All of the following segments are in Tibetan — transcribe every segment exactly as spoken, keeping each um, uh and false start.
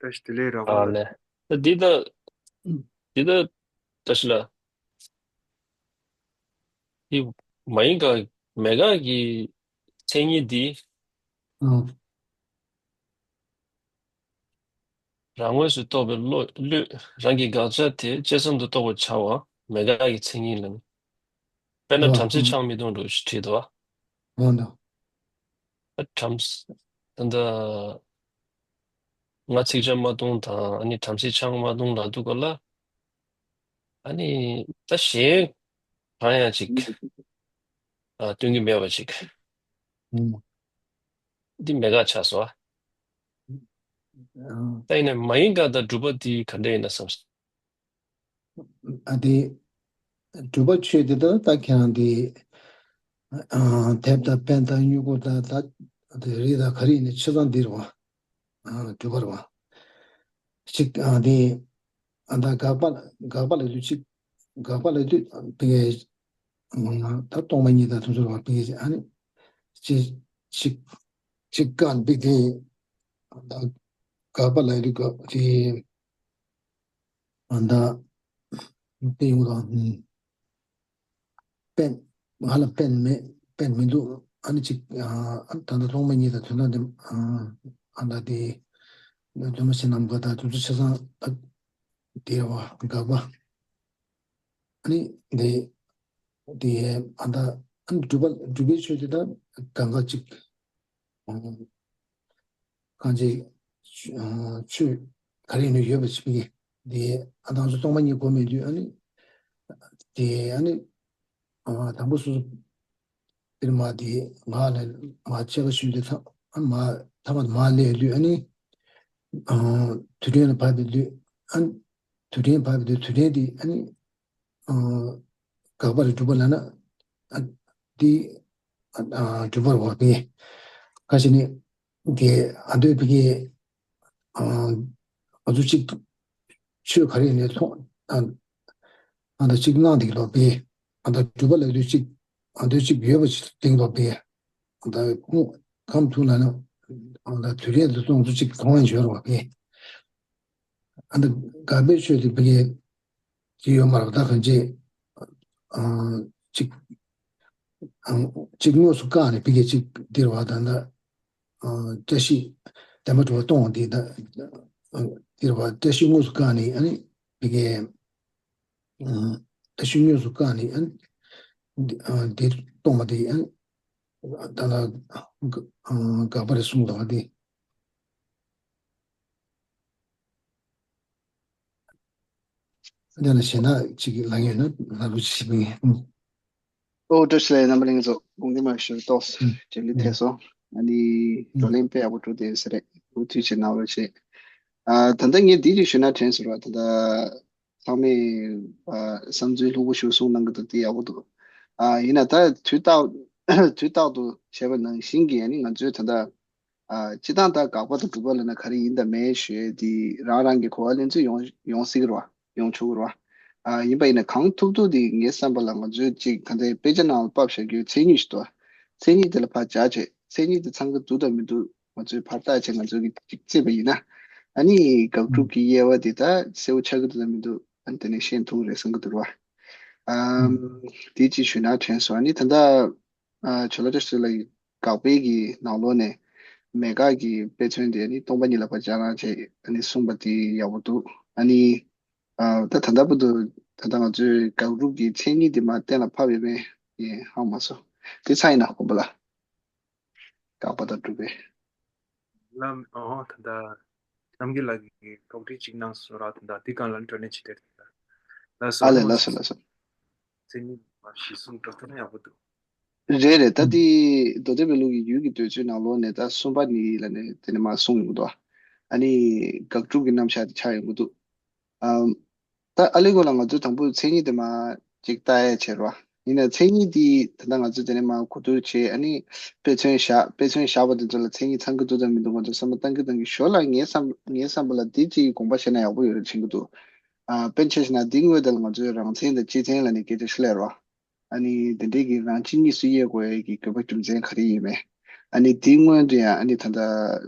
བཀྲ་ཤིས་བདེ་ལེགས་ར་ཨ་ལེ། ད་འདི་ད་འདི་ད་བཀྲ་ཤིས་ལགས། འདི་མ་ཡིན་ག་མེ་ག་གི་མཚན་ཉིད་འདི། ཨང་། རང་ངོས་སུ་རྟོགས་པའི་བློ་བློས་རང་གི་དགག་བྱ་དེ་དཔྱད་བསམ་དུ་རྟོགས་པར་བྱ་བ་མེད་དགག་གི་མཚན་ཉིད་ལ་ནི། དཔེར་ན་ཨོ་བྲམ་ཟེ་ཆང་མི་འཐུང་འགྲོ་ཞེས་བྲིས་འདུག་བ། ཨོ་འདུག་ཨ་བྲམ་ཟེ་ད་ལྟ་ང་ཚིག་ཇ་མ་འཐུང་དང་ཨ་ནི་བྲམ་ཟེ་ཆང་མ་འཐུང་ལབ་དུས་སྐབས་ལ་ཨ་ནི་ད་གཞན་གང་ཡང་ཅིག་ཨ་སྟོན་གྱི་མེད་པ་ཅིག་ཨོ། འདི་མེད་དགག་ཆགས་སོང་ཨ། ཨང་། ད་ཡིན་ན་མ་ཡིན་དགག་དང་སྒྲུབ་པ་འདི་ག་འདྲ་ཡིན་ན་བསམ་སོང་། ཨ་དེ། སྒྲུབ་པ་ཆོས་དེ་ད་ད་ཁྱེད་རང་དེ། ཨང་། དེབ་དང་པེན་དང་སྨྱུ་གུ་དང་ད་དེ་རིགས་དང་ག་རེ་ཡིན་ན་ཆ་ཚང་འདི་རེད་བ། ཨང་། སྒྲུབ་པ་རེད་བ། གཅིག་ཨ་དེ། ཨ་ད་དགག་པ་དགག་པ་ལབ་དུས་གཅིག་དགག་པ་ལབ་དུས་དེ་གའི། ཨང་། ད་སྟོང་པ་ཉིད་དང་དེ་ཚོ་རེད་བ་དེ་གའི་ཨ་ནི། གཅིག་གཅིག་གཅིག་དགག་པའི་དེ། ཨ་ད་དགག་པ་ལབ་དུས་དགག་དེ། ཨ་ད། དེ་ཡོང་དང་། པེན། ང་ལ་པེན་མེད་པེན་མི་འདུག་ཨ་ནི་ཅིག་ཨ་ད་ལྟ་སྟོང་པ་ཉིད་དང་དོན་དམ་དེ། ཨ་ད་དེ། སྒྲོལ་མ་ཕྱི་ནམ་མཁའ་དང་དེ་ཚོ་ཆ་ཚང་ད། དེ་རེད་བ་དགག་པ། ཨ་ནི་དེ། དེ་ཨ་ད། ཨ་ནི་སྒྲུབ་པ་སྒྲུབ་པའི་ཆོས་དེ་ད་གང་ག་ཅིག་གང་ཅི། ཆོས་ག་རེ་ཡིན་ན་ཡོད་པ་ཞིག་གི་དེ་ཨ་དང་སོ་སྟོང་པ་ཉིད་གོ་མེད་དུས་ཨ་ནི། དེ་ཨ་ནི། དང་པོ་སོ་སོ་དེར་མ་དེ་མ་ལས་མ་བྱས་པ་ཞུས་ཏེ་ཐ་མ་ཐ་མ་མ་ལས་དུས་ཨ་ནི། དུས་དྲན་ལ་བབས་པའི་དུས་ཨ་ནི། དུས་དྲན་བབས་པའི་དུས་དུས་དྲན་དེ་ཨ་ནི། དགག་པ་རེད་སྒྲུབ་པ་ལབ་ན། ཨ་འདི། ཨ་སྒྲུབ་པར་བ་པས། ཁ་ཅིག་ནི། དེ་ཨ་འདོད་པའི་གི། ཨ་ང་ཚོ་གཅིག་ཆོས་ག་རེ་ནས་མཐོང་། ཨ་ཨ་ད་གཅིག་གནང་འདུག་ལོ་པས། ཨ་ད་སྒྲུབ་པ་ལབ་དུས་གཅིག་ཨ་འདོད་གཅིག་ཡོད་པ་ཞིག་འདུག་ལོ་པས། ཨ་ད་ཁོང་གམ་ཐུག་ལ་ན། ཨ་ད་དུས་རེད་དུ་སོང་ཚོ་གཅིག་གང་ཡང་བྱོས་རོགས་པས། ཨ་ད་དགག་པའི་ཆོས་དེ་བི་གའི་ཅི་ཡོད་མ་རེད་ད་གང་ཅི། ཨ་གཅིག་ཨ་གཅིག་དངོས་སུ་བཀག་ནས་བི་གའི་གཅིག་འདིར་བ་ད་ད། ཨ་བཀྲ་ཤིས་བདེན་པ་གྲུབ་པ་གཏོང་བ་འདི་ད། ཨ་འདིར་བ་བཀྲ་ཤིས་དངོས་སུ་བཀག་ནས་ཨ་ནི་བི་གའི། ཨ་བཀྲ་ཤིས་དངོས་སུ་བཀག་ནས་ཨ་ནི། འདི་ཨ་འདི་གཏོང་བ་འདི་ཨ་ནི། ད་ལ་དགག་པ་རེད་གསུངས་འདུག་བ་འདི། དེ་ལ་ཞེ་དྲག་ཅིག་ལངས་ཡོད་ན་ལབ་རོགས་ཞེས་པའི། ཨོ་བཀྲ་ཤིས་བདེ་ལེགས་རྣམ་པ་ལྷན་རྒྱས་ཚོ་དགོངས་དག་མ་ཞུ་ཏོག་ཙམ་ལེགས་ཐེབས་སོང་། ཨ་ནི་བགྲོ་གླེང་དཔེ་ཡག་པོ་གྲུབ་བསྡད་ཟེར་རེད། འུ་ཐུགས་རྗེ་གནང་རོགས་བྱེད། ཨ་ད་ལྟ་ངས་འདི་ཅིག་ཞུས་ན་དྲན་སོང་ར། ད་ལྟ་ཚང་མས་ཨ་བསམ་ཚུལ་ལྷུག་པོ་ཞིག་གསུངས་གནང་གི་འདུག་དེ་ཡག་པོ་འདུག་ཨ་ཡིན་ན་ད་དུས་རྟག་དུས་རྟག་ཏུ་བྱས་པ་ནང་བཞིན་གྱི་ཨ་ནི་ང་ཚོས་ད་ལྟ། ཨ་སྤྱི་བཏང་ད་དགག་པ་དང་སྒྲུབ་པ་ལབ་ན་ག་རེ་ཡིན་དང་མེད་ཞུ་ཡས་དེ་རང་རང་གི་གོ་བ་ལེན་ཚུལ་ཡོང་ཡོང་སྲིད་ཀྱི་རེད་བ། ཡོང་ཆོག་གི་རེད་བ། ཨ་ཡིན་པ་ཡིན་ན་གང་ཐུབ་ཐུབ་དེ་ངའི་བསམ་པ་ལ་ང་ཚོས་ཅིག་ག་འདྲའི་དཔེ་ཆ་ནང་ལ་ཕབ་བཞག་རྒྱུའི་མཚན་ཉིད་ཞིག་འདུག་མཚན་ཉིད་དེ་ལ་ཕར་སྦྱར་བྱས་མཚན་ཉིད་དེ་ཚང་གི་འདུག་དང་མི་འདུག་ང་ཚོས་ཕར་བལྟས་བྱས་ང་ཚོས་ཀྱིས་ཅིག་བརྩིས་པ་ཡིན་ན། ཨ་ནི་དགག་སྒྲུབ་ཀྱི་དབྱེ་བ་དེ་ད་གསལ་པོ་ཆགས་ཀྱི་འདུག་དང་མི་འདུག་ཨ་ནི་དེ་ནས་ཤེས་ཐུབ་ཀྱི་རེད་བསམ་གྱི་འདུག་རེད་བ། ཨམ། དེ་ཅིག་ཞུས་ན་དྲན་སོང་། ཨ་ནི་ད་ལྟ། ཨ་ཇོ་ལ་བཀྲ་ཤིས་ལགས་ཀྱིས་དགག་པའི་གི་ནང་ལོགས་ནས་མེད་དགག་གི་དཔེ་མཚོན་དེ་ནི་སྟོང་པ་ཉིད་ལ་ཕར་སྦྱར་ནས་བྱས་ཨ་ནི་གསུངས་པ་དེ་ཡག་པོ་འདུག་ཨ་ནི་ཨ་ད་ད་ལྟ་བར་དུ་ད་ལྟ་ང་ཚོས་དགག་སྒྲུབ་ཀྱི་མཚན་ཉིད་དེ་མར་གཏན་ལ་ཕབ་ཡོད་མེད་ཡིན་ཧ་གོ་མ་སོང་། དེ་ཚར་ཡིན་ན་དགོངས་པ་ལ་དགག་པ་དང་སྒྲུབ་པའི། ལམ་ཨོ་ད་ལྟ་རྣམ་རྒྱལ་ལགས་ཀྱིས་དོགས་འདྲི་གཅིག་གནང་སོང་ར། ད་ལྟ་འདི་སྒང་ལ་བགྲོ་གླེང་བྱེད་དེ། ལགས་སོ། ཨ་ལས་ལགས་སོ་ལགས་སོ། མཚན་ཉིད་མ་གཞི་གསུང་འགྲོ་ཐུབ་ན་ཡག་པོ་འདུག་རེད་རེད། ད་ཨུམ། དེ་མདོ་སྡེ་པའི་ལུགས་ཀྱི་ཡུལ་གྱི་འདོད་ཚུལ་ནང་ལོགས་ནས་ད་གསུམ་པ་ནི་ལ་ནས་དེ་ནས་མར་གསུངས་ཡོང་གི་འདུག་ཨ་ནི་དགག་སྒྲུབ་ཀྱི་རྣམ་གཞག་དེ་ཆགས་ཡོང་གི་འདུག་ཨམ། ད་ཨ་ལེ་གོ་ལ་ང་ཚོས་དང་པོ་མཚན་ཉིད་དེ་མར་ཅིག་ལྟ་ཡ་བྱེད་རོགས། ཡིན་ན་མཚན་ཉིད་དེ་ད་ལྟ་ང་ཚོས་དེ་ནས་མར་གོ་བསྡུར་བྱས་ཨ་ནི་དཔེ་མཚོན་བཞག་དཔེ་མཚོན་བཞག་པ་དེ་ཚོ་ལ་མཚན་ཉིད་ཚང་གི་འདུག་དང་མི་འདུག་ང་ཚོས་བསམ་བློ་བཏང་གི་བཏང་གི་ཞོར་ལ་ངའི་བསམ་ངའི་བསམ་པ་ལ་འདི་ཅིག་དགོངས་པ་བཞེས་ན་ཡག་པོ་ཡོད་རེད་དྲན་གི་འདུག་ཨ་དཔེར་ན་ཆ་བཞག་ན་འདི་དངོས་དེ་ལ་ང་ཚོས་རང་མཚན་དང་སྤྱི་མཚན་ལབ་ནས་སྐད་ཆ་ཞིག་སླེབས་རོགས། ཨ་ནི་དེ་འདྲའི་གི་རང་སྤྱི་གཉིས་སུ་དབྱེ་དགོས་ཡས་ཀྱི་དགོས་པ་རྒྱུ་མཚན་ག་རེ་ཡིན་མེད། ཨ་ནི་དེའི་སྔོན་དུ་ཡང་ཨ་ནི་ད་ལྟ་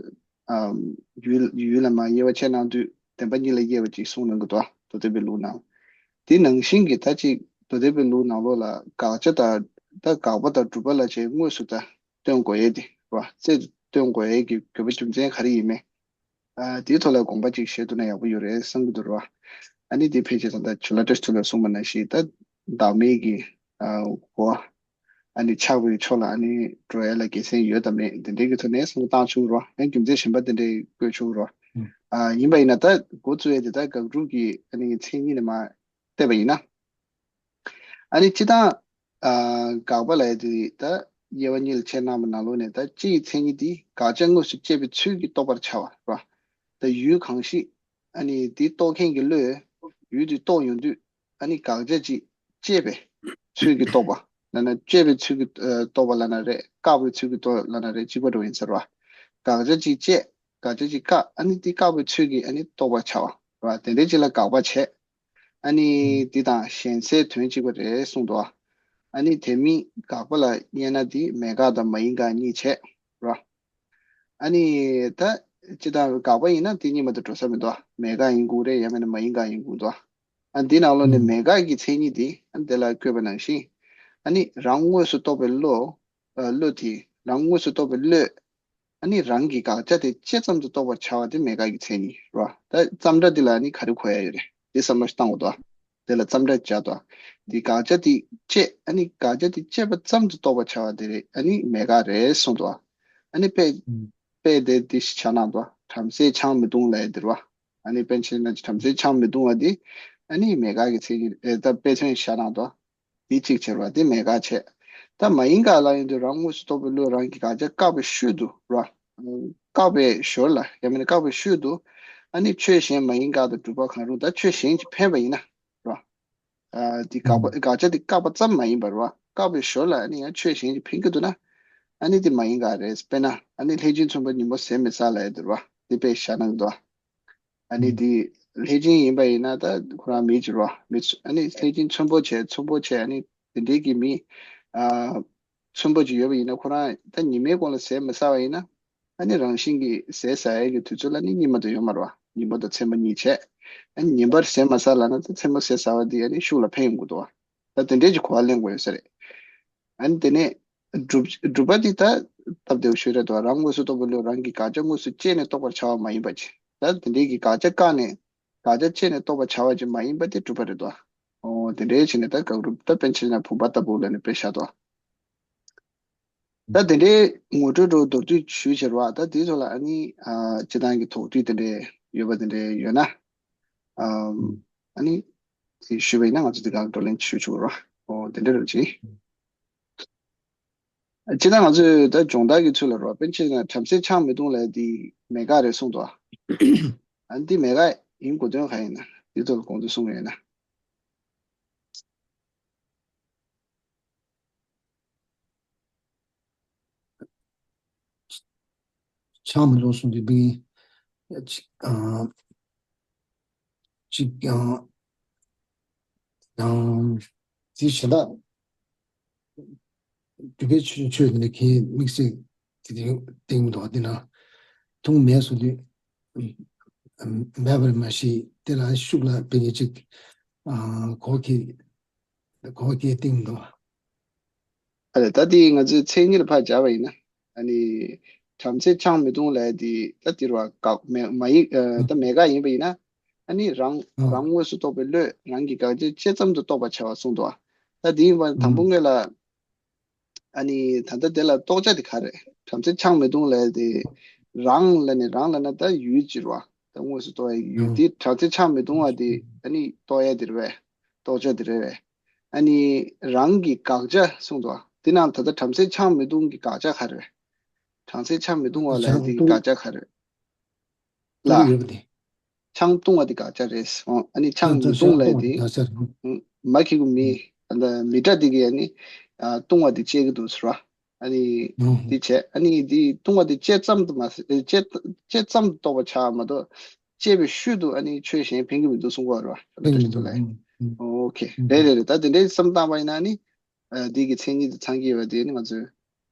ཨམ་ཡུལ་ཡུལ་ལ་མ་དབྱེ་བ་ཕྱེ་གནང་དུས་བདེན་པ་གཉིས་ལ་དབྱེ་བ་ཅིག་གསུངས་གནང་གི་འདུག་མདོ་སྡེ་པའི་ལུགས་ནང་། དེ་ནང་བཞིན་གྱི་ད་ཅིག་མདོ་སྡེ་པའི་ལུགས་ནང་ལོགས་ལ་དགག་བྱ་དང་ད་དགག་པ་དང་སྒྲུབ་པ་ལ་བྱས་དངོས་སུ་ད་སྟོན་དགོས་ཡས་དེ་རེད་བ། རྩལ་དུ་སྟོན་དགོས་ཡས་ཀྱི་དགོས་པ་རྒྱུ་མཚན་ག་རེ་ཡིན་མིན། ཨ་དེའི་ཐོག་ལ་དགོངས་པ་ཅིག་བཞེས་ཐུབ་ན་ཡག་པོ་ཡོད་རེད་བསམ་གྱི་འདུག་རེད་བ། ཨ་ནི་དེ་ཕལ་ཆེར་ད་ལྟ་ཇོ་ལ་ཏྲེས་ཐུ་ལ་གསུངས་པ་ནང་བཞིན་ད་བདག་མེད་ཀྱི་ཨ་གོ་ཨ་ནི་ཆགས་པའི་ཕྱོགས་ལ་ཨ་ནི་འགྲོ་ཡ་ལ་དགེ་མཚན་ཡོད་དམ་མེད་དེ་འདྲའི་གི་ཐོག་ནས་གསུང་བཏང་བྱུང་རོ། ཡང་རྒྱུ་མཚན་གཞན་པ་དེ་འདྲའི་བཀོད་བྱུང་རོ། ཨ་ཡིན་པ་ཡིན་ན་ད་འགོ་བཙུགས་ཡས་དེ་ད་དགག་སྒྲུབ་ཀྱི་ཨ་ནི་མཚན་ཉིད་ནས་མར་བལྟས་པ་ཡིན་ན། ཨ་ནི་སྤྱིར་བཏང་ཨ་དགག་པ་ལབ་ཡས་དེ་ད་དབྱེ་བ་གཉིས་ལ་ཕྱེ་གནང་བའི་ནང་ལོགས་ནས་ད་སྤྱི་ཡི་མཚན་ཉིད་དེ་དགག་བྱ་དངོས་སུ་དཔྱད་པའི་ཚུལ་གྱིས་རྟོགས་པར་བྱ་བ་རོ། ད་ཡུལ་གང་ཞིག་ཨ་ནི་དེ་རྟོགས་མཁན་གྱི་བློས་ཡུལ་དེ་རྟོགས་ཡོང་དུས། ཨ་ནི་དགག་བྱ་ཅིག་དཔྱད་པའི་ཚུལ་གྱིས་རྟོགས་པ་ལབ་ན་དཔྱད་པའི་ཚུལ་གྱིས་ཨ་རྟོགས་པ་ལབ་ན་རེད། བཀག་པའི་ཚུལ་གྱིས་རྟོགས་ལབ་ན་རེད། གཅིག་པ་འདྲ་བོ་ཡིན་ས་རེད་བ། དགག་བྱ་ཅིག་དཔྱད། དགག་བྱ་ཅིག་བཀག་ཨ་ནི་དེ་བཀག་པའི་ཚུལ་གྱིས་ཨ་ནི་རྟོགས་པར་བྱ་བ་རེད་བ། དེ་འདྲའི་ཅིག་ལ་དགག་པ་བྱས། ཨ་ནི་འདི་དང་གཞན་སའི་དོན་གཅིག་པ་རེད་གསུངས་འདུག་ཨ་ནི་དེ་མིན་དགག་པ་ལ་དབྱེ་ན་འདི་མེད་དགག་དང་མ་ཡིན་དགག་གཉིས་བྱས་རེད་བ། ཨ་ནི་ད་སྤྱིར་བཏང་དགག་པ་ཡིན་ན་དེ་གཉིས་མ་གཏོགས་འགྲོ་ས་མི་འདུག་མེད་དགག་ཡིན་དགོས་རེད། ཡང་མིན་ན་མ་ཡིན་དགག་ཡིན་དགོས་འདུག་ཨ་འདི་ནང་ལོགས་ནས་ཨུམ། མེད་དགག་གི་མཚན་ཉིད་དེ་ཨ་དེ་ལ་བཀོད་པ་ནང་བཞིན། ཨ་ནི་རང་དངོས་སུ་རྟོགས་པའི་བློ། ཨ་བློ་དེ་རང་དངོས་སུ་རྟོགས་པའི་བློས། ཨ་ནི་རང་གི་དགག་བྱ་དེ་དཔྱད་ཙམ་དུ་རྟོགས་པར་བྱ་བ་དེ་མེད་དགག་གི་མཚན་ཉིད་རེད་བ། ད་ཙམ་སྒྲ་འདི་ལ་ཨ་ནི་ག་རེ་གོ་ཡ་ཡོད་རེད། དེ་བསམ་བློ་ཞིག་བཏང་དགོས་འདུག་དེ་ལ་ཙམ་སྒྲ་སྦྱར་དོ། འདི་དགག་བྱ་དེ་དཔྱད་ཨ་ནི་དགག་བྱ་དེ་དཔྱད་པ་ཙམ་དུ་རྟོགས་པར་བྱ་བ་དེ་རེད། ཨ་ནི་མེད་དགག་རེད་གསུངས་འདུག་ཨ་ནི་དཔེ་ཨུམ། དཔེ་དེ་འདི་ཞིག་ཆ་ནང་དུ་བྲམ་ཟེ་ཆང་མི་བཏུང་ལབ་ཡ་དེ་རེད་བ། ཨ་ནི་དཔེ་ཆ་ན་བྲམ་ཟེ་ཆང་མི་བཏུང་བ་དེ་ཨ་ནི་མེད་དགག་གི་མཚན་ཉིད་ཨེ་ད་དཔེ་མཚོན་ཞིག་ཆ་ནང་དུ་འདི་གཅིག་བྱེད་རེད་བ། དེ་མེད་དགག་བྱས། ད་མ་ཡིན་དགག་ལབ་ཡོང་དུས་རང་དངོས་སུ་རྟོགས་པའི་བློས་རང་གི་དགག་བྱ་བཀག་པའི་ཤུལ་དུ་རེད་བ། བཀག་པའི་ཞོར་ལ་ཡང་མིན་ན་བཀག་པའི་ཤུལ་དུ་ཨ་ནི་ཆོས་གཞན་མ་ཡིན་དགག་དང་སྒྲུབ་པ་གང་རུང་ད་ཆོས་གཞན་གྱིས་འཕེན་པ་ཡིན་ན་རེད་བ། ཨ་འདི་དགག་པ་ཨུམ། དགག་བྱ་འདི་བཀག་པ་ཙམ་མ་ཡིན་པར་བ། བཀག་པའི་ཞོར་ལ་ཨ་ནི་ཡང་ཆོས་གཞན་གྱིས་འཕེན་གྱི་འདུག་ན། ཨ་ནི་འདི་མ་ཡིན་ག་རེད། དཔེར་ན་ཨ་ནི་ལྷས་བྱིན་ཚོན་པོ་ཉིན་མོ་ཟས་མི་ཟ་ལབ་ཡ་འདི་རེད་བ། འདི་དཔེ་བཞག་གནང་གི་འདུག་ཨ་ནི་ཨུམ། འདི་ལྷས་བྱིན་ཡིན་པ་ཡིན་ན་ད་ཁོ་རང་མི་ཅིག་རེད་བ། མི་ཚོ་ཨ་ནི་ལྷས་བྱིན་ཚོན་པོ་བྱས་ཚོན་པོ་བྱས་ཨ་ནི་དེ་འདྲའི་གི་མི་ཨ་ཚོན་པོ་ཅིག་ཡོད་པ་ཡིན་ན་ཁོ་རང་ད་ཉི་མའི་གོང་ལ་ཟས་མི་ཟ་བ་ཡིན་ན། ཨ་ནི་རང་བཞིན་གྱིས་ཟས་ཟ་ཡས་ཀྱི་དུས་ཚོད་ལ་ནི་གཉིད་མ་གཏོགས་ཡོད་མ་རེད་བ། ཉིན་མོ་དང་མཚན་མོ་གཉིས་བྱས། ཨ་ནི་ཉིན་པར་ཟས་མ་ཟ་ལབ་ན་ད་མཚན་མོ་ཟས་ཟ་བ་འདི་ཨ་ནི་ཤུགས་ལ་འཕེན་ཡོང་གི་འདུག་བ། ད་དེ་འདྲས་ཀྱི་གོ་བ་ལེན་དགོས་ཡོད་ས་རེད། ཨ་ནི་དེ་ནས་སྒྲུབ་སྒྲུབ་པ་འདི་ད་སྟབས་བདེ་བོ་ཞིག་རེད་འདུག་བ། རང་དངོས་སུ་རྟོགས་པའི་བློས་རང་གི་དགག་བྱ་དངོས་སུ་དཔྱད་ནས་རྟོགས་པར་བྱ་བ་མ་ཡིན་པ་ཅིག་ད་དེ་འདྲས་ཀྱི་དགག་བྱ་བཀག་ནས་དགག་བྱ་དཔྱད་ནས་རྟོགས་པར་བྱ་བ་ཅིག་མ་ཡིན་པ་དེ་སྒྲུབ་པ་རེད་འདུག་བ། ཨོ་དེ་འདྲས་བྱས་ནས་ད་དགག་སྒྲུབ་ད་དཔེར་ན་བུམ་པ་ལྟ་བུ་ལབ་ནས་དཔེ་བཞག་འདུག་བ། ད་དེ་འདྲའི་ངོ་སྤྲོད་འགྲོ་མདོར་བསྡུས་ཞུས་བྱས་རེད་བ། ད་དེའི་ཐོག་ལ་ཨ་ནི་ཨ་སྤྱིར་བཏང་གི་དོགས་འདྲི་དེ་འདྲའི་ཡོད་པ་དེ་འདྲའི་ཡོད་ན་ཨ་ཨ་ནི་དེ་ཞུས་པ་ཡིན་ན་ང་ཚོ་དེ་ག་ལ་བགྲོ་གླེང་ཞུ་ཆོག་རེད་བ། ཨོ་དེ་འདྲ་རེད་ཅིང་། སྤྱིར་བཏང་ང་ཚོས་ད་སྦྱོང་བརྡར་གྱི་ཚུལ་ལ་རེད་བ། དཔེར་ན་ཆ་བཞག་ན་བྲམ་ཟེ་ཆང་མི་འཐུང་ལབ་དེ་མེད་དགག་རེད་གསུངས་འདུག་བ། ཨ་ནི་དེ་མེད་དགག་ཡིན་དགོས་དོན་གང་ཡིན་ན་དེའི་ཐོག་ལ་དགོངས་ཚུལ་གསུང་གི་ཡོད་ན། ཆང་མི་འཐུང་གསུངས་དུས་འདི་ཅིག་ཨ་ཅིག་ཨ་ཨ་དེ་གཞན་དག་འདུས་པའི་ཆོས་ཆོས་དེ་ནི་གའི་དམིགས་བསལ་དེ་དེ་སྟེང་མི་འདུག་དེ་ན་འཐུང་མེད་གསུངས་དུས་མེད་པར་མ་ཤེས་དེ་ལ་ཤུགས་ལ་དཔེ་ཉེ་ཅིག་ཨ་གོ་གི་གོ་གི་སྟེང་དུ། ཨ་ལས་ད་དེ་ང་ཚོས་མཚན་ཉིད་ལ་ཕར་སྦྱར་བ་ཡིན་ན། ཨ་ནི། བྲམ་ཟེ་ཆང་མི་འཐུང་ལབ་དེ་ད་དེ་རུ་བ་དགག་མེ་མ་ཡིག་ཨ་ད་མེད་དགག་ཡིན་པ་ཡིན་ན། ཨ་ནི་རང་ཨ་རང་དངོས་སུ་རྟོགས་པའི་བློས་རང་གི་དགག་བྱའི་དཔྱད་ཙམ་དུ་རྟོགས་པར་བྱ་བ་གསུངས་འདུག་ད་དེ་ཡིན་པ་དང་པོ་ཨ་སྔོན་ལ། ཨ་ནི་ད་ལྟ་དེ་ལ་རྟོགས་བྱ་དེ་ག་རེད། བྲམ་ཟེ་ཆང་མི་འཐུང་ལབ་དེ། རང་ལ་ནི་རང་ལ་ན་ད་ཡུལ་ཅིག་རེད་བ། ད་དངོས་སུ་རྟོགས་ཡ་ཡུལ་ཨ་དེ་བྲམ་ཟེ་ཆང་མི་འཐུང་བ་དེ་ཨ་ནི་རྟོགས་ཡ་དེ་རེད་བས། རྟོགས་བྱ་དེ་རེད་བས། ཨ་ནི་རང་གི་དགག་བྱ་གསུངས་འདུག་དེ་ནང་ད་ལྟ་བྲམ་ཟེ་ཆང་མི་འཐུང་གི་དགག་བྱ་ག་རེ་རེད། བྲམ་ཟེ་ཆང་མི་འཐུང་བ་ལབ་ཆང་དེ་གི་འཐུང་དགག་བྱ་ག་རེ་རེད། ལ། འཐུང་གི་ཡོད་པ་དེ། ཆང་བཏུང་བ་དེ་དགག་བྱ་རེད། ཨོ་ཨ་ནི་ཆང་ཆང་མི་ཆང་བཏུང་ལབ་བཏུང་དེ། བ་དགག་བྱ་རེད། ཨང་མ་ཁི་གུ་མི། ཨ་ད་མི་ཏྲ་དེ་གི་ཨ་ནི། ཨ་བཏུང་བ་དེ་བཅད་གི་འདུག་ཟེར་བ། ཨ་ནི། ཨང་དེ་བྱས་ཨ་ནི་དེ་བཏུང་བ་དེ་བཅད་ཙམ་དུ་མ་ཟད་བཅད་བཅད་ཙམ་དུ་རྟོགས་པ་ཆགས་མ་གཏོགས། བཅད་པའི་ཤུལ་དུ་ཨ་ནི་ཆོས་གཞན་འཕེན་གི་མི་འདུག་གསུང་གི་ཡོད་རེད་བ། ཨ་ལས་ཨ་ལས། ཨོ་ཁེ་ཨང་རེད་རེད་རེད། ད་དེ་འདྲའི་བསམ་བཏང་བ་ཡིན་ན་ཨ་ནི། ཨ་འདི་གི་མཚན་ཉིད་དེ་ཚང་གི་ཡོད་པ་དེ་ནི་ང་ཚོས་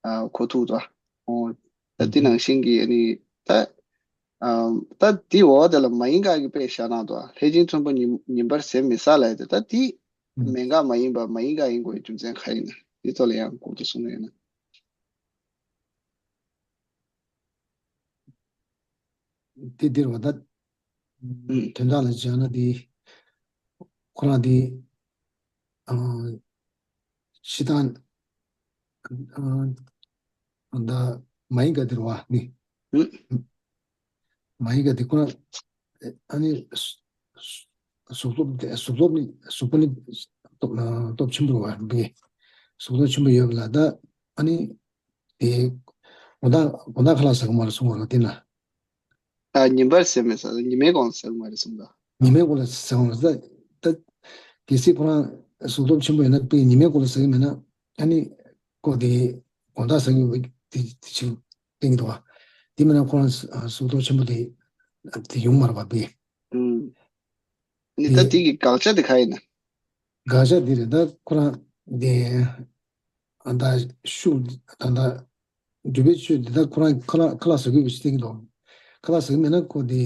ཨ་གོ་ཐུབ་འདུག་ཨོ། ད་འདི་ནང་བཞིན་གྱི་ཨ་ནི་ད་ ཨ། ད་དེའི་འོག་དེ་ལ་མ་ཡིན་དགག་གི་དཔེ་བཞག་གནང་འདུག་ལྷས་བྱིན་མཚོན་པ་ཉིན་ཉིན་པར་ཟད་མི་ཟ་ལབ་ཡ་དེ། ད་དེ་ཨུ། མན་དགག་མ་ཡིན་པ་མ་ཡིན་དགག་ཡིན་དགོས་པའི་རྒྱུ་མཚན་ག་རེ་ཡིན་ན། དེ་ཐོག་ལ་ཡང་གོང་དུ་གསུངས་ཡོད་ན། དེ་འདིར་བ་ད། ཨུ། དོན་དག་ལ་སྦྱར་ན་དེ། ཁོ་རང་དེ། ཨ། ཕྱི་དང་། ཨ། ད་མ་ཡིན་དགག་དེར་བ་ནི། ཨུ། མ་ཡིན་དགག་དེ་ཁོ་རང་། ཨ་ནི། གཟུགས་སྟོབས་དེ་གཟུགས་སྟོབས་ནི་གཟུགས་པོ་ནི་སྟོབས་སྟོབས་ཆེན་པོ་བ་བི། གཟུགས་སྟོབས་ཆེན་པོ་ཡོད་པ་ལ་ད། ཨ་ནི། དེ། དགོང་དག་དགོང་དག་ཁ་ལག་ཟ་གི་མ་རེད་གསུངས་པ་རེད་དེ་ན། ཨ། ཉིན་པར་ཟད་མི་ཟ། ཉི་མའི་གུང་ཟ་གི་མ་རེད་གསུངས་དང་། ཉི་མའི་གུང་ལ་ཟ་གི་མ་རེད་ད། ད། གལ་སྲིད་ཁོ་རང་གཟུགས་སྟོབས་ཆེན་པོ་ཡོད་ན་དཔེ་ཉི་མའི་གུང་ལ་ཟ་གི་མེད་ན། ཨ་ནི། ཁོ་དེ། དགོང་དག་ཟ་གི་ཡོད་པ་དེ་དེ་ཅིག་གཏན་གྱི་འདུག་བ། དེ་མིན་ན་ཁོ་རང་གཟུགས་སྟོབས་ཆེན་པོ་དེ། དེ་ཡོང་མ་རེད་པ་དཔེ། ཨུམ། ནི་ད་དེ་དེ་གི་དགག་བྱ་དེ་ག་ཡིན་ན། དགག་བྱ་འདི་རེད་ད་ཁོ་རང་འདི། ཨ། ད་ཤུགས་ད་ད་སྒྲུབ་པའི་ཆོས་འདི་ད་ཁོ་རང་ཁ་ལག་ཁ་ལག་ཟ་དགོས་པའི་ཆེད་དུ། ཁ་ལག་ཟ་གི་མེད་ན་ཁོ་འདི་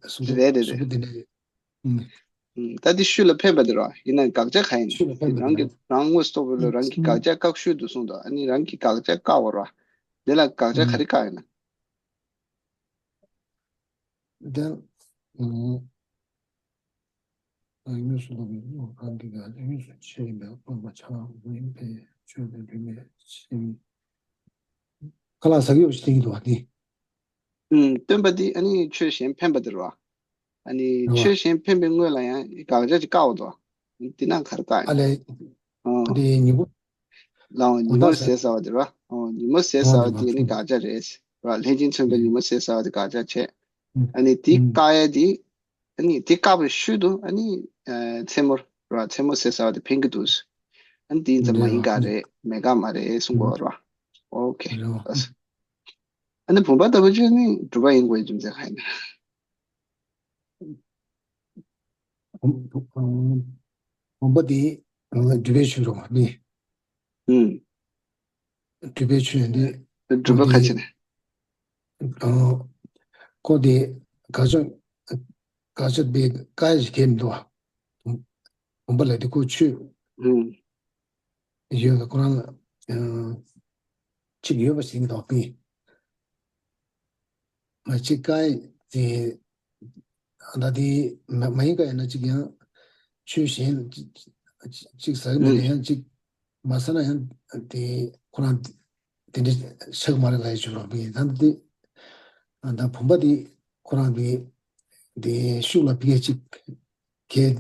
གཟུགས་རེད་རེད་གཟུགས་པོ་རེད། འདི་འདྲ་རེད། ཨུམ། ད་འདི་ཤུགས་ལ་ཕན་པ་དེ་རེད་བ། ཡིན་ན་དགག་བྱ་ག་ཡིན་ན། ཤུགས་ལ་ཕན་པ་རང་གི་རང་དངོས་སུ་རྟོགས་པའི་བློས་རང་གི་དགག་བྱ་བཀག་ཤུལ་དུ་གསུངས་དང་། ཨ་ནི་རང་གི་དགག་བྱ་བཀག་པ་རེད་བ། འདི་ལ་དགག་བྱ་ག་རེ་བཀག་ཡིན་ན། དེ། ཨུམ། དངོས་སུ་རྟོགས་པའི་བློ་གང་གིས་ཀྱང་དངོས་སུ་ཆོས་ཡིན་པས་སྟོང་པ་ཆགས་པ་མ་ཡིན་པས་ཆོས་དང་མཐུན་པའི་ཕྱིར། ཁ་ལག་ཟ་གི་ཡོད་པ་ཞིག་བསྟན་གྱི་འདུག་བ་དེ། ཨུམ། སྟོན་པ་འདི་ཨ་ནི་ཆོས་གཞན་ཕན་པ་དེ་རེད་བ། ཨ་ནི་རེད་བ། ཆོས་གཞན་ཕན་པའི་སྔོན་ལ་ཡང་དགག་བྱ་ཅིག་བཀག་པ་འདུག་བ། འདི་ན་ག་རེ་བཀག་ཨ་ཡིན། ལས། ཨོ། འདི་ཉིན་མོ། ལའང་ཉིན་མོར་ཟས་ཟ་བ་དེ་རེད་བ། ཨོ། ཉིན་མོ་ཟས་ཟ་བ་དེ་ནི་དགག་བྱ་རེད། ར། ལྷས་བྱིན་མཚོན་པའི་ཉིན་མོ་ཟས་ཟ་བ་དེ་དགག་བྱ་བྱས། ཨ་ནི་དེ་བཀག་ཡ་དེ། ཨ་ནི་དེ་བཀག་པའི་ཤུལ་དུ་ཨ་ནི། ཨ། མཚན་མོར་ར། མཚན་མོ་ཟས་ཟ་བ་དེ་ཕན་གྱི་འདུག་ཨ་ནི་དེ་ཡིན་ཙང་མ་ཡིན་དགག་རེད། མེད་དགག་མ་རེད་གསུང་གི་ཡོད་ར། ཨོ་ཁེ། ཨ་ནི་བུམ་པ་ལྟ་བུ་ཅིག་ནི་སྒྲུབ་པ་ཡིན་དགོས་རྒྱུ་མཚན་ག་ཡིན་ན། བུམ་པ་དེ་སྒྲུབ་པའི་ཆོས་རེད་བ་ནི། ཨུམ། སྒྲུབ་པའི་ཆོས་འདི། སྒྲུབ་པ་ཁ་ཅིག་ནས། ཁོ་དེ་དགག་བྱ་དགག་བྱ་དེ་བཀག་ཡ་ཞིག་གས་མི་འདུག་བ། བུམ་པ་ལ་དེ་ཁོ་ཆོས། ཨུམ། ཡོད་ལ་ཁོ་རང་ལ། གཅིག་ཡོད་པ་ཞིག་འདུག་པས། མ་གཅིག་བཀག་ཡ་དེ། ད་དེ་མ་མ་ཡིན་བཀག་ཡ་ན་གཅིག་ཡང་། ཆོས་གཞན་གཅིག་ཟ་གི་མེད་ན་ཡང་གཅིག་མ་ཟ་ན་ཡང་དེ་ཁོ་རང་དེ་འདྲ་ཆགས་མ་རེད་ལབ་ཡ་ཅིག་རེད་པས། ད་དེ་ད་བུམ་པ་དེ་ཁོ་རང་གི་དེ་ཤུགས་ལ་ཕན་ཡ་ཅིག་གས་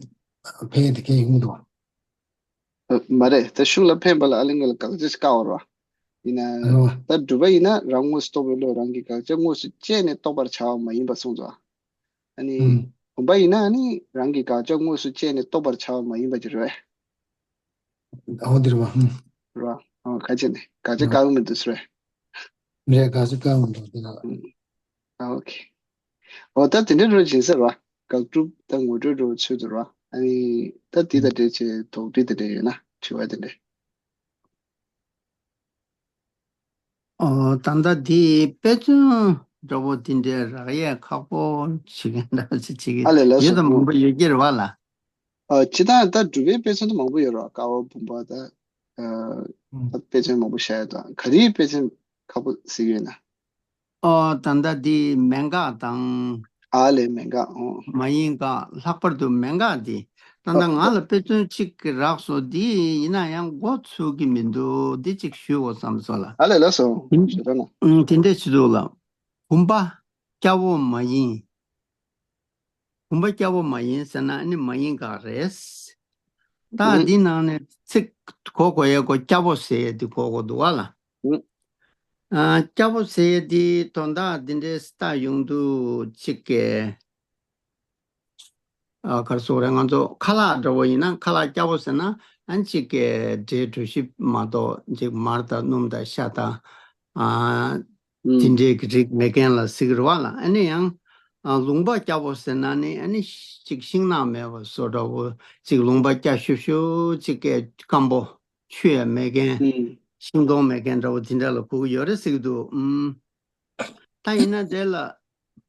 ཕན་ཡ་དེ་གས་ཡོང་གི་འདུག་མ་རེད། ད་ཤུགས་ལ་ཕན་པ་ལ་ཨ་ལི་ངེ་ལ་དགག་བྱ་ཞིག་བཀག་པ་རེད་བ། ཡིན་ན། རེད་བ། ད་སྒྲུབ་པ་ཡིན་ན་རང་དངོས་སུ་རྟོགས་པའི་བློས་རང་གི་དགག་བྱ་དངོས་སུ་དཔྱད་ནས་རྟོགས་པར་བྱ་བ་མ་ཡིན་པ་གསུངས་སོ། ཨ་ནི། ཨུམ། བུམ་པ་ཡིན་ན་ཨ་ནི་རང་གི་དགག་བྱ་དངོས་སུ་དཔྱད་ནས་རྟོགས་པར་བྱ་བ་མ་ཡིན་པ་ཅིག་རེད་བས། ཨོ་འདིར་བ། ཧུམ། ར། ཨོ་ཁ་ཅན་ནི་དགག་བྱ་བཀག་མི་འདུག་ཟེར་བས། མི་རེད། དགག་བྱ་བཀག་མི་འདུག་དེ་ལ། ཨུམ། ཨ་ཨོ་ཁེ། ཨོ་ད་དེ་འདྲའི་རོ་སྦྱིན་སྲེག་ར། དགག་སྒྲུབ་དང་ངོ་སྤྲོད་རོ་ཚུལ་དུ་ར། ཨ་ནི་ད་དེ་དང་འབྲེལ་བྱས་དོགས་འདྲི་དེ་འདྲ་ཡོད་ན་དྲི་བ་དེ་འདྲ། ཨོ་ད་ལྟ་དེ་དཔེ་མཚོན་འདྲ་པོ་དེ་འདྲའི་རག་ཡས་ཁག་པོ་བྱེད་མཁན་འདྲ་ཅིག་བྱེད་ཀྱི་ཨ་ལས་ལགས་ཡོད་སོ། དམ་མང་པོ་ཡོད་ཀྱི་རེད་བ་ལ། ཨ་སྤྱིར་བཏང་ད་སྒྲུབ་པའི་དཔེ་མཚོན་དུ་མང་པོ་ཡོད་རེད་བ། ཀ་བ་བུམ་པ་ད། ཨ་ད་དཔེ་མཚོན་མང་པོ་བཤད་ཡོད་དང་ག་རེའི་དཔེ་མཚོན་ཁག་པོ་གཟིགས་ཡོད་ན། ཨོ་ད་ལྟ་འདི་མན་དགག་དང་། ཨ་ལས་མན་དགག་ཨོ། མ་ཡིན་དགག་ལྷག་པར་དུ་མན་དགག་འདི། ད་ལྟ་ཨོ་ང་ལ་དཔེ་མཚོན་གཅིག་རག་སོང་འདི་ཡིན་ན་ཡང་མགོ་ཚོད་ཀྱི་མི་འདུག་འདི་གཅིག་ཞུ་དགོས་བསམ་སོང་ལ། ཨ་ལས་ལགས་སོ། ཞུ་དང་ན། ཨུམ་དེ་འདྲས་བྱེད་འདུག་ལ། བུམ་པ་སྐྱ་བོ་མ་ཡིན། བུམ་པ་སྐྱ་བོ་མ་ཡིན་ཟེར་ན་ཨ་ནི་མ་ཡིན་དགག་རེད། ད་ཨུ། འདི་ནང་ནས་ཚིག་གོ་དགོས་ཡས་གོ་སྐྱ་བོ་ཟེར་ཡས་འདི་གོ་དགོས་འདུག་བ་ལ། ཨུ། ཨ་སྐྱ་བོ་ཟེར་ཡས་འདི་དོན་དག་འདི་འདྲའི་ལྟ་ཡོང་དུས་གཅིག་གི་ཨ་ག་རེ་ཟེར་དགོས་རེད། ང་ཚོ་ཁ་ལག་འདྲ་བོ་ཡིན་ན་ཁ་ལག་སྐྱ་བོ་ཟེར་ན་ཨ་གཅིག་གི་འབྲས་གྲོ་ཞིབ་མ་གཏོགས་གཅིག་མར་དང་སྣུམ་དང་ཤ་དང་ཨ། དེ་ཨུམ། འདྲའི་གི་རིགས་མེད་མཁན་ལ་ཟེར་གི་རེད་བ་ལ། ཨ་ནི་ཡང་ཨ་ལུང་པ་སྐྱ་བོ་ཟེར་ན་ནི་ཨ་ནི་གཅིག་ཤིང་ནགས་མེད་པ་བཟོ་འདྲ་བོ། གཅིག་ལུང་པ་སྐྱ་ཤོད་ཤོད་གཅིག་གི་སྐམ་པོ་ཆུ་ཡང་མེད་མཁན། ཨུམ། ཤིང་སྡོང་མེད་མཁན་འདྲ་བོ་དེ་འདྲ་ལ་གོ་གི་ཡོད་རེད་ཟེར་གི་འདུག་ཨུམ། ད་ཡིན་ན་དེ་ལ་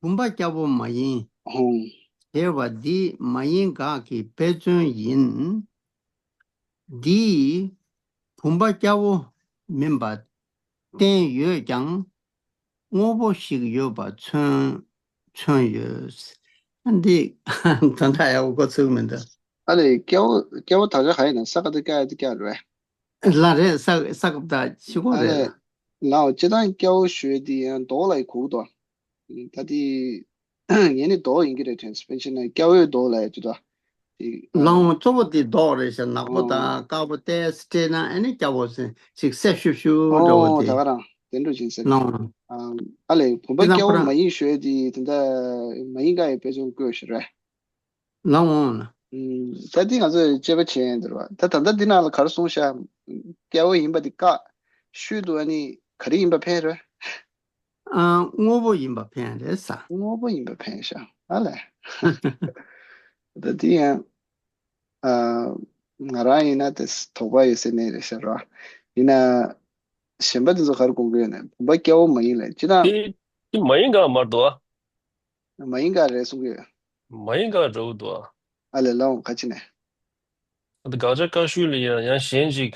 བུམ་པ་སྐྱ་བོ་མ་ཡིན། ཧུང་། ཞེས་པ་འདི་མ་ཡིན་དགག་གི་དཔེ་མཚོན་ཡིན། འདིས་བུམ་པ་སྐྱ་བོ་མིན་པ་བསྟན་ཡོད་ཀྱང་། དངོས་པོ་ཞིག་ཡོད་པ་མཚོན་མཚོན་ཡོད། འདི་ད་ལྟ་ཡག་པོ་གོ་ཚུགས་མི་འདུག་ཨ་ལས། སྐྱ་བོ་སྐྱ་བོ་དག་ཆ་ག་ཡིན་ན་ས་ཀ་དེ་སྐྱ་ཡ་དེ་སྐྱ་རེད། ལ་རེད། ས་ས་ཀ་ད་ཤི་གོ་ཨ་རེད། ལས། ལའོ་སྤྱི་བཏང་སྐྱ་བོ་ཞུ་ཡ་དེ་ཡང་མདོ་ལ་ཡི་གོ་གི་འདུག་ད་དེ་ངས་ནི་མདོ་ཡིན་གྱི་རེད་དྲན་སོང་། དཔེ་ཆ་ན་སྐྱ་བོའི་མདོ་ལ་ཡ་དེ་འདུག་དེ་ལའོ་གཙོ་བོ་དེ་མདོ་རེད་ཤག་ནག་པོ་དང་དཀར་པོ་ཏོག་ཙམ་སྤྲས་ན་ཨ་ནི་སྐྱ་བོ་ཟེར་ཅིག་སེར་ཤུབ་ཤུབ་འདྲ་བོ་ཨོ་ད་དེ་ག་རང་དེ་འདྲ་ཅིག་ཟེར། ལའོ། ཨ་ལས་བུམ་པ་སྐྱ་བོ་མ་ཡིན་ཞུ་ཡ་དེ་ད་ལྟ་མ་ཡིན་དགག་ཡའི་དཔེ་མཚོན་བཀོད་ཤག་རེད། ལའོ། ད་དེ་ང་ཚོས་དཔྱད་པ་བྱས་ཡོང་འདུག་ར། ད་ད་ལྟ་འདི་ནང་ལ་ག་རེ་གསུངས་ཤག་སྐྱ་བོ་ཡིན་པ་འདི་བཀག་ཤུལ་དུ་ཨ་ནི་ག་རེ་ཡིན་པ་ཕན་རེད། ཨ། དངོས་པོ་ཡིན་པ་ཕན་རེད་ས། དངོས་པོ་ཡིན་པ་ཕན་ཤག་ཨ་ལས། ད་དེ་ཡང་ཨ། ང་རང་ཡིན་ན་དེ་དོགས་པ་ཡོད་སའི་གནས་རེད་ཤག་ར། ཡིན་ན་གཞན་པ་དེ་ཚོ་ག་རེ་དགོངས་ཀྱི་ཡོད་ན། བུམ་པ་སྐྱ་བོ་མ་ཡིན་ལ་སྤྱིར་བཏང་དེ་དེ་མ་ཡིན་ག་མར་འདུག་ཨ། མ་ཡིན་ག་རེད་གསུང་གི་ཡོད། མ་ཡིན་ག་འདྲ་བོ་འདུག་ཨ། ཨ་ལས། ལའོ་ག་ཅི་ནས། ཨ་ད་དགག་བྱ་བཀག་ཤུལ་ལ་ཡང་ཡང་གཞན་ཅིག་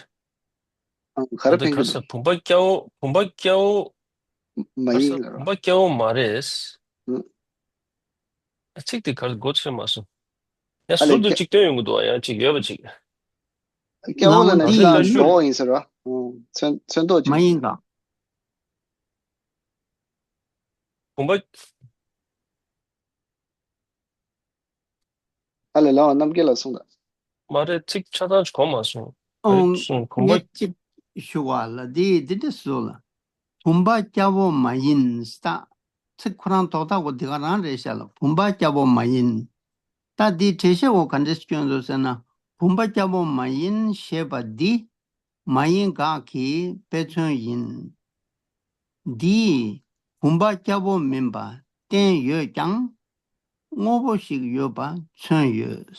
ཨ་ག་ཨ་རེ་ད་ཕན་ག་གི་ས་འདུག་བུམ་པ་སྐྱ་བོ་བུམ་པ་སྐྱ་བོ་མ་ག་ས་ཡིན་ལ་རོ། བུམ་པ་སྐྱ་བོ་མ་རེད། ཨུ། ཨ་ཚིག་དེ་ག་རེ་མགོ་ཚོས་མ་སོང་། ཡང་ཨ་ལས་ཟུར་དུ་སྐྱ་གཅིག་སྟོན་ཡོང་གི་འདུག་ཨ། ཡང་ཅིག་ཡོད་པ་ཅིག་ལའོ་ཨ་ད་འདི་ད་ཡིན། མདོག་ཡིན་ཟེར་རོ། ཨུ། མཚོན་མཚོན་མདོག་ཅིག་མ་ཡིན་ག་བུམ་པ། ཨ་ལས། ལའོ་རྣམ་རྒྱལ་ལགས་གསུངས་དང་། མ་རེད། ཚིག་ཆ་ཚང་གོ་མ་སོང་། ཨ་རེད་གསུངས། བུམ་པ། ངས་གཅིག་ཞུ་བ་ལ་འདི་འདི་འདྲ་སོ་ལ། བུམ་པ་སྐྱ་བོ་མ་ཡིན་ས། ཚིག་ཁོ་རང་དོག་ཐག་གོ་འདི་ག་རང་རེད་ཤག་ལ། བུམ་པ་སྐྱ་བོ་མ་ཡིན། ད་འདི་འགྲེལ་བཤད་འོ་ག་འདྲས་སྐྱོན་འདུག་ཟེར་ན། བུམ་པ་སྐྱ་བོ་མ་ཡིན་ཞེས་པ་འདི་མ་ཡིན་དགག་གི་དཔེ་མཚོན་ཡིན། འདིས་བུམ་པ་སྐྱ་བོ་མིན་པ་བསྟན་ཡོད་ཀྱང་། དངོས་པོ་ཞིག་ཡོད་པ་མཚོན་ཡོད།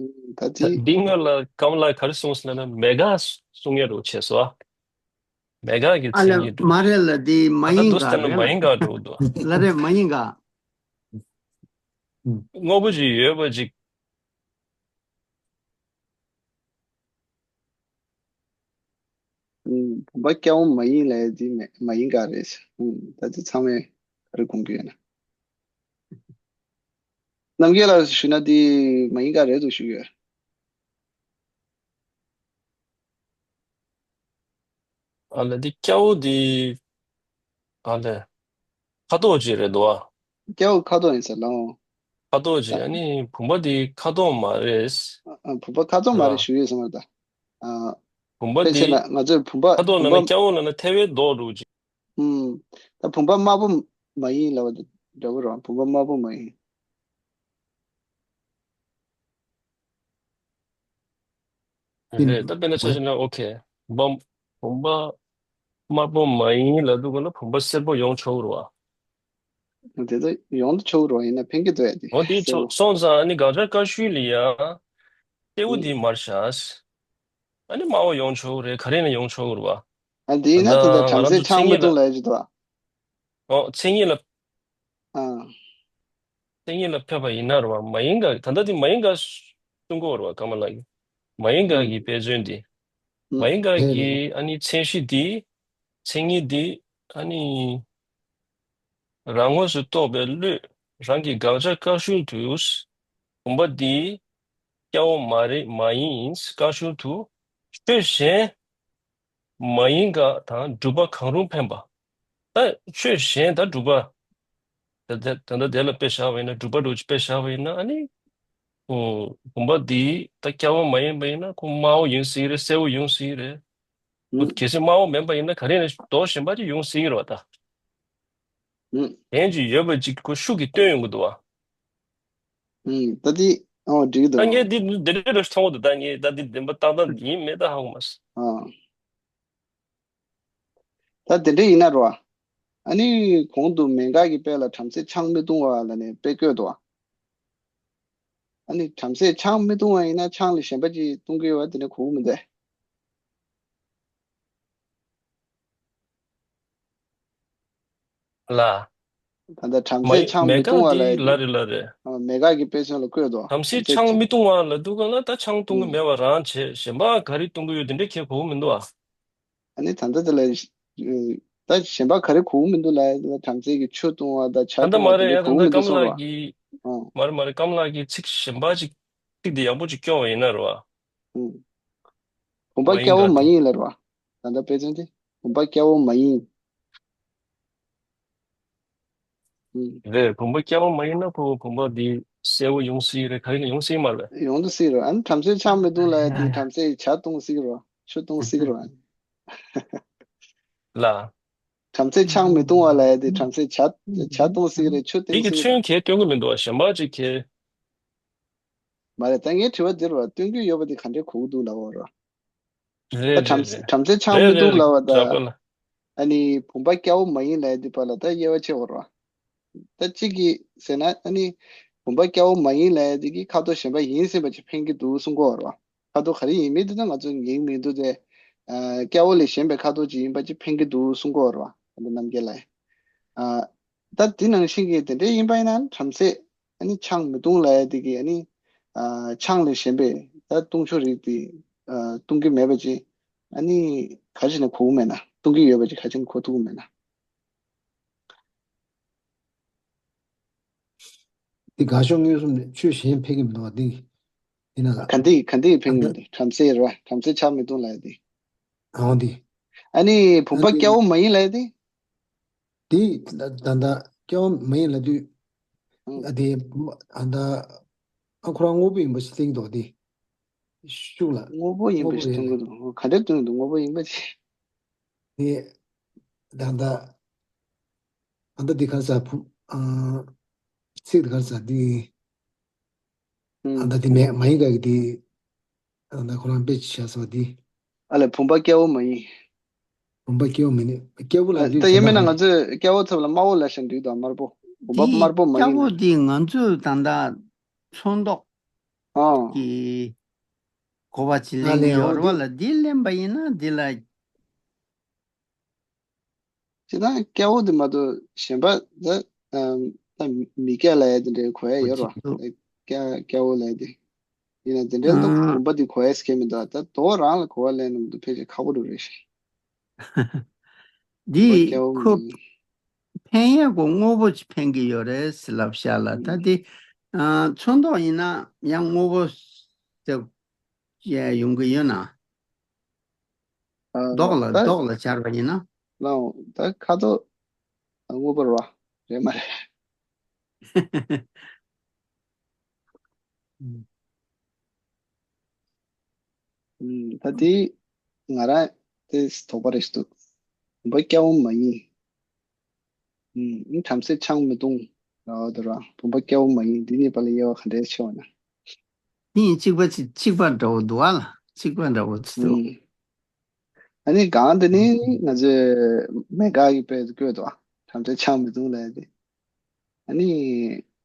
ད་ད་དེ་འདི་སྔོན་ལ་ཀམ་ལ་ག་རེ་གསུངས་ཟེར་ན་མེད་དགག་གསུང་ཡ་རུ་བྱས་སོ། མེད་དགག་གི་ཨ་མཚན་ལ་ཉིད་འགྲོ། མ་རེད་ལ་འདི་མ་ད་ཡིན་དུ་དགག་ཟེར་ན་རེད་མ་ལ། ཡིན་དགག་འགྲོ་འདུག་ལ་རེད་མ་ཡིན་དགག་དངོས་པོ་ཅིག་ཡོད་པ་ཅིག་ཨུམ། བུམ་པ་སྐྱ་བོ་མ་ཡིན་ལབ་ཡ་འདི་མེད་མ་ཡིན་ག་རེད། ཨུམ། ད་འདི་ཚང་མས་ག་རེ་དགོངས་ཀྱི་ཡོད་ན། རྣམ་རྒྱལ་ལགས་ཞུས་ན་འདི་མ་ཡིན་ག་རེད་འདུག་ཞུ་གི་ཡོད། ཨ་ལས་འདི་སྐྱ་བོ་འདི། ཨ་ལས། ཁ་དོག་ཅིག་རེད་འདུག་ཨ། སྐྱ་བོ་ཁ་དོག་ཡིན་ས་ལའོ། ཁ་དོག་ཅིག་ད་ཨ་ནི་བུམ་པ་འདི་ཁ་དོག་མ་རེད། ཨ་ཨ། བུམ་པ་ཁ་དོག་མ་རེད་ཨ། ཞུ་ཡོད་སོང་བ་ད། ཨ། བུམ་པ་ཕལ་ཆེར་འདི་ན་ང་ཚོས་བུམ་པ་ཁ་དོག་ལབ་བུམ་ན་པ། སྐྱ་བོ་ལབ་ན་ཐལ་བའི་མདོག་འདྲ་ཅིག་ཨུམ། ད་བུམ་པ་དམར་པོ་མ་ཡིན་ལབ་པ་འདྲ་བོ་རེད། བུམ་པ་དམར་པོ་མ་ཡིན། རེད། ད་དཔེར་ན་ཆ་བཞག་ན་ཨོ་ཁེ། བུམ་བུམ་པ་དམར་པོ་མ་ཡིན་ལབ་དུས་སྒང་ལ་བུམ་པ་སེར་པོ་ཡོང་ཆོག་གི་རེད་བ། དེ་ད་ཡོང་ཆོག་གི་རེད་བ། ཡིན་ན་ཕན་གྱི་འདུག་ཡ་དེ་འོ་དེ་སེར་པོ། སོང་ཙང་ཨ་ནི་དགག་བྱ་བཀག་ཤུལ་ལ་ཡ། སྐྱེ་བོ་ཨུ། དེ་མར་བཞག་ཨ་ནི་དམར་པོ་ཡོང་ཆོག་གི་རེད། ག་རེ་ན་ཡོང་ཆོག་གི་རེད་བ། ཨ་དེ་ཡིན་ན་ད་ད་ད་ང་རང་བྲམ་ཟེ་ཚོ་མཚན་ཆང་མི་ཉིད་ལ། འཐུང་ལབ་ཡ་ཅིག་འདུག་བ། ཨོ་མཚན་ཉིད་ལ། ཨ། མཚན་ཉིད་ལ་ཕེབས་པ་ཡིན་ན་རེད་བ། མ་ཡིན་ག་ད་ལྟ་དེ་མ་ཡིན་ག་གསུང་གི་ཡོད་རེད་བ། ཀ་མ་ལགས་ཀྱིས། མ་ཡིན་ག་ཨུ། གི་དཔེ་མཚོན་དེ། ཨུ། མ་ཡིན་ག་གི་ཨ་ནི་མཚན་གཞི་དེ། མཚན་ཉིད་དེ། ཨ་ནི། རང་ངོས་སུ་རྟོགས་པའི་བློས་རང་གི་དགག་བྱ་བཀག་ཤུལ་དུ། བུམ་པ་འདི་སྐྱ་བོ་མ་རེད་མ་ཡིན་བཀག་ཤུལ་དུ། ཆོས་གཞན་མ་ཡིན་དགག་དང་སྒྲུབ་པ་གང་རུང་འཕེན་པ། ད་ཆོས་གཞན་ད་སྒྲུབ་པ། ད་ད་ད་ལྟ་དེ་ལ་དཔེ་བཞག་པ་ཡིན་ན་སྒྲུབ་པ་འདྲ་བོ་ཅིག་དཔེ་བཞག་པ་ཡིན་ན་ཨ་ནི། ཨོ། བུམ་པ་འདི་ད་སྐྱ་བོ་མ་ཡིན་པ་ཡིན་ན་ཁོ་དམར་པོ་ཡོང་སྲིད་རེད། སེར་པོ་ཡོང་སྲིད་རེད། ཨུ། གལ་སྲིད་དམར་པོ་མིན་པ་ཡིན་ན་ག་རེ་ནས་མདོག་གཞན་པ་ཅིག་ཡོང་སྲིད་རེད་བ་ད། ཨུ། གཞན་ཅིག་ཡོད་པ་ཅིག་ཁོ་ཤུགས་ཀྱིས་སྟོན་ཡོང་གི་འདུག་བ། ཨུ། ད་འདི་ཨོ་འགྲིག་གི་འདུག་ད་ངས་འདི་འདི་འདྲ་འདྲ་ཞིག་མཐོང་གི་འདུག་ད་ངས་ད་འདི་བདེན་པ་ཏག་ཏག་འདི་ཡིན་མེད་ད་ཧ་གོ་མ་སོང་། ཨ། ད་དེ་འདྲ་ཡིན་ན་རོ། ཨ་ནི་གོང་དུ་མེད་དགག་གི་དཔེ་ལ་བྲམ་ཟེ་ཆང་མི་འཐུང་བ་ལབ་ནས་དཔེ་བཀོད་དོ། ཨ་ནི་བྲམ་ཟེ་ཆང་མི་འཐུང་བ་ཡིན་ན་ཆང་ལ་གཞན་པ་ཅིག་འཐུང་གི་ཡོད་པ་དེ་འདྲ་གོ་གི་མི་འདུག་ལ། ད་ལྟ་བྲམ་ཟེ་ཆང་མི་བཏུང་བ་ལ་ཡ་དེ་ལ་རེད་ལ་རེད། མེད་དགག་གི་དཔེ་མཚོན་ལ་བཀོད་དོ། བྲམ་ཟེ་ཆང་མི་བཏུང་བ་ལ་འདུག་ག་ལ་ད་ཆང་བཏུང་གི་མེད་པ་རང་བྱས་གཞན་པ་ག་རེ་བཏུང་གི་ཡོད་དེ་འདྲ་ཁྱེད་གོ་གི་མི་འདུག་ཨ། ཨ་ནི་ད་ལྟ་དེ་ལ་ད་གཞན་པ་ག་རེ་གོ་གི་མི་འདུག་ལ་ཡ་བྲམ་ཟེ་གི་ཆུ་བཏུང་བ་ད་ཆང་བཏུང་བ་དེ་འདྲ་གོ་གི་མི་འདུག་གསུངས་རོ། མ་རེད་མ་རེད་ཀམ་ལགས་ཀྱིས་ཚིག་གཞན་པ་ཅིག་ཚིག་དེ་ཡག་པོ་ཅིག་སྐྱོར་བ་ཡིན་ན་རེད་བ། བུམ་པ་སྐྱ་བོ་མ་ཡིན་ལ་རེད་བ། ད་ལྟ་དཔེ་མཚོན་དེ་བུམ་པ་སྐྱ་བོ་མ་ཡིན། རེད། བུམ་པ་སྐྱ་བོ་མ་ཡིན་ན་ཕོ་བོ་བུམ་པ་འདི་གསལ་བོ་ཡོང་སྲིད་རེད། ག་རེ་ཡོང་སྲིད་མ་རེད། ཡོང་དུ་སྲིད་རེད། ཨ་ནི་བྲམ་ཟེ་ཆང་མི་བཏུང་ལ་ཡ་དེ་བྲམ་ཟེ་ཇ་བཏུང་སྲིད་རེད། ཆུ་བཏུང་སྲིད་རེད། ལ། བྲམ་ཟེ་ཆང་མི་བཏུང་བ་ལ་ཡ་དེ་བྲམ་ཟེ་ཇ་ཇ་བཏུང་སྲིད་རེད། ཆུ་བཏུང་སྲིད་རེད། ཚོན་གས་སྟོན་གི་མི་འདུག་བ་གཞན་པ་ཅིག་གས། མ་རེད། ད་ངའི་དྲི་བ་འདི་རེད་བ། སྟོན་གི་ཡོད་པ་དེ་ག་འདྲའི་གོ་གི་འདུག་ལབ་པ་རེད། རེད་རེད་རེད། བྲམ་ཟེ་ཆང་མི་བཏུང་ལབ་པ་ད། ཨ་ནི་བུམ་པ་སྐྱ་བོ་མ་ཡིན་ལབ་ཡ་དེ་པ་ལ་ད་དབྱེ་བ་ཕྱེ་བ་རེད་བ། ད་གཅིག་གིས་ཟེར་ན་ཨ་ནི་བུམ་པ་སྐྱ་བོ་མ་ཡིན་ལབ་ཡ་དེ་གིས་ཁ་དོག་གཞན་པ་ཡིན་སྲིད་པ་ཅིག་འཕེན་གི་འདུག་གསུང་གི་ཡོད་རེད་བ། ཁ་དོག་ག་རེ་ཡིན་མིན་དེ་ད་ང་ཚོ་ངེས་མི་འདུག་སྟེ། སྐྱ་བོ་ལས་གཞན་པའི་ཁ་དོག་ཅིག་ཡིན་པ་ཅིག་འཕེན་གི་འདུག་གསུང་གི་ཡོད་རེད་བ། ད་ལྟ་རྣམ་རྒྱལ་ལགས། ད་དེ་ནང་བཞིན་གྱི་དེ་འདྲ་ཡིན་པ་ཡིན་ན་བྲམ་ཟེ་ཨ་ནི་ཆང་མི་བཏུང་ལབ་ཡ་དེ་གིས་ཨ་ནི་ཆང་ལས་གཞན་པའི་ད་བཏུང་ཆོག་རིགས་དེ་བཏུང་གི་མེད་པ་ཅིག་ཨ་ནི་ག་རེ་བྱས་ནས་གོ་གི་མེད་ན། བཏུང་གི་ཡོད་པ་ཅིག་ག་རེ་བྱས་ནས་གོ་ཐུབ་ཀྱི་མེད་ན། འདི་དགག་ཕྱོགས་མངོན་སུམ་ནས་ཆོས་གཞན་ཕན་གྱི་མི་འདུག་བ། འདི་ཡིན་ན་ལ། ག་འདི་ག་འདི་ཕན་གྱི་མི་འདུག་བྲམ་ཟེ་རེད་བ། བྲམ་ཟེ་ཆང་མི་བཏུང་ལབ་ཡ་དེ། ཨང་འདི། ཨ་ནི་བུམ་པ་སྐྱ་བོ་མ་ཡིན་ལབ་ཡ་དེ། དེ་ད་ད་ལྟ་སྐྱ་བོ་མ་ཡིན་ལབ་དུས། ཨ་དེ་ཨ་ད་ཨ་ཁོ་རང་དངོས་པོ་ཡིན་པ་ཞིག་བསྟན་གྱི་འདུག་དེ་ཤུགས་ལ་དངོས་པོ་ཡིན་པ་ཞིག་བསྟན་གྱི་འདུག་ག་འདྲ་བསྟན་གྱི་འདུག་དངོས་པོ་ཡིན་པ་ཞིག་དེ་ད་ལྟ་ཨ་ད་དེ་ག་ས་ཕུ་ཨ་ཚིག་དེ་ག་ས་དེ་ཨ་ད་དེ་མ་མ་ཡིན་ག་གི་དེ། ད་ཁོ་རང་དཔེ་ཅིག་བཞག་སོང་དེ། ཨ་ལས་བུམ་པ་སྐྱ་བོ་མ་ཡིན། བུམ་པ་སྐྱ་བོ་མ་ཡིན། སྐྱ་བོ་ལ་ད་ཡིན་མིན་ན་ང་ཚོས་སྐྱ་བོ་ཚབ་ལ་དམར་བོ་ལབ་བཞག་འགྲིག་དང་དམར་པོ། བུམ་པ་དེ་དམར་པོ་མ་སྐྱ་ཡིན་བོ་ལ། དེ་ང་ཚོས་ད་ལྟ་ཚོན་མདོག་ཨང་། གི་གོ་བ་ཅིག་ལེན་གི་ཡོད་རེད་བ་ལ། འདི་ལེན་པ་ཡིན་ན་འདི་ལ། སྤྱིར་བཏང་སྐྱ་བོ་དེ་མ་གཏོགས་གཞན་པ་ད་ཨམ་ད་མི་སྐྱ་ལབ་ཡ་དེ་འདྲའི་གོ་ཡ་ཡོད་རེད་བ། སྐྱ་སྐྱ་བོ་ལབ་ཡ་དེ། ཡིན་ན་དེ་འདྲའི་ལོ་བུམ་པ་དེ་གོ་ཡ་སྐད་མི་འདུག་ད་དོ་རང་ལ་གོ་བ་ལེན་ནམ་དུ་ཕལ་ཆེར་ཁག་པོ་འགྲོ་རེད་ཤག་འདི་ཁོ་ཕན་ཡ་གོ་དངོས་པོ་ཅིག་ཕན་གི་ཡོད་རེད་ཟེར་ལབ་ཤག་ལ། ད་དེ་ཚོན་མདོག་ཡིན་ན་ཡང་དངོས་པོ་ཟེར་ཡ་ཡོང་གི་ཡོད་ན། མདོག་ལ་མདོག་ལ་སྦྱར་བ་ཡིན་ན། ལའོ་ད་ཁ་དོག་དངོས་པོ་རེད་བ། རེད་མ་རེད། ད་དེ་ང་རང་དེ་དོགས་པ་རེ་ཞིག་འདུག་བུམ་པ་སྐྱ་བོ་མ་ཡིན། ཨུམ། བྲམ་ཟེ་ཆང་མི་བཏུང་། ལའོ་དོ་ར་བུམ་པ་སྐྱ་བོ་མ་ཡིན། འདི་གཉིས་བར་ལ་དབྱེ་བ་ག་འདྲས་ཕྱེ་བ་ན། དེ་ཡིན་གཅིག་པ་གཅིག་གཅིག་པ་འདྲ་བོ་འདུག་ཨ་ལ། གཅིག་པ་འདྲ་བོ་ཅིག་འདུག་ཨུམ། ཨ་ནི་གང་དེ་ནི་ང་ཚོས་མེད་དགག་གི་དཔེ་དུ་བཀོད་དོ། བྲམ་ཟེ་ཆང་མི་བཏུང་ལབ་ཡ་དེ། ཨ་ནི་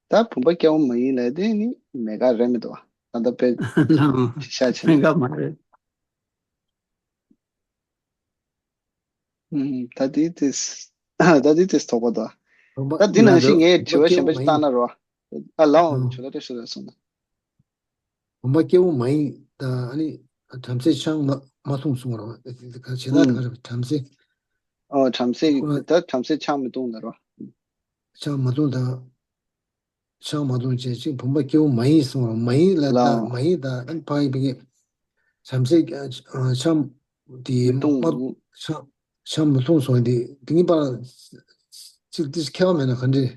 ད་བུམ་པ་སྐྱ་བོ་མ་ཡིན་ལབ་ཡ་དེ་ནི་མེད་དགག་རེད་མི་འདུག་ད་ལྟ་དཔེ་ལའོ་ཤ་ཆེ་མེད་ན། དགག་མ་རེད། ཨུམ། ད་དེ་དེ་ད་དེ་དེ་དོགས་པ་དང་། བུམ་པ་ད་དེ་ནང་བཞིན་ང་ངས་དྲི་བ་གཞན་པ་ཞིག་བཏང་ན་རོ། ཨ་ལའོ་ཨུམ། ཇོ་ལ་ཏྲེ་ཤོ་ར་སོང་ན། བུམ་པ་སྐྱ་བོ་མ་ཡིན་ད་ཨ་ནི་བྲམ་ཟེ་ཆང་མ་མ་འཐུང་གསུང་རོ། ག་བྱེད་ད་ཨུམ། ག་རེ་བྲམ་ཟེ། ཨོ་བྲམ་ཟེ་ཁོ་ད་བྲམ་ཟེ་ཆང་མི་འཐུང་ལ་རོ། ཆང་མ་འཐུང་ད། ཆང་མ་འཐུང་བྱས་ཅིག་བུམ་པ་སྐྱེ་བོ་མ་ཡིན་གསུངས་རོ། མ་ཡིན་ལ་ད་ལའོ། མ་ཡིན་ད་ཨན་ཕ་ཡི་བི་གི་བྱམས་སེ་ཆང་དེ་མི་འཐུང་མ་ཆང་ཆང་མི་འཐུང་སོང་དེ་དེ་གཉིས་པ་ཅིག་དེ་ཁྱད་པར་མེད་ན་ག་འདྲས།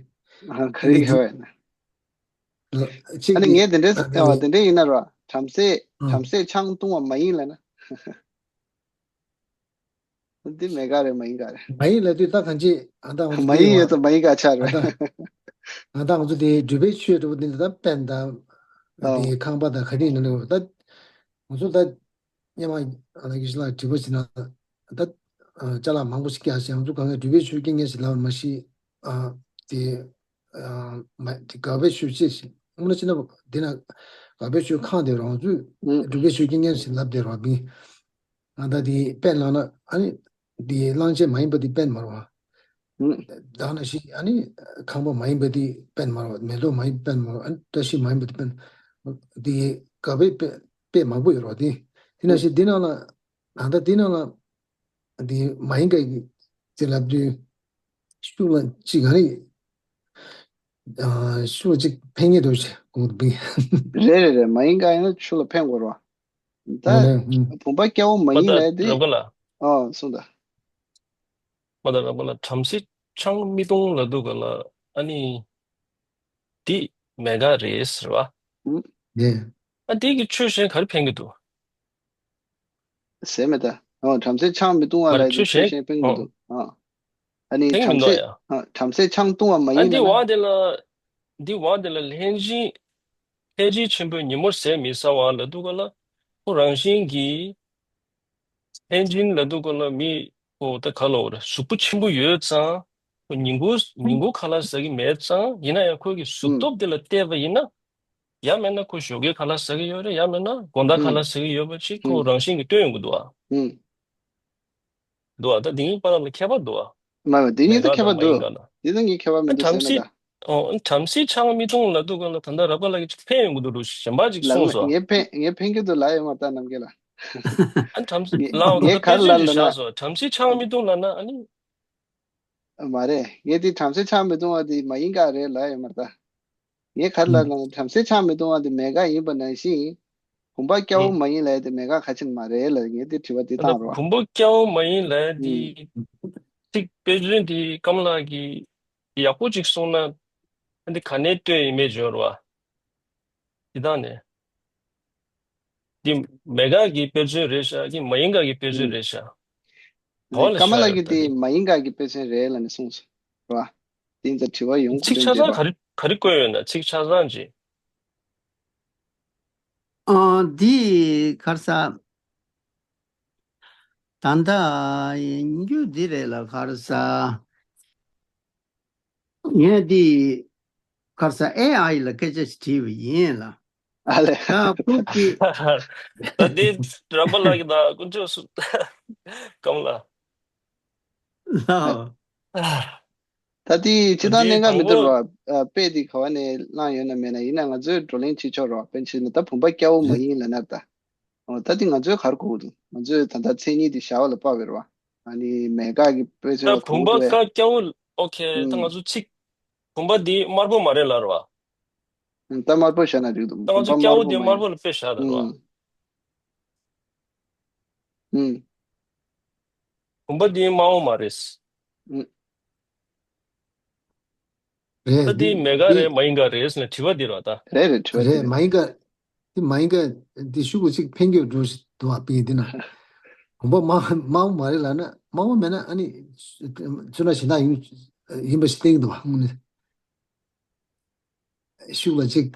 ཨ་ག་རེ་ཁྱད་པར་ཡོད་ན། ཅིག་ཨ་ནི་དེ་ངས་དེ་འདྲས་ཨ་ཨ་དེ་འདྲས་ཡིན་ན་རོ། བྱམས་སེ་ཨ་བྱམས་སེ་ཆང་འཐུང་བ་མ་ཡིན་ལ་ན། འདི་མེད་ག་རེད་མ་ཡིན་ག་རེད། མ་ཡིན་ལབ་དུས་ད་གང་ཅི་ཨ་ད་ང་ཚོ་མ་ཡིན་ཡོད་ཙང་མ་ཡིན་ག་ཆགས་རེད། ཨ་ད་ང་ཚོ་དེ་སྒྲུབ་པའི་ཆོས་འདྲ་བོ་འདི་འདྲ་ད་དཔེ་ད་ཨོ་དེ་ཁང་པ་དང་ག་རེ་ཡིན་ན་ད་ང་ཚོ་ད་སྙེ་མ་ཨ་ན་གི་ཤི་ལ་དྲི་བ་ཞིག་ན་ད་ཅ་ལག་མང་པོ་ཞིག་སྐྱེ་ཞིང་ང་ཚོ་གང་ག་སྒྲུབ་པའི་ཆོས་སྐྱེ་ངེས་ཞིག་ལབ་མ་ཤེས། ཨ་དེ་ཨ་མ་དེ་དགག་པའི་ཆོས་ཅི་ཞིག་དངོས་གནས་ཅི་ན་དེ་ན་དགག་པའི་ཆོས་ཁང་དེ་རང་ཚོས་སྒྲུབ་པའི་ཆོས་སྐྱེ་ངེས་ཞིག་ལབ་དེ་རང་བིན། ང་ད་དེ་དཔེ་བླངས་ན་ཨ་ནི་དེ་བླང་བྱ་མ་ཡིན་པ་དེ་དཔེ་མ་རུང་བ། ཨུ། ད་ནང་བཞིན་ཨ་ནི་ཁང་པ་མ་ཡིན་པ་དེ་དཔེ་མ་རེད་བ། མེ་ཏོག་མ་ཡིན་དཔེ་མ་རེད་བ། ཨ་ནི་བཀྲ་ཤིས་མ་ཡིན་པ་དེ་དཔེ་དེ་ག་བའི་དཔེ་དཔེ་མང་པོ་ཡོད་རེད་བ། དེ་དེ་ནང་བཞིན་དེ་ནང་ལ་ད་ལྟ་དེ་ནང་ལ་དེ་མ་ཡིན་པ་གི་ཅིག་ལབ་དུས་ཤུགས་ལ་ཅིག་ག་རེ། ཨ། ཤུགས་ཅིག་ཕན་ངེས་འདུག་ཅེས་དགོངས་པ། རེད་རེད་རེད། མ་ཡིན་ག་ཡིན་ན་ཤུགས་ལ་ཕན་དགོས་རེད་བ། ད་ཨ་ལས། ཨུ། བུམ་པ་སྐྱ་བོ་མ་མ་ཡིན་ད་ལབ་དེ། རབ་དགའ་ལགས། ཨ། གསུངས་ད། མ་ད་རབ་དགའ་ལགས། བྲམ་ཟེ་ཆང་མི་འཐུང་ལབ་འདུག་ག་ལ། ཨ་ནི་འདི་མེད་ག་རེད་ཟེར་བ། ཨུ། ཡེ། ཨ། འདི་གི་ཆོས་གཞན་ག་རེ་ཕན་གི་འདུག་ཟེར་མེད་ད། ཨོ། བྲམ་ཟེ་ཆང་མི་འཐུང་བ་མ་རེད། ལབ་དེ་ཆོས་ཆོས་གཞན་གཞན་ཕན་གི་ཨོ། འདུག་ཨ། ཨ་ནི་ཕན་གི་མི་བྲམ་འདུག་ཟེ། ཡ། ཨ། བྲམ་ཟེ་ཆང་འཐུང་བ་མ་ཨ། ཡིན་འདི་ལབ་ན། འོ་དེ་ལ། འདི་འོ་དེ་ལ་ལྷས་སྦྱིན། ལྷས་སྦྱིན་ཆེན་པོས་ཉིན་མོར་ཟས་མི་ཟ་བ་ལབ་འདུག་ག་ལ། ཁོ་རང་བཞིན་གྱིས་ལྷས་སྦྱིན་ལབ་འདུག་ག་ལ། མི་ཁོ་ད་ག་ལབ་དགོས་རེད། གཟུགས་པོ་ཆེན་པོ་ཡོད་ཙང་། ཁོ་ཉིན་གུང་ཉིན་གུང་ཁ་ལག་ཟ་གི་མེད་ཙང་། ཡིན་ན་ཡང་ཁོ་གི་གཟུགས་ཨུ། སྟོབས་དེ་ལ་བལྟས་པ་ཡིན་ན། ཡང་མིན་ན་ཁོ་ཞོགས་ཀས་ཁ་ལག་ཟ་གི་ཡོད་རེད། ཡང་མིན་ན་དགོང་དག་ཁ་ཨུ། ལག་ཟ་གི་ཡོད་པ་ཅིག་ཁོ་ཨུ། རང་བཞིན་གྱིས་སྟོན་ཡོང་གི་འདུག་ཨ། ཨུ། འདུག་ཨ། ད་འདི་གཉིས་བར་ལ་ཁྱད་པར་འདུག་ཨ། མ་མ། འདི་མེད་གཉིས་ད་ག་ཁྱད་དང་པར་མ་ཡིན་འདུག་ག་ལ། འདི་དང་གཉིས་ཁྱད་པར་མི་ཨ། འདུག་བྲམ་ཟེ། ཟེར་ན་ད། ཨོ། བྲམ་ཟེ་ཆང་མི་འཐུང་ལབ་འདུག་ག་ལ། ད་ལྟ་རབ་དགའ་ལགས་ཀྱིས་ཕན་ཡོང་གི་འདུག་འདུག་གཞན་པ་ཅིག་ལགས་གསུངས་སོ། ངས་ཕན་ངས་ཕན་གྱི་འདུག་ལབ་ཡོད་མ་རེད་ད་རྣམ་རྒྱལ་ལགས། ཨ། བྲམ་ཟེ་ངས་ལགས་འོ་ད་ངས་ག་རེ་དཔེ་ལབ་མཚོན་ལབ་ན། བཞག་སོ། བྲམ་ཟེ་ཆང་མི་འཐུང་ལབ་ན་ཨ་ནི། མ་རེད། ངས་དེ་བྲམ་ཟེ་ཆང་མི་འཐུང་བ་དེ་མ་ཡིན་ག་རེད་ལབ་ཡོད་མ་རེད་ད། ངས་ག་རེ་ལབ་ན། བྲམ་ཟེ་ཆང་མི་འཐུང་བ་དེ་མེད་ག་ཡིན་པ་ནང་བཞིན། བུམ་པ་སྐྱ་བོ་མ་ཡིན་ལབ་ཡ་དེ་མེད་ག་ག་ཅིག་མ་རེད་ལབ། ངས་དེ་དྲི་བ་དེ་ད་བཏང་རོགས། བུམ་པ་སྐྱ་བོ་མ་ཡིན་ལབ་ཡ་དེ་ཚིག་དཔེ་མཚོན་དེ་ཀམ་ལགས་ཀྱིས་ཡག་པོ་ཅིག་གསུངས་ན། ཨ་འདི་ག་ནས་བཏོན་ཡིན་མེད་འབྱོར་བ། འདི་དག་ནས། འདི་མེད་ག་གི་དཔེ་མཚོན་རེད་ཤག་གི་མ་ཡིན་ག་གི་དཔེ་མཚོན་རེད་ཤག་ག་ལ་ཀ་མ་ལགས་ཀྱིས་དེ་མ་ཡིན་ག་གི་དཔེ་མཚོན་རེད་ལབ་ནས་གསུངས་སོང་། རེད་བ། དེ་ཚོ་དྲི་བ་ཡོང་གི་ཚིག་ཆ་ཚང་ག་རེ་ག་རེ་བཀོད་ཡོད་ན། ཚིག་ཆ་ཚང་ཅིག་ཨ། འདི་ག་རེ་ཟ། ད་ལྟ་རྒྱུ་འདི་རེད་ལ། ག་རེ་ཟ། ངས་འདི་ག་རེ་ཟ། ཨེ་ཨའི་ལ་སྐད་ཆ་ཞིག་དྲིས་པ་ཡིན་ལ། ཨ་ལས། ད་ཁོ་གི། ད་འདི་རམ་པ་ལགས་ཀྱི་ད་དཀོན་མཆོག་སུ་ཀམ་ལགས། ལགས། ད་འདི་སྤྱིར་བཏང་གནད་འགག་མི་འདུག་རོ། དཔེ་འདི་ག་བ་ནས་བླངས་ཡོད་ན་མེད་ན། ཡིན་ན་ང་ཚོས་བགྲོ་གླེང་བྱེད་ཆོག་རོ། དཔེ་བྱས་ན་ད་བུམ་པ་སྐྱ་བོ་མ་ཡིན་ལབ་ན་ད། ཨོ། ད་འདི་ང་ཚོའི་ག་རེ་གོ་གི་འདུག་ང་ཚོས་ད་ལྟ་མཚན་ཉིད་འདི་བྱ་བ་ལ་དཔག་པ་རེད་བ། ཨ་ནི་མེད་ག་གི་དཔེ་མཚོན་ལ་ད་གོ་བུམ་པ་གི་འདུག་ག་སྐྱ་བོ། ཨོ་ཁེ། ད་ང་ཨུམ། ཚོ་ཚིག་བུམ་པ་འདི་དམར་པོ་མ་རེད་ལབ་རེད་བ། ཨུམ། ད་དམར་པོ་བཞག་ན་འགྲིག་འདུག་ད་ང་བུམ་པ་ཚོ་སྐྱ་བོ་དམར་པོ་འདི་མ་དམར་ཡིན། པོ་ལ་དཔེ་བཞག་རེད་བ། ཨུམ། ཨུམ། བུམ་པ་འདི་དམར་པོ་མ་རེད། ཨུམ། རེད། ད་འདི་འདི་མེད་ག་འདི་རེད་མ་ཡིན་ག་རེད་ཟེར་ནས་དྲི་བ་འདི་རེད་བ་ད། རེད་རེད། དྲི་བ་འདི་རེད། རེད། མ་ཡིན་ག་འདི་མ་ཡིན་ག་འདི་ཤུགས་ཀྱིས་ཅིག་འཕེན་རྒྱུ་འགྲོ་ཞིག་འདུག་བ། པིན་འདི་ན། བུམ་པ་དམར་དམར་པོ་མ་རེད་ལབ་ན། དམར་པོ་མེད་ན་ཨ་ནི་ཚོན་ཁྲ་གཞན་དག་ཡིན་ཡིན་པ་ཞིག་བསྟན་གྱི་འདུག་བ། དངོས་གནས་ཤུགས་ལ་ཅིག་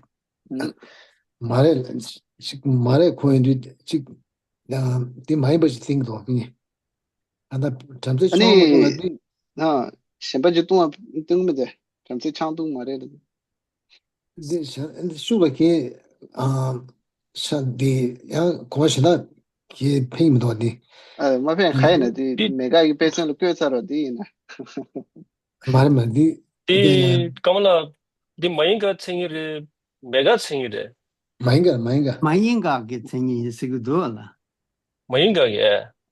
ཨུ། མ་རེད་ཅིག་མ་རེད་གོ་ཡོང་དུས་ཅིག་ཡང་འདི་མ་ཡིན་པ་ཞིག་བསྟན་གྱི་འདུག་བ། པིན། ད་ལྟ་བྲམ་ཟེ་ཨ་ཆུང་ནི། ལ་འདི། ཨ། གཞན་པ་ཅིག་བཏུང་བ་བཏུང་མི་དེ། བྲམ་ཟེ་ཆང་བཏུང་མ་རེད་ལ། འདི་ཤ་འདི་ཤུགས་ལ་ཁེ། ཨ། ཤ་འདི་ཡང་གོ་བ་གཞན་དག་གིས་ཕན་གྱི་མི་འདུག་འདི། ཨ། མ་ཕན་ག་ཡིན་ན་འདི་འདི་མེད་ག་གི་དཔེ་མཚོན་ལ་བཀོད་ཚར་རོ་འདི་ཡིན་ན། མ་རེད་མ་རེད་འདི། འདི་འདི་ཀམ་ལགས། འདི་མ་ཡིན་ག་མཚན་ཉིད་རེད། མེད་ག་མཚན་ཉིད་རེད། མ་ཡིན་ག་མ་ཡིན་ག་མ་ཡིན་ག་གི་མཚན་ཉིད་ཡིན་ཟེར་གྱི་འདུག་ལ། མ་ཡིན་ག་གི།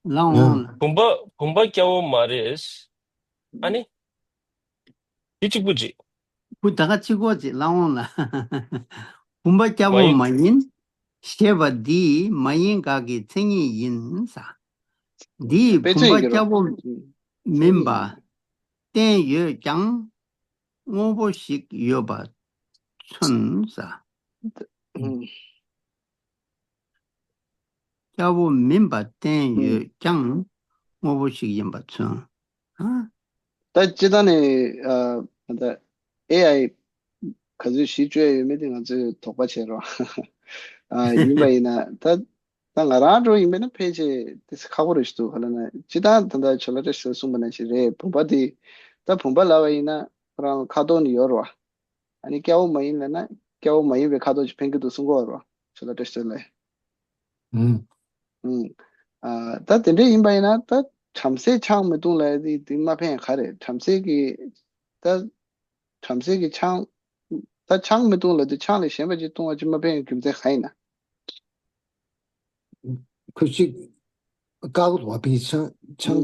ལགས་འོང་ལ། བུམ་པ་བུམ་པ་སྐྱ་བོ་མ་རེད། ཨ་ནི། འདི་གཅིག་པུ་ཅིག་བུ་ད་ག་གཅིག་པོ་ཅིག་ལགས་འོང་ལ། བུམ་པ་སྐྱ་བོ་མ་ཡིན། མ་ཡིན། ཞེས་པ་འདི་མ་ཡིན་ག་གི་མཚན་ཉིད་ཡིན་ས། འདིས་དཔེ་བུམ་ཅན་པ་གྱི་རོ། སྐྱ་བོ་མིན་པ་བསྟན་ཡོད་ཀྱང་དངོས་པོ་ཞིག་ཡོད་པ་མཚོན་ས། ཨུམ། སྐྱ་བོ་མིན་པ་བསྟན་ཡོད་ཀྱང་དངོས་པོ་ཞིག་ཡིན་པ་མཚོན། ཨ། ད་སྤྱིར་བཏང་ནས་ཨ་ད་ཨེ་ཨའི་ག་ཚོད་གཞི་བཅོལ་ཡོད་མེད་དེ་ང་ཚོས་དོགས་པ་བྱེད་རོགས། ཨ་ཡིན་པ་ཡིན་ན་ད་ད་ང་རང་འགྲོ་ཡིན་པས་ན་ཕལ་ཆེར་དེ་ཁག་པོ་རེད་ཞུ་འདུག་ག་ལ་ན་སྤྱིར་བཏང་ད་ད་ཆོ་ལ་ཏྲ་ཞིག་གསུངས་པ་ནང་བཞིན་རེད། བུམ་པ་དེ་ད་བུམ་པ་ལབ་པ་ཡིན་ན་ཁོ་རང་ཁ་དོག་ནི་ཡོད་རེད་བ། ཨ་ནི་སྐྱ་བོ་མ་ཡིན་ལབ་ན་སྐྱ་བོ་མ་ཡིན་པའི་ཁ་དོག་ཅིག་འཕེན་གྱི་འདུག་གསུང་གི་ཡོད་རེད་བ། ཆོ་ལ་ཏྲ་ཞིག་ལ། ཨུམ། ཨུམ། ཨ་ད་དེ་འདྲ་ཡིན་པ་ཡིན་ན་ད་ བྲམ་ཟེ་ཆང་མི་འཐུང་ལབ་དེ་དེ་མ་ཕན་ག་རེད། བྲམ་ཟེ་གི་ད་བྲམ་ཟེ་གི་ཆང་ད་ཆང་མི་འཐུང་ལབ་དུས་ཆང་ལས་གཞན་པ་ཅིག་བཏུང་བ་ཅིག་མ་ཕན་རྒྱུ་མཚན་ག་ཡིན་ན། ཁོས་གཅིག་བཀག་གི་འདུག་བ། བི་ཆང་ཆང་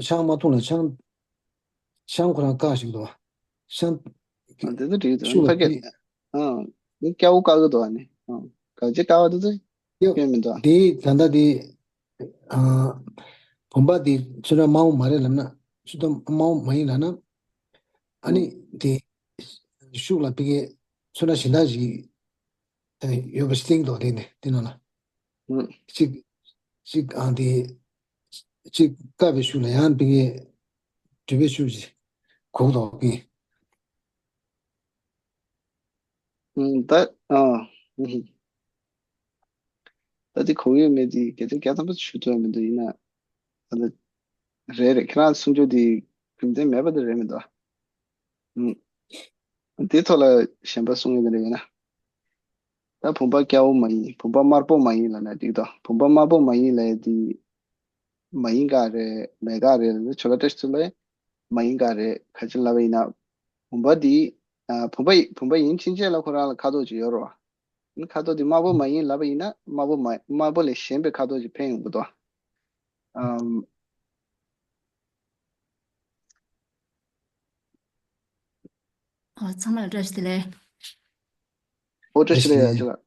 ཆང་མ་འཐུང་ལ་ཆང་ཆང་ཁོ་རང་བཀག་ཞིག་འདུག་བ། ཆང་ཨ་དེ་ཚོ་འགྲིག་འདུག་ཕ་སྐད་ཨ་ནི་སྐྱ་བོ་བཀག་གི་འདུག་ཨ་ནི་ཨ་ག་ཅི་བཀག་པ་དེ་ཚོ་སྐྱོན་མི་འདུག་ཨ། དེ་ད་ལྟ་དེ་ཨ་བུམ་པ་དེ་ཚུན་ར་དམར་པོ་མ་རེད་ལབ་ན་ཚུལ་དམ་དམར་པོ་མ་ཡིན་ལབ་ན་ཨ་ནི་དེ་ཤུགས་ལ་ཕ་གི་ཚུན་ར་གཞན་དག་ཞིག་ཡོད་པ་ཞིག་གླེང་འདུག་དེ་ནས་དེ་ནང་ལ། ཨུ། གཅིག་གཅིག་ཨང་དེ་གཅིག་བཀག་པའི་ཤུགས་ལ་ཡང་པི་ངེ་འགྲུལ་པའི་ཤུགས་ཀྱིས་གོག་འདུག་པི། ཨུ། ད་ཨ་ཨུ། ད་དེ་གོག་ཡོད་མེད་དེ་གལ་ཏེ་བརྒྱ་ཐམ་པ་ཞུ་ཐུབ་ཡ་མི་འདུག་ཡིན་ན་ད་ལྟ་རེད་རེད། ཁྱེད་རང་གསུང་རྒྱུ་དེ་རྒྱུ་མཚན་མེད་པ་དེ་རེད་མི་འདུག་ཨུ། དེ་ཐོག་ལ་གཞན་པ་གསུང་ཡ་དེ་རེད་ཡིན་ན། ད་བུམ་པ་སྐྱ་བོ་མ་ཡིན། བུམ་པ་དམར་པོ་མ་ཡིན་ལབ་ན་འགྲིག་དོ། བུམ་པ་དམར་པོ་མ་ཡིན་ལབ་ཡ་དེ་མ་ཡིན་ག་རེད་མེད་ག་རེད་ལབ་ན་ཆོ་ལ་བཀྲ་ཤིས་ཚུལ་ལས་མ་ཡིན་ག་རེད། ག་ཅི་ལབ་པ་ཡིན་ན་བུམ་པ་འདི་ཨ་བུམ་པ་ཡི་བུམ་པ་ཡིན་ཕྱིན་ཆད་ལ་ཁོ་རང་ལ་ཁ་དོག་ཅིག་ཡོད་རེད་བ། ཁ་དོག་འདི་དམར་པོ་མ་ཡིན་ལབ་པ་ཡིན་ན་དམར་པོ་མ་དམར་པོ་ལས་གཞན་པའི་ཁ་དོག་ཅིག་ཕན་ཡོང་གི་འདུག་ཨམ། ཨོ་ཚང་མ་ལ་བཀྲ་ཤིས་བདེ་ལེགས། ཨོ་བཀྲ་ཤིས་བདེ་ལེགས་ཡ་ཅོ་ལགས།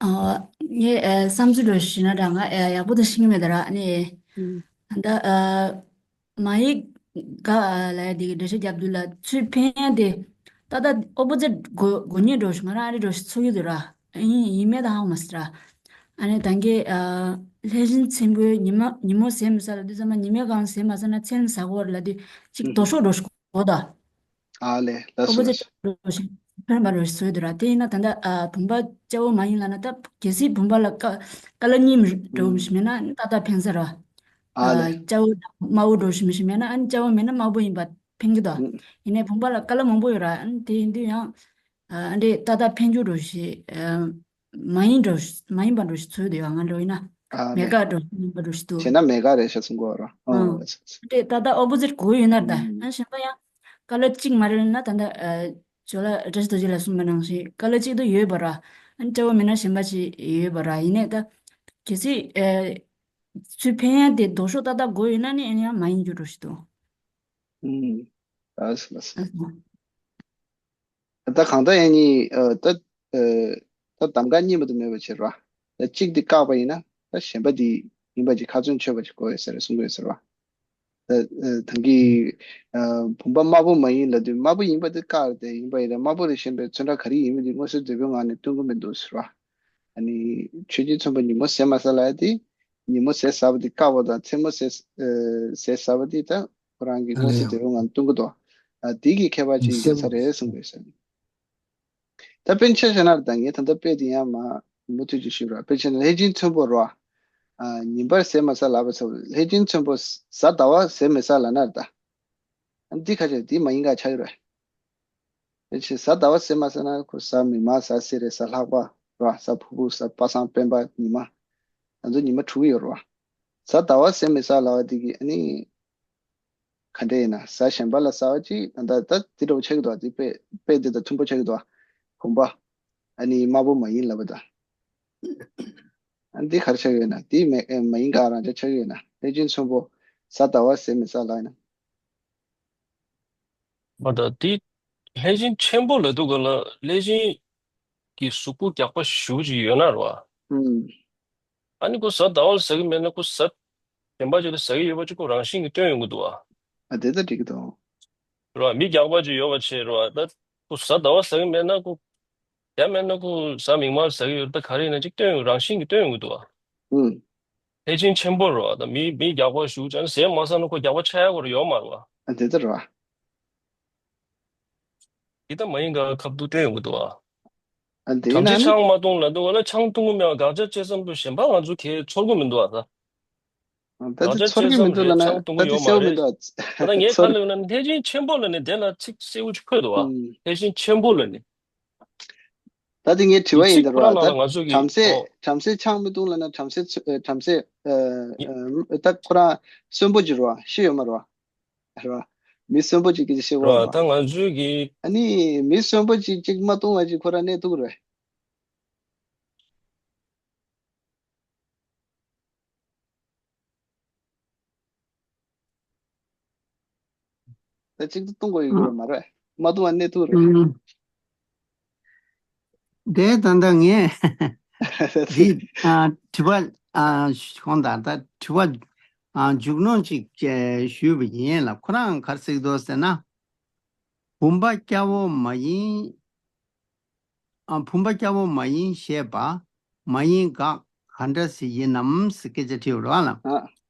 ཨོ་ངས་ཨ་བསམ་ཚུལ་འདྲ་ཞུས་ན་འདྲ་ང་ཨ་ཡག་པོ་དང་ཤེས་ཀྱི་མེད་ད་ར་ཨ་ནི་ཨུ། ད་ཨ་མ་ཡིག་ག་ལ་ཡ་དེ་གི་འགྲེལ་བཤད་རྒྱབ་དུས་ལ་ཚུལ་ཕན་ཡ་དེ་ད་ད་ཨོ་པོ་ཛིཊ་གོ་གོ་ཉེ་འགྲོ་ཞིག་ང་རང་ཨ་རི་འགྲོ་ཞིག་ཚོར་གྱི་འདུག་ར། ཡིན་ཡིན་མེད་ད་ཧ་གོ་མ་སོང་ར། ཨ་ནི་ད་གིན་ཨ་ལྷས་བྱིན་ཚེམ་པོའི་ཉི་མ་ཉིན་མོ་ཟས་མི་ཟ་ལབ་དུས་ཙམ་པ་ཉི་མའི་སྒང་ཟས་མ་ཟ་ན་མཚན་ཟ་དགོས་རེད་ལབ་དུས་གཅིག་ཨུ་རྡོ་ཤོག་འགྲོ་ཞིག་གོ་ད། ཨ་ལས་ལ་ཨོ་སོ་པོ་ལ་ཅིག་སོ། འགྲོ་ཞིག་ཕན་པ་འགྲོ་ཞིག་ཚོར་གྱི་འདུག་ར། དེ་ཡིན་ན་ད་ལྟ་ཨ་བུམ་པ་སྐྱ་བོ་མ་ཡིན་ལབ་ན་ད་གལ་སྲིད་བུམ་པ་ལ་ཀ་ཀ་ལ་གཉིས་འགྲོ་ཞིག་མེད་ན་ཨ་ནི་ཏག་ཏག་ཕན་ས་ར། ཨ་ཨ་ལས། སྐྱ་བོ་དང་དམར་པོ་འགྲོ་ཞིག་མི་ཞིག་མེད་ན་ཨ་ནི་སྐྱ་བོ་མེད་ན་དམར་པོ་ཡིན་པ་ཕན་གྱི་དོ། ཨུ། ཡིན་ནའི་བུམ་པ་ལ་ཀ་ལ་མང་པོ་ཡོད་ར། ཨ་ནི་དེ་ཡིན་དུས་ཡང་ཨ་འདྲེ་ཏག་ཏག་ཕན་རྒྱུ་འགྲོ་ཞིག་ཨ་མ་ཡིན་འགྲོ་ཞིག་མ་ཡིན་པ་འགྲོ་ཞིག་ཚོར་དུས་ཡང་ང་འགྲོ་ཡིན་ན་ཨ་མེད་ལས། ཀ་འགྲོ་ཞིག་མིན་པ་འགྲོ་ཞིག་འདུག་བྱས་ན་མེད་ཀ་རེད་ཤག་གསུང་གོ་ར། ཨོ་ཨ་ལས་སོ་སོ། འདྲེ་ཏག་ཏག་ཨོ་པོ་ཛིཊ་གོ་ཡོད་ན་ད་ཨ་ཨུ། གཞན་པ་ཡང་ཀ་ལ་གཅིག་མ་རེད་ན་ད་ལྟ་ཨ་ཇོ་ལ་བཀྲ་ཤིས་རྡོ་རྗེ་ལ་གསུངས་པ་ནང་བཞིན་ཀ་ལ་གཅིག་ཏུ་ཡོད་པ་ར། ཨ་ནི་སྐྱ་བོ་མེད་ན་གཞན་པ་ཅིག་ཡོད་པ་ར། ཡིན་ནའི་ད་གལ་སྲིད་ཨ་ཚུལ་ཕན་ཡ་དེ་ལྡོག་ཕྱོགས་ཏག་ཏག་དགོས་ཡོད་ན་ནི་ཨ་ནི་ཡང་མ་ཡིན་རྒྱུ་འགྲོ་ཞིག་འདུག་ཨུམ། ལགས་སོ་ལགས་སོ། ཨ་ད་གང་ལྟར་ཡང་ནི་ཨ་ད་ཨ་ད་གདམ་ག་རྙིང་པ་དུ་མེད་པ་བྱེད་ར། ད་གཅིག་དེ་བཀག་པ་ཡིན་ན་ད་གཞན་པ་དེ་ཡིན་པ་ཅིག་ཁ་ཚོན་ཆོད་པ་ཅིག་དགོས་ཡོད་ཟེར་གསུང་གི་ཡོད་ཟེར་བ། ད་ཨ་ད་གིན་ཨ་བུམ་པ་དམར་པོ་མ་ཡིན་ལབ་དུས་དམར་པོ་ཡིན་པ་དེ་བཀག་སྟེ་ཡིན་པ་ཡིན་ན་དམར་པོ་ལས་གཞན་པའི་ཚོན་ཁྲ་ག་རེ་ཡིན་མིན་དེ་མངོན་གསལ་དོད་པོའི་ངང་ནས་སྟོན་གི་མི་འདུག་ཟེར་བ། ཨ་ནི་མཆོད་སྦྱིན་ཚོན་པོ་ཉིན་མོ་ཟས་མ་ཟ་ལབ་ཡ་དེ་ཉིན་མོ་ཟས་ཟ་བ་དེ་བཀག་པ་དང་མཚན་མོ་ཟས་ཨ་ཟས་ཟ་བ་དེ་ད་ཁོ་རང་གི་མངོན་གསལ་དོད་པོའི་ངང་ནས་སྟོན་གི་འདུག་ཨ་དེ་གི་ཁྱད་པར་ཅིག་ཡོད་ས་རེད་གསུངས་པས་ཟེར། ད་དཔེར་ན་ཆ་བཞག་ན་ད་ངས་ད་ལྟ་དཔེ་དེ་ཡང་མ་མུ་མཐུད་ཅིག་ཞུས་ར། དཔེར་ན་ལྷས་བྱིན་ཚོན་པོ་ར། ཨ་ཉིན་པར་ཟས་མ་ཟ་ལབ་པ་ཚོ་ལྷས་བྱིན་ཚོན་པོ་གཟའ་ཟླ་བ་ཟས་མི་ཟ་ལབ་ན་ར་ད། ཨ་འདི་ཁ་ཆེ་འདི་མ་ཡིན་ག་ཆགས་ཡོད་རེད། ཕལ་ཆེར་གཟའ་ཟླ་བ་ཟས་མ་ཟ་ན་ཁོ་གཟའ་མིག་དམར་གཟའ་སེར་རེད་གཟའ་ལྷག་པ་ར་གཟའ་ཕུར་བུ་གཟའ་པ་སངས་སྤེན་པ་ཉི་མ། ང་ཚོ་ཉི་མ་དྲུག་ཡོད་རེད་བ། གཟའ་ཟླ་བ་ཟས་མི་ཟ་ལབ་པ་འདི་གི་ཨ་ནི་ག་འདྲ་ཡིན་ན་གཟའ་གཞན་པ་ལ་ཟ་བ་ཅིག་ད་ད་འདི་འདྲ་བོ་ཆགས་ཀྱི་འདུག་བ། འདི་དཔེ་དཔེ་འདི་དང་མཐུན་པོ་ཆགས་ཀྱི་འདུག་བ། བུམ་པ་ཨ་ནི་དམར་པོ་མ་ཡིན་ལབ་པ་དང་། ཨ་འདི་ག་རེ་ཆགས་ཀྱི་ཡོད་ན་འདི་མ་མ་ཡིན་ག་རང་ཆ་ཆགས་ཀྱི་ཡོད་ན་ལྷས་བྱིན་ཚོན་པོ་གཟའ་ཟླ་བ་ཟས་མི་ཟ་ལབ་ཡིན་ན། མ་ད་དེ་ལྷས་བྱིན་ཆེན་པོ་ལབ་དུས་ག་ལ་ལྷས་བྱིན་གྱི་གཟུགས་པོ་རྒྱགས་པ་ཞེ་པོ་ཅིག་ཡོད་ན་རེད་བ། ཨུམ། ཨ་ནི་ཁོ་གཟའ་ཟླ་བ་ལ་ཟ་གི་མེད་ན་ཁོ་གཟའ་གཞན་པ་ཅིག་ལ་ཟ་གི་ཡོད་པ་ཅིག་ཁོ་རང་བཞིན་གྱིས་སྟོན་ཡོང་གི་འདུག་བ། ཨ་དེ་ད་འགྲིག་གི་འདུག་རེད་བ། མི་རྒྱགས་པ་ཅིག་ཡོད་པ་བྱས་རེད་བ། ད་ཁོ་གཟའ་ཟླ་བ་ཟ་གི་མེད་ན་ཁོ་ཡང་མེད་ན་ཁོ་གཟའ་མིག་དམར་ཟ་གི་ཡོད་ད་ག་རེ་ཡིན་ན་ཅིག་སྟོན་ཡོང་རང་བཞིན་གྱིས་སྟོན་ཡོང་གི་འདུག་བ། ཨུམ། ལྷས་བྱིན་ཆེན་པོ་རེད་བ། ད་མི་མི་རྒྱགས་པ་ཞེ་པོ་ཅིག་ཟས་མ་ཟ་ན་ཁོ་རྒྱགས་པ་ཆགས་ཡག་ཁོ་རང་ཡོད་མ་རེད་བ། ཨ་དེ་ད་རེད་བ། འདི་ལྟ་མ་ཡིན་ག་ཁ་ཐུག་སྟོན་ཡོང་གི་འདུག་ཨ། ཨ་འདི་དམ་ན་ཅི་ནི་ཆང་མ་འཐུང་ལབ་འདུག་ཨ་ལ་ཆང་འཐུང་གི་མེད་པ་དགག་བྱ་བཅད་མཚམས་དུ་གཞན་པ་ང་ཚོ་གས་ཚོར་གི་མི་འདུག་ཨ་ད། ཨ་ད་དགག་དེ་བྱ་ཚོར་གི་བཅད་མི་མཚམས་འདུག་ལབ་རེད་ན་ཆང་འཐུང་ད་གི་དེ་ཡོད་མ་གསལ་པོ་མི་རེད། འདུག་ད་ལྟ་ངས་ག་ཚོར་ལབ་ན་ལྷས་བྱིན་ཆེན་པོ་ལབ་ནས་དེ་ལ་ཚིག་གསལ་པོ་ཅིག་འཁོད་འདུག་ཨ། ཨུམ། ལྷས་བྱིན་ཆེན་པོ་ལབ་ནས། ད་དེ་ངའི་དྲི་བ་ཡིན་ད་རོ། ད་ཁོ་རང་ལ་ད་ང་ཚོ་གི་བྲམ་ཟེ་ཨོ། བྲམ་ཟེ་ཆང་མི་འཐུང་ལབ་ན་བྲམ་ཟེ་ཚོ་ཨ་བྲམ་ཟེ་ཨ་ཨ་ད་ཁོ་རང་གསོན་པོ་ཅིག་རོ། ཤི་ཡོད་མ་རོ། རོ། མི་གསོན་པོ་ཅིག་གི་ཤི་བ་རོ། རོ། ད་ང་ཚོའི་གི་ཨ་ནི་མི་གསོན་པོ་ཅིག་ཅིག་མ་འཐུང་བ་ཅིག་ཁོ་རང་གནས་ཐུབ་རེད། ད་གཅིག་ཏུ་གཏོང་དགོས་ཡོད་མ་རེད། མ་གཏོང་བ་གནས་ཐུབ་རེད། ཨུམ། དེ་ད་ལྟ་ངས་འདི་ཨ་དྲི་བ་ཨ་ཁོང་ད་ལྟ་དྲི་བ་ཨ་མཇུག་སྣོན་ཅིག་ཨེ་ཞུས་པ་ཡིན་ལ། ཁོ་རང་ག་རེ་ཟེར་འདུག་ཟེར་ན། བུམ་པ་སྐྱ་བོ་མ་ཡིན། ཨ་བུམ་པ་སྐྱ་བོ་མ་ཡིན་ཞེས་པ། མ་ཡིན་དགག་ག་འདྲ་ཞིག་ཡིན་ནམ་ཟེར་སྐད་ཆ་དྲིས་པ་རེད་བ་ལ། ཨ།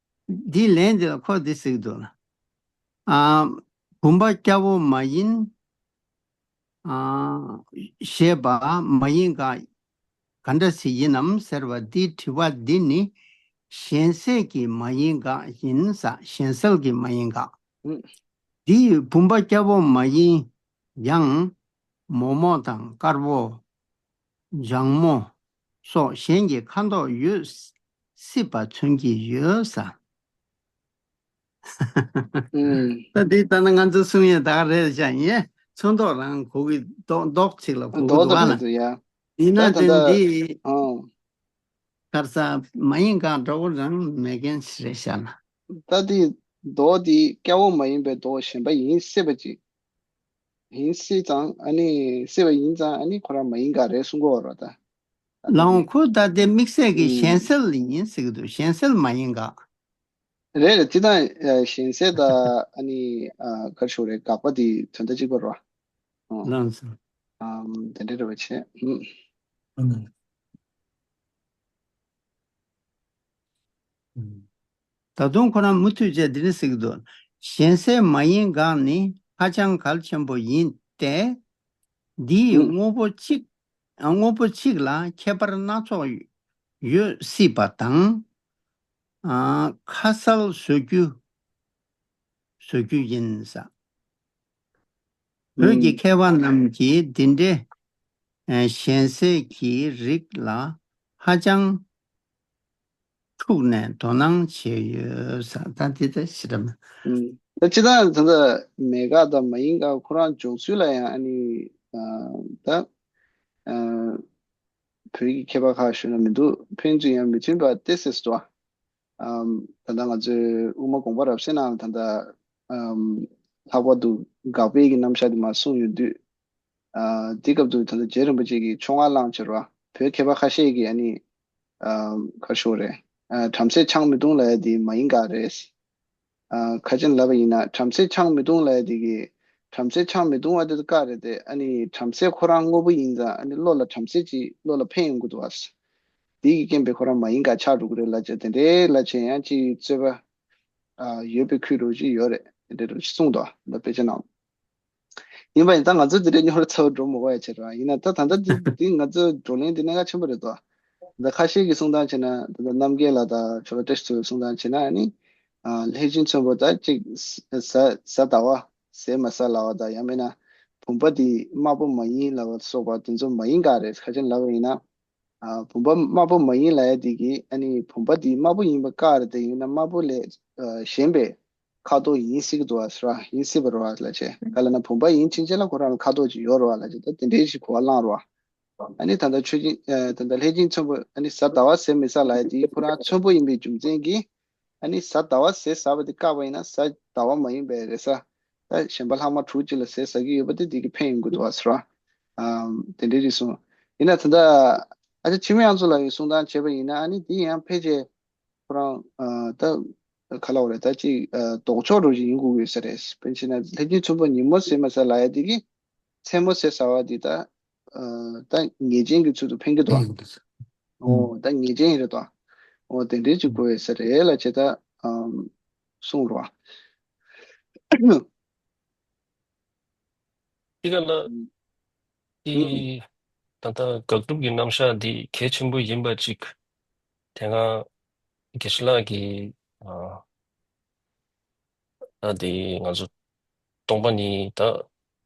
འདིའི་ལན་འདི་ལ་ཁོ་འདི་ཟེར་གྱི་འདུག་ལ། ཨ་བུམ་པ་སྐྱ་བོ་མ་ཡིན། ཨ་ཞེས་པ་མ་ཡིན་དགག་ག་འདྲ་ཞིག་ཡིན་ནམ་ཟེར་བ་འདིའི་དྲི་བ་འདི་ནི་གཞན་སེལ་གྱི་མ་ཡིན་དགག་ཡིན་ས། གཞན་སེལ་གྱི་མ་ཡིན་དགག་ཨུ། འདི་ཡི་བུམ་པ་སྐྱ་བོ་མ་ཡིན་ཡང་། མོག་མོག་དང་དཀར་པོ། ལྗང་མོ་སོགས་གཞན་གྱི་ཁ་མདོག་ཡོད་སྲིད་པ་མཚོན་གྱི་ཡོད་ས། ཨུམ། ད་འདི་ལྟ་ན་ང་ཚོ་གསུང་ཡས་ད་ག་རེ་བྱ་ཡིན། ཚོན་མདོག་རང་གོ་གི་མདོག་མདོག་ཅིག་ལ་གོ་གི་མདོག་འདུག་ད་བ་ལ། མི་འདུག་ཡ། ཡིན་ན་ད་ད་དེ་ད་འདི་ཨང་། གར་ས་མ་ཡིན་གང་འདྲ་བོ་རང་མེད་མཁན་ཞིག་རེད་ཤག་ལ། ད་འདི་མདོག་འདི་སྐྱ་བོ་མ་ཡིན་པའི་མདོག་གཞན་པ་ཡིན་སྲིད་པ་ཅིག་ཡིན་སྲིད་ཙང་ཨ་ནི་སྲིད་པ་ཡིན་ཙང་ཨ་ནི་ཁོ་རང་མ་ཡིན་ག་རེད་གསུང་གི་ཡོད་རེད་ད། ད་ལའང་འདི་ཁོ་ད་དེ་དམིགས་བསལ་གྱི་ཨུམ། གཞན་སེལ་ཡིན་ཟེར་གྱི་འདུག་གཞན་སེལ་མ་ཡིན་ག་རེད་རེད། དེ་དང་ཨ་གཞན་སེལ་དང་ཨ་ནི་ཨ་ག་རེ་ཞུ་དགོས་རེད། དགག་པ་དེ་དོན་དག་གཅིག་པ་རེད་བ། ཨོ། ལགས་སོ། ཨམ་དེ་འདྲ་རེད་བ་བྱས། ཨུམ། ཨུམ། ད་དུང་ཁོ་རང་མུ་མཐུད་བྱས་འདི་འདྲ་ཟེར་གྱི་འདུག་གཞན་སེལ་མ་ཡིན་དགག་ནི་ཧ་ཅང་གལ་ཆེན་པོ་ཡིན་ཏེ། འདིའི་ཨུམ། དངོས་པོ་གཅིག་དངོས་པོ་གཅིག་ལ་ཁྱད་པར་སྣ་ཚོགས་ཡོད་སྲིད་པ་དང་། ཨ་ཁ་གསལ་བཟོ་རྒྱུ་བཟོ་རྒྱུ་ཡིན་ས། བོད་ཀྱི་ཨུམ། མཁས་པ་རྣམས་ཀྱིས་འདི་འདྲའི་ཨ་གཞན་སེལ་གྱི་རིགས་ལ་ཧ་ཅང་འཁྲུགས་ནས་དོ་སྣང་བྱས་ཡོད་ས། ད་འདི་ལྟ་ཞིག་རེད་མ། ཨུམ། ད་སྤྱིར་བཏང་ད་ལྟ་མེད་དགག་དང་མ་ཡིན་དགག་ཁོ་རང་འཇོག་ཚུལ་ལ་ཡང་ཨ་ནི་ཨ་ད་ཨ་བོད་ཀྱི་མཁས་པ་ཁག་ཞུ་ན་མི་འདུག་ཕན་ཚུན་ཡང་མི་མཐུན་པ་ཏོག་ཙམ་འདུག་ཨམ། ད་ལྟ་ང་ཚོའི་དབུ་མ་དགོངས་པ་རབ་གསལ་ནང་ད་ལྟ་ཨམ། ལྷག་པར་དུ་དགག་པའི་གི་རྣམ་གཞག་དེ་མར་གསུངས་ཡོང་དུས། ཨ། དེ་སྐབས་དུ་ད་ལྟ་རྗེ་རིན་པོ་ཆེ་གིས་ཕྱོགས་སྔ་བླངས་བྱས་རོ། བོད་མཁས་པ་ཁ་ཤས་ཀྱིས་ཨ་ནི། ཨ། ག་རེ་ཞུ་དགོས་རེད། ཨ། བྲམ་ཟེ་ཆང་མི་འཐུང་ལབ་ཡ་དེ་མ་ཡིན་ག་རེད། ཨ། ཁ་ཅིག་ལབ་པ་ཡིན་ན་བྲམ་ཟེ་ཆང་མི་འཐུང་ལབ་ཡ་དེ་གི། བྲམ་ཟེ་ཆང་མི་འཐུང་བ་དེ་ཚོ་བཀག་རེད་དེ། ཨ་ནི་བྲམ་ཟེ་ཁོ་རང་དངོས་པོ་ཡིན་ཙང་ཨ་ནི་བློ་ལ་བྲམ་ཟེ་ཅིག་བློ་ལ་ཕན་ཡོང་གི་འདུག་བ། དེ་གི་རྐྱེན་པས་ཁོ་རང་མ་ཡིན་ག་ཆགས་འགྲོ་གི་རེད་ལབ་བྱས། དེ་འདྲའི་ལབ་བྱས་ཡང་ཅིག་རྩོད་པ། ཨ། ཡོད་པའི་ཁུལ་རོ་ཅིག་ཡོད་རེད། དེ་འདྲའི་རོ་ཅིག་གསུངས་འདུག་བ། ད་དཔེ་ཆ་ནང་། ཡིན་པ་ཡིན་ད་ང་ཚོ་དེ་འདྲའི་རྙོག་དྲ་ཚ་བོ་འགྲོ་མི་དགོས་ཡ་བྱས་རོ། ཡིན་ན་ད་ད་ལྟ་དེ་དེ་ང་ཚོའི་བགྲོ་གླེང་དེ་གནད་འགག་ཆེན་པོ་རེད་དོ། ད་ཁ་ཤས་ཀྱིས་གསུང་སྟངས་བྱས་ན་ད་ལྟ་རྣམ་རྒྱལ་ལགས་དང་ཆོས་གྲགས་བཀྲ་ཤིས་ཚོས་གསུང་སྟངས་བྱས་ན་ཨ་ནི། ཨ། ལྷས་བྱིན་ཚོན་པོ་ད་ཅིག་གཟའ་གཟའ་ཟླ་བ་ཟས་མ་ཟ་ལབ་པ་དང་ཡང་མིན་ན་བུམ་པ་དེ་དམར་པོ་མ་ཡིན་ལབ་པ་སོགས་པ་དེ་ཚོ་མ་ཡིན་ག་རེད། ཁ་ཅིག་ལབ་པ་ཡིན་ན། ཨ། བུམ་པ་དམར་པོ་མ་ཡིན་ལབ་ཡ་དེ་གིས་ཨ་ནི་བུམ་པ་དེ་དམར་པོ་ཡིན་པ་བཀག་རེད་དེ། ཡིན་ན་དམར་པོ་ལས་ཨ་གཞན་པའི་ཁ་དོག་ཡིན་སྲིད་ཀྱི་འདུག་བ་ཟེར་བ། ཡིན་སྲིད་པ་རེད་བ་ལབ་བྱས། ག་ལབ་ན་བུམ་པ་ཡིན་ཕྱིན་ཆད་ལ་ཁོ་རང་ལ་ཁ་དོག་ཅིག་ཡོད་རེད་བ་ལབ་བྱས། ད་དེ་འདྲའི་ཞིག་གོ་བ་བླངས་རེད་བ། ཨ་ནི་ད་ལྟ་ཆོས་སྦྱིན་ཨ་ད་ལྟ་ལྷས་བྱིན་ཚོན་པོ་ཨ་ནི་གཟའ་ཟླ་བ་ཟས་མི་ཟ་ལབ་ཡ་དེ་ཁོ་རང་ཚོན་པོ་ཡིན་པའི་རྒྱུ་མཚན་གྱིས། ཨ་ནི་གཟའ་ཟླ་བ་ཟས་ཟ་བ་དེ་བཀག་པ་ཡིན་ན་གཟའ་ཟླ་བ་མ་ཡིན་པའི་རེས་གཟའ་ད་གཞན་པ་ལྷག་མ་དྲུག་ཅིག་ལ་ཟས་ཟ་གི་ཡོད་པ་དེ་དེ་གི་ཕན་ཡོང་གི་འདུག་བ་ཟེར་བ། ཨམ། དེ་འདྲའི་རིགས་གསུངས། ཡིན་ན་ད་ལྟ་ཨ་ཅག་འཆི་མེད་དབྱངས་མཚོ་ལགས་ཀྱིས་གསུང་སྟངས་བྱས་པ་ཡིན་ན་ཨ་ནི་དེ་ཡང་ཕལ་ཆེར་ཁོ་རང་ཨ་ད་ག་ལབ་དགོས་རེད། ད་ཅིག་ཨ་ལྡོག་ཕྱོགས་འདྲ་ཅིག་ཡིན་དགོས་ཀྱི་ཡོད་ས་རེད། དཔེར་ན་ཆ་བཞག་ན་ལྷས་བྱིན་ཚོན་པོ་ཉིན་མོ་ཟས་མ་ཟ་ལབ་ཡ་དེ་གི་མཚན་མོ་ཟས་ཟ་བ་འདི་ད། ཨ། ད་ངེས་ཅན་གྱི་ཚུལ་དུ་ཕན་གྱི་འདུག་ཨང་། འོ་ད་ངེས་ཅན་རེད་དོ། འོ་དེ་འདྲའི་ཅིག་དགོས་ཡོད་ས་རེད་ལབ་བྱས་ད། ཨམ། གསུངས་རོ། དེ་ག་ལ། ཨམ། དེ། ཨམ། ད་ལྟ་དགག་སྒྲུབ་ཀྱི་རྣམ་གཞག་འདི་གལ་ཆེན་པོ་ཡིན་པ་ཅིག་དེ་སྔ་དགེ་བཤེས་ལགས་ཀྱིས། ཨ། ད་དེ་ང་ཚོ་སྟོང་པ་ཉིད་ད་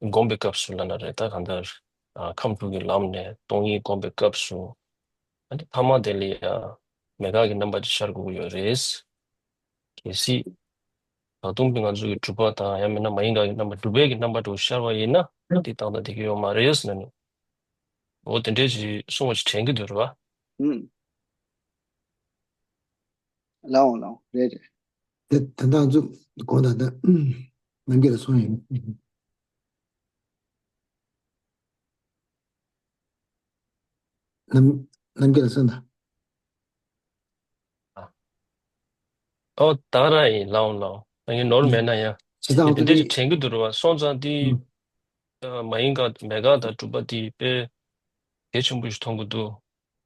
སྒོམ་པའི་སྐབས་སུ་ལབ་ན་རེད། ད་གང་ལྟར་ ཨ་ཁམས་དྲུག་གི་ལམ་ནས་སྟོང་ཉིད་སྒོམ་པའི་སྐབས་སུ། ཨ་ནི་ཐ་མ་དེ་ལ་ཡང་མེད་དགག་གི་རྣམ་པ་ཅིག་ཤར་དགོས་ཀྱི་ཡོད་རེད། གལ་སྲིད་ད་དུང་པའི་ང་ཚོ་གི་གྲུབ་པ་དང་ཡང་མིན་ན་མ་ཡིན་དགག་གི་རྣམ་པ་གྲུབ་པའི་གི་རྣམ་པ་དྲུག་ཤར་བ་ཡིན་ན་དེ་ཏག་ཏག་བསྡད་ཀྱི་ཡོད་མ་རེད་ཟེར་ནས། འོ་དེ་འདྲས་ཅིག་གསུང་བ་ཞིག་དྲན་གྱི་འདུག་རེད་བ། ཨུམ། ལའོ་ལའོ་རེད་རེད། དེ་དེ་འདྲ་ཚོ་དགོངས་དག་ད་རྣམ་རྒྱལ་ལ་གསུངས་ཡིན། རྣམ་རྣམ་རྒྱལ་ལ་གསུངས་དང་། ཨོ་ད་ར་ཡིན་ལའོ་ལའོ། ད་ངས་ནོར་མེད་ན་ཡང་ཇི་ལྟར་དེ་འདྲས་ཅིག་དྲན་གྱི་འདུག་རེད་བ། སོང་ཙང་དེ་མ་ཡིན་དགག་མེད་དགག་དང་གྲུབ་པ་དེ་དཔེ་གལ་ཆེན་པོ་ཞིག་མཐོང་གི་འདུག་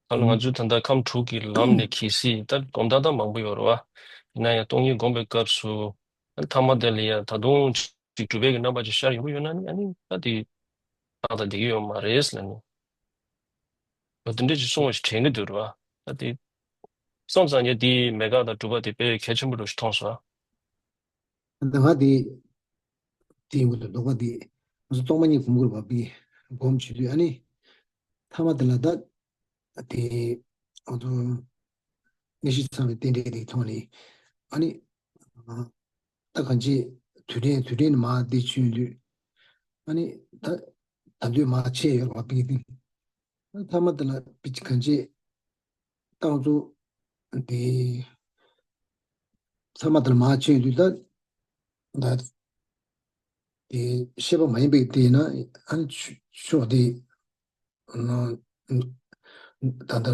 ད་ལོ་ང་ཚོས་ད་ལྟ་ཁམས་དྲུག་གི་ལམ་ནས་གལ་སྲིད་ད་སྒོམ་སྟངས་ད་མང་པོ་ཡོད་རེད་བ། ཡིན་ན་ཡང་སྟོང་ཉིད་སྒོམ་པའི་སྐབས་སུ་ཐ་མ་དེ་ལ་ཡང་ད་དུང་ཅིག་གྲུབ་པའི་གི་རྣམ་པ་ཅིག་ཤར་ཡོང་གི་ཡོད་ན་ནི་ཨ་ནི་ད་དེ་ཏག་ཏག་བསྡད་ཀྱི་ཡོད་མ་རེད་ལབ་ནས། འོ་དེ་འདྲས་ཅིག་གསུང་བ་ཞིག་དྲན་གྱི་འདུག་རེད་བ། ད་དེ་སོང་ཙང་ངས་དེའི་མེད་དགག་དང་གྲུབ་པ་དེ་དཔེ་གལ་ཆེན་པོ་འདྲ་ཞིག་མཐོང་སོང་། ད་ང་དེ་དེ་ཡིན་དགོས་འདུག་དོགས་པ་དེ་ང་ཚོ་སྟོང་པ་ཉིད་སྒོམ་དགོས་པ་པའི་སྒོམ་བྱེད་དུས་ཨ་ནི་ཐ་མ་དེ་ལ་ད་དེ་ང་ཚོ་ནད་གཞི་ཚང་བའི་རྟེན་འབྲེལ་དེ་མཐོང་ནས་ཨ་ནི། ད་གང་ཅི་དུས་དྲན་དུས་དྲན་ནི་མ་བདེ་ཆུན་དུས། ཨ་ནི་ད་ད་དུས་མ་ཆེ་ཡོད་པ་པི་ཏི། ཐ་མ་དེ་ལ་པི་ཅི་གང་ཅི་ཏང་ཚོ་དེ་ཐ་མ་དེ་ལ་མ་ཆེ་དུས་ད་ད་དེ་ཤེས་པ་མ་ཡིན་པའི་དེ་ན་ཨ་ནི་ཕྱོགས་དེ། ད་ལྟ་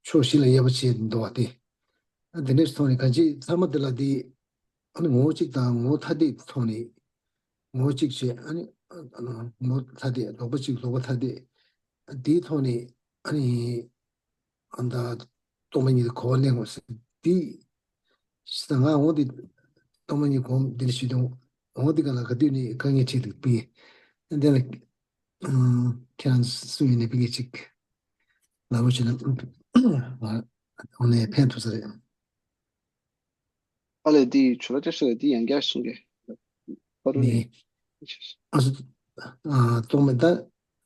ཕྱོགས་བཞི་ལ་དབྱེ་བ་ཕྱེ་འདུག་བ་དེ། དེ་འདྲའི་ཐོག་ནས་གང་ཅི་ཚང་མ་དེ་ལ་དེ་ཨ་ནི་ངོ་བོ་གཅིག་དང་ངོ་བོ་ཐ་དད་ཐོག་ནས་ངོ་བོ་གཅིག་བྱས་ཨ་ནི་ངོ་བོ་ཐ་དད་ལྡོག་པ་གཅིག་ལྡོག་པ་ཐ་དད་དེའི་ཐོག་ནས་ཨ་ནི། ཨ་ད་སྟོང་པ་ཉིད་ཀྱི་གོ་བ་ལེན་དགོས་ཟེར་དེ། ད་ང་འོ་དེ་སྟོང་པ་ཉིད་སྒོམ་འདི་ལ་ཞུས་དང་འོ་དེ་ག་ལ་ག་དུས་ནས་དཀའ་ངལ་འཕྲད་འདུག་པས། འདི་ལ་ཁྱེད་རང་སུ་ཡིན་ནས་པི་ཀི་ཅིག་ལབ་རོགས་བྱས་ན་འོ་ནས་ཕན་ཐོགས་ས་རེད། ཨ་ལས་འདི་ཆུ་ར་ཅག་ཤ་ལ་འདི་ཡང་བསྐྱར་གསུང་གི་ཕ་རུ་ནི། ནས། ཨ་སོ། ཨ་སྟོང་མེད་ད།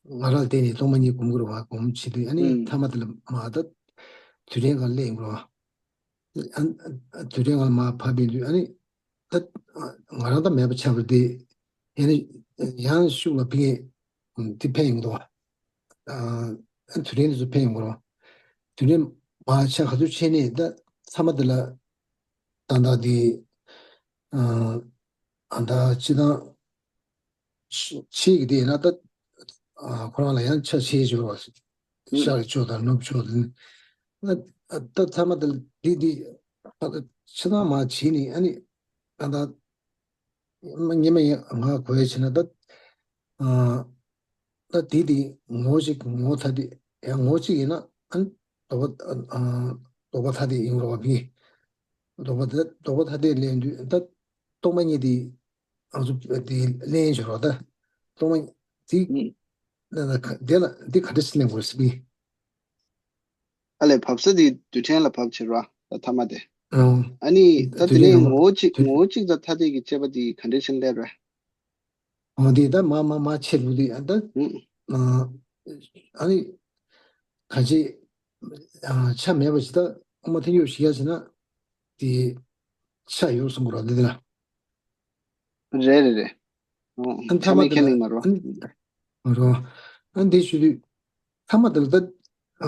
ང་རང་བལྟས་ནས་སྟོང་པ་ཉིད་སྒོམ་དགོས་རེད་བ། སྒོམ་བྱེད་དུས་ཨ་ནི་ཨུམ། ཐ་མ་དེ་ལ་མ་ད། དུས་དྲན་གང་སླེབས་ཡོང་རེད་བ། ཨ་དུས་དྲན་གང་ལ་མ་བབས་པའི་དུས་ཨ་ནི། ད་ང་རང་ད་མེད་པ་ཆགས་པ་དེ། ཡང་ནི་ཡང་ཤུགས་ལ་ཕན་དེ་ཕན་ཡོང་གི་འདུག་བ། ཨ་དུས་དྲན་དེ་ཚོ་ཕན་ཡོང་གི་རེད་བ། དུས་དྲན་མ་ཆགས་ག་ཚོད་ཆེ་ནས་ད་ཐ་མ་དེ་ལ། ད་ལྟ་དེ། ཨ་ད་སྤྱི་བཏང་ཕྱི་གི་དེ་ཡིན་ན་ད་ཁོ་རང་ལ་ཡང་ཆ་ཆེ་ཆེ་བ་ཤར་ཕྱོགས་དང་ནུབ་ཕྱོགས་དེ་ད་ད་ཐ་མ་དེ་དེ་དེ་ཕྱི་ནང་མ་བྱས་ནས་ཨ་ནི་ད་ད་ཉི་མ་ཡིན་ང་གོ་ཡ་བྱས་ན་ད་ད་དེ་དེ་ངོ་ཞིག་ངོ་ཐ་དེ་ཡང་ངོ་གཅིག་ཡིན་ན་ཨ་ནི་ལྡོག་པ་ལྡོག་པ་ཐ་དེ་ཡིན་རོགས་བ་མི་ལྡོག་པ་ད་ལྡོག་པ་ཐ་དེ་ལེན་དུས་ད་སྟོང་པ་ཉིད་དེ། ང་ཚོ་དེ་ལེན་བྱེད་རོགས་ད། སྟོང་པ་དེ་ཨུམ། ན་ན་ག་དེ་ལ་འདི་ག་འདྲ་ཞིག་ལེན་དགོས་ཟེར་བི། ཨ་ལས་བབས་ས་དེ་དུས་དྲན་ལ་བབས་བྱེད་རོགས་ད་ཐ་མ་དེ། ཨོ། ཨ་ནི་ད་དེ་དུས་དྲན་ནས་ལ་ངོ་བོ་གཅིག་དུས་ངོ་བོ་གཅིག་ད་ཐ་དད་ཀྱི་དཔྱད་པ་དེ་ག་འདྲ་ཞིག་སླེབས་རེད། ཨོ་དེ་ད་མ་མ་མ་ཆེ་ལུགས་དེ་ཨ་ད། ཨུམ། ཨ་ཨ་ནི་ག་ཅི་ཨ་ཆ་མེད་པ་ཞིག་ད་ཨོ་མ་ཐེངས་ཡོད་ཞིག་ཡ་ཟེར་ན་དེ་ཆ་ཡོད་གསུང་གི་རོགས་འདི་དེ་ལ། རེད་རེད་རེད། ཨོ། ཨ་ནི་ཐ་ཆ་མ་མེད་དེ་ཁས་ལེན་མ་རོ། ལ་ཨ་ནི་རོ། ཨ་ནི་དེ་ཞུ་དུས་ཐ་མ་དེ་ལ་ད་ཨ་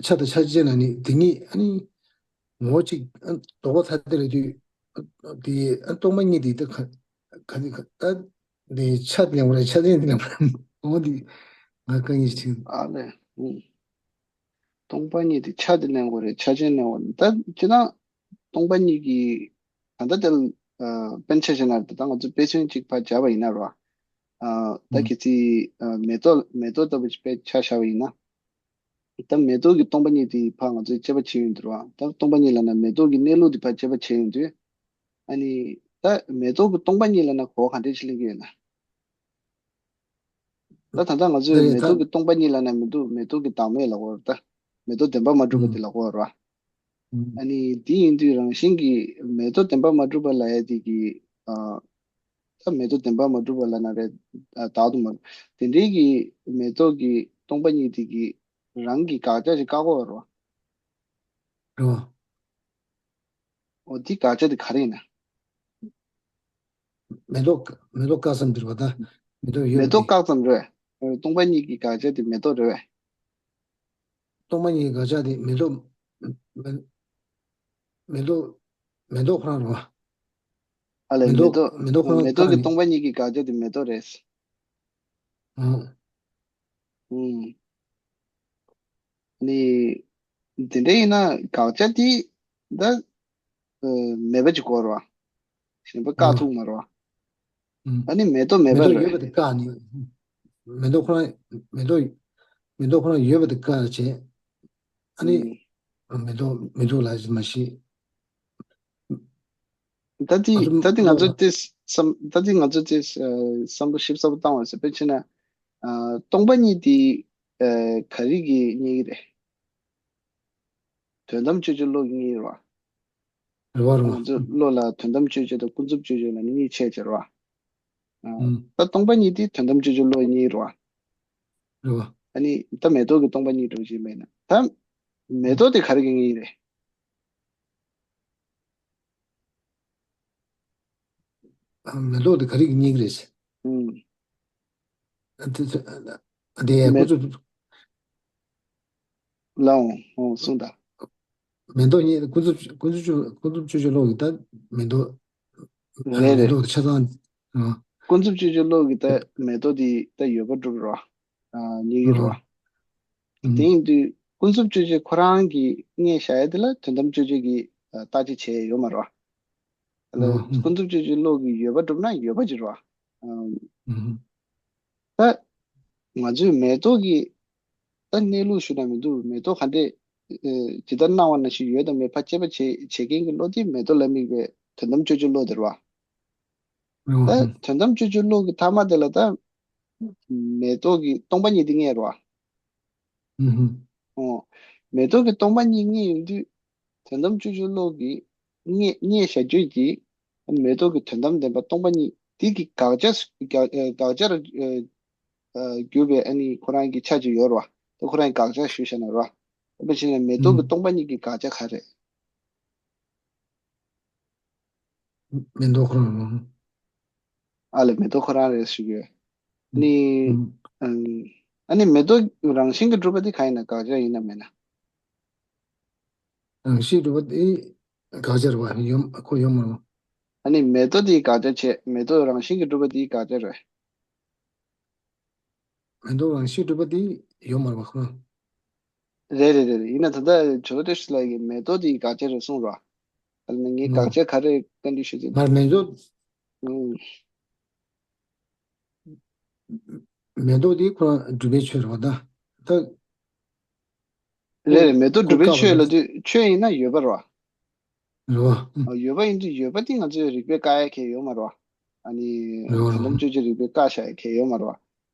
ཆ་དང་ཆ་ཅན་ལ་ནི་དེ་ཉིད་ཨ་ནི་ངོ་གཅིག་ཨ་ལྡོག་པ་ཐ་དད་ལ་དུས་དེ་ཨ་སྟོང་པ་ཉིད་དེ་ད་ག་ག་ནི་ག་ད་དེ་ཆ་དེ་ལ་ངོ་རེད་ཆ་ཅན་དེ་ལ་ངོ་ངོ་དེ་ང་དཀའ་ངལ་ཞིག་ཨ་ལས། ཨུ། སྟོང་པ་ཉིད་དེ་ཆ་དེ་ལེན་དགོས་རེད་ཆ་ཅན་ལེན་དགོས་རེད་ད་ཅི་ན། སྟོང་པ་ཉིད་ཀྱི་ད་ལྟ་དེ་ཨ་དཔེར་ན་ཆ་བཞག་ན་ད་ང་ཚོ་དཔེ་མཚོན་གཅིག་ཕར་སྦྱར་བ་ཡིན་ན་རོ། ཨ་ད་ཨུ། གལ་སྲིད་ཨ་མེ་ཏོག་མེ་ཏོག་ལྟ་བུ་ཅིག་དཔེ་ཆ་བཞག་པ་ཡིན་ན། ད་མེ་ཏོག་གི་སྟོང་པ་ཉིད་དེ་ཕར་ང་ཚོས་དཔྱད་པ་བྱེད་ཡོང་དུས་རོ། ད་སྟོང་པ་ཉིད་ལབ་ན་མེ་ཏོག་གི་གནས་ལུགས་དེ་ཕར་དཔྱད་པ་བྱེད་ཡོང་དུས། ཨ་ནི་ད་མེ་ཏོག་གི་སྟོང་པ་ཉིད་ལབ་ན་གོ་བ་ག་འདྲས་ཅིག་ལེན་གྱི་ཡོད་ན། ད་ད་ལྟ་ང་ཚོས་རེད་མེ་ཏོག་ད། གི་སྟོང་པ་ཉིད་ལབ་ན་མི་འདུག་མེ་ཏོག་གི་བདག་མེད་ལབ་དགོས་རེད་ད། མེ་ཏོག་བདེན་པ་མ་གྲུབ་པ་ཨུ། དེ་ལབ་དགོས་རེད་བ། ཨུ། ཨ་ནི་དེ་ཡིན་དུས་རང་བཞིན་གྱིས་མེ་ཏོག་བདེན་པ་མ་གྲུབ་པ་ལབ་ཡ་དེ་གི་ཨ། ད་མེ་ཏོག་བདེན་པར་མ་གྲུབ་པ་ལབ་ན་རེད། ཨ། དག་ཏུ་མ་རུང་། དེ་འདྲའི་གི་མེ་ཏོག་གི་སྟོང་པ་ཉིད་དེ་གི་རང་གི་དགག་བྱ་ཞིག་བཀག་གོ་རོ། རོ། འོ་དེ་དགག་བྱ་དེ་ག་རེ་ཡིན་ན། མེ་ཏོག་མེ་ཏོག་བཀག་ཙམ་འདིར་བ་ད། མེ་ཏོག་ཡོད་མེ་ཏོག་བཀག་ཙམ་རེད། སྟོང་པ་ཉིད་ཀྱི་དགག་བྱ་དེ་མེ་ཏོག་རེད་བས། སྟོང་པ་ཉིད་ཀྱི་དགག་བྱ་དེ་མེ་ཏོག་མེ་མེ་ཏོག་མེ་ཏོག་ཁོ་རང་རེད་བ། ཨ་ལས། མེ་མེ་ཏོག་ཏོག་མེ་ཏོག་ཁོ་རང་མེ་ཏོག་གི་བཀག་ནས། སྟོང་པ་ཉིད་ཀྱི་དགག་བྱ་དེ་མེ་ཏོག་རེད། ཨང་། ཨུམ། ནི། དེ་འདྲ་ཡིན་ན་དགག་བྱ་དེ་ད། ཨ། མེད་པ་ཅིག་དགོས་རེད་བ། གཞན་པ་བཀག་ཨང་། ཐུབ་མ་རེད་བ། ཨུམ། ཨ་ནི་མེ་ཏོག་མེད་མེ་པ་ཏོག་རེད་ཡོད་པ་བས། དེ་བཀག་ནི། མེ་ཏོག་ཁོ་རང་མེ་ཏོག་མེ་ཏོག་ཁོ་རང་ཡོད་པ་དེ་བཀག་བྱས། ཨ་ནི། ཨུམ། མེ་ཏོག་མེ་ཏོག་ལ་མ་ཤི། ད་ལྟའི་ཨ་ད་ལྟའི་ང་ཚོ་ལོ་དེ་བསམ། ད་ལྟའི་ང་ཚོ་དེ་བསམ་བློ་ཞིབ་ཚགས་པོ་བཏང་བ་ཟེར་བ་ཅིག་ན། ཨ། སྟོང་པ་ཉིད་དེ། ཨ། ག་རེ་གིས་རྙེད་ཀྱི་རེད། དོན་དམ་དཔྱོད་བྱེད་བློ་གིས་རྙེད་ཀྱི་རེད་བ། རེད་བ་རེད་བ། ང་ཚོ་བློ་ལ་དོན་དམ་དཔྱོད་བྱེད་དང་ཀུན་རྫོབ་དཔྱོད་བྱེད་ལ་ནི་གཉིས་ཕྱེ་བྱ་རེད་བ། ཨ། ཨུམ། ད་སྟོང་པ་ཉིད་དེ་དོན་དམ་དཔྱོད་བྱེད་བློ་གཉིས་རེད་བ། རེད་བ། ཨ་ནི་ད་མེ་ཏོག་གི་སྟོང་པ་ཉིད་འགྲོ་བཞིན་མེད་ན་ད། མེ་ཨུམ། ཏོག་དེ་ག་རེ་གི་ངེས་རེད། ཨ། མེ་ཏོག་དེ་ག་རེ་གི་ངེས་རེད། ཨུམ། ཨ་དེ་ཨ་དེ་མེ་ཀུན་རྫོབ། ལའོ། ཨོ་གསུངས་དང་། མེ་ཏོག་གཉིས་ཀུན་རྫོབ་ཀུན་རྫོབ་ཀུན་རྫོབ་དཔྱོད་བྱེད་བློ་གི་ད་མེ་ཏོག་རེད་རེད། མེ་ཏོག་ཆ་ཚང་། ཨ། ཀུན་རྫོབ་དཔྱོད་བྱེད་བློ་གི་ད་མེ་ཏོག་དེ་ད་ཡོད་པ་གྲུབ་རོ། ཨ། ཉིད་ཀྱི་རོ། ཨ། ཨུམ། དེ་ཡིན་དུས་ཀུན་རྫོབ་དཔྱོད་བྱེད་ཁོ་རང་གིས་ངས་བཞག་ཡ་དེ་ལ་དོན་དམ་དཔྱོད་བྱེད་ཀྱིས་བརྟག་དཔྱད་བྱས་ཡོད་མ་རེད་བ། ཨ་ལ། ཨུམ། ཀུན་རྫོབ་དཔྱོད་བྱེད་བློ་གིས་ཡོད་པ་གྲུབ་ན་ཡོད་པ་ཅིག་རེད་བ། ཨམ། ཨུམ། ད་ང་ཚོས་མེ་ཏོག་གི་ད་གནས་ལུགས་ཞུ་ན་མི་འདུག་མེ་ཏོག་ག་འདྲས། ཨེ། ཇི་ལྟར་སྣང་བ་ནང་བཞིན་ཡོད་དང་མེད་ཕར་དཔྱད་པ་བྱེད་བྱེད་མཁན་གྱི་བློ་དེ་མེ་ཏོག་ལ་དམིགས་པའི་དོན་དམ་དཔྱོད་བྱེད་བློ་དེ་རེད་བ། ཨུམ། ད་དོན་དམ་དཔྱོད་བྱེད་བློ་གི་མཐའ་མ་དེ་ལ་ད་མེ་ཏོག་གི་སྟོང་པ་ཉིད་དེ་རྙེད་རེད་བ། ཨུམ། ཨོ། མེ་ཏོག་གི་སྟོང་པ་ཉིད་རྙེད་ཡོང་དུས། དོན་དམ་དཔྱོད་བྱེད་བློ་གིས་རྙེད་རྙེད་བཞག་རྒྱུ་གྱིས། མེ་ཏོག་གི་དོན་དམ་བདེན་པ་སྟོང་པ་ཉིད་དེ་གི་དགག་བྱ་དགག་དགག་བྱར་གྱུར་པའི་ཨ་ནི་ཁོ་རང་གི་ཆ་ཅིག་ཡོད་རེད་བ། དེ་ཁོ་རང་གི་དགག་བྱ་ཞུས་བཞག་ན་རེད་བ། དཔེ་བྱས་ན་མེ་ཏོག་གི་ཨུམ། སྟོང་པ་ཉིད་ཀྱི་དགག་བྱ་ག་རེ། མེ་ཏོག་ཁོ་རང་རེད། ཨ་ལས། མེ་ཏོག་ཁོ་རང་རེད་ཞུ་གི་ཡོད། ཨ་ནི། ཨུམ། ཨ་ནི་མེ་ཏོག་རང་བཞིན་གྱིས་གྲུབ་པ་དེ་གང་ཡིན་ན་དགག་བྱ་ཡིན་ན་མེད་ན། རང་བཞིན་གྲུབ་པ་དེ་དགག་བྱ་རེད་བ། ཡོད་ཁོ་ཡོད་མ་རེད་བ། ཨ་ནི་མེ་ཏོག་དེ་དགག་བྱ་བྱས། མེ་ཏོག་རང་བཞིན་གྱིས་གྲུབ་པ་དེ་དགག་བྱ་རེད། མེ་ཏོག་རང་བཞིན་གྲུབ་པ་དེ་ཡོད་མ་རེད་བ་ཁོ་རང་། རེད་རེད་རེད་རེད། ཡིན་ན་ད་ལྟ་ཇོ་བོ་བཀྲ་ཤིས་ལགས་ཀྱིས་མེ་ཏོག་དེ་དགག་བྱ་རེད་གསུངས་རོགས། ཨ་ནི་ངས་ཨོ། དགག་བྱ་ག་རེ་བཀའ་འདྲི་ཞུ་ཟེར། མར་མེ་ཏོག་ཨང་། མེ་ཏོག་དེ་ཁོ་རང་སྒྲུབ་པའི་ཆོས་རེད་བ་ད། ད། རེད་རེད། མེ་ཏོག་སྒྲུབ་པའི་ཆོས་ལབ་དུས་ཆོས་ཡིན་ན་ཡོད་པ་རེད་བ། རེད་བ། ཨ། ཡོད་པ་ཡིན་དུས་ཡོད་པ་དེ་ང་ཚོས་རིགས་པས་བཀག་ཡ་གང་ཡང་ཡོད་མ་རེད་བ། ཨ་ནི་རེད་བ། དོན་དམ་དཔྱོད་བྱེད་རིགས་པས་བཀག་བཞག་ཡ་གང་ཡང་ཡོད་མ་རེད་བ།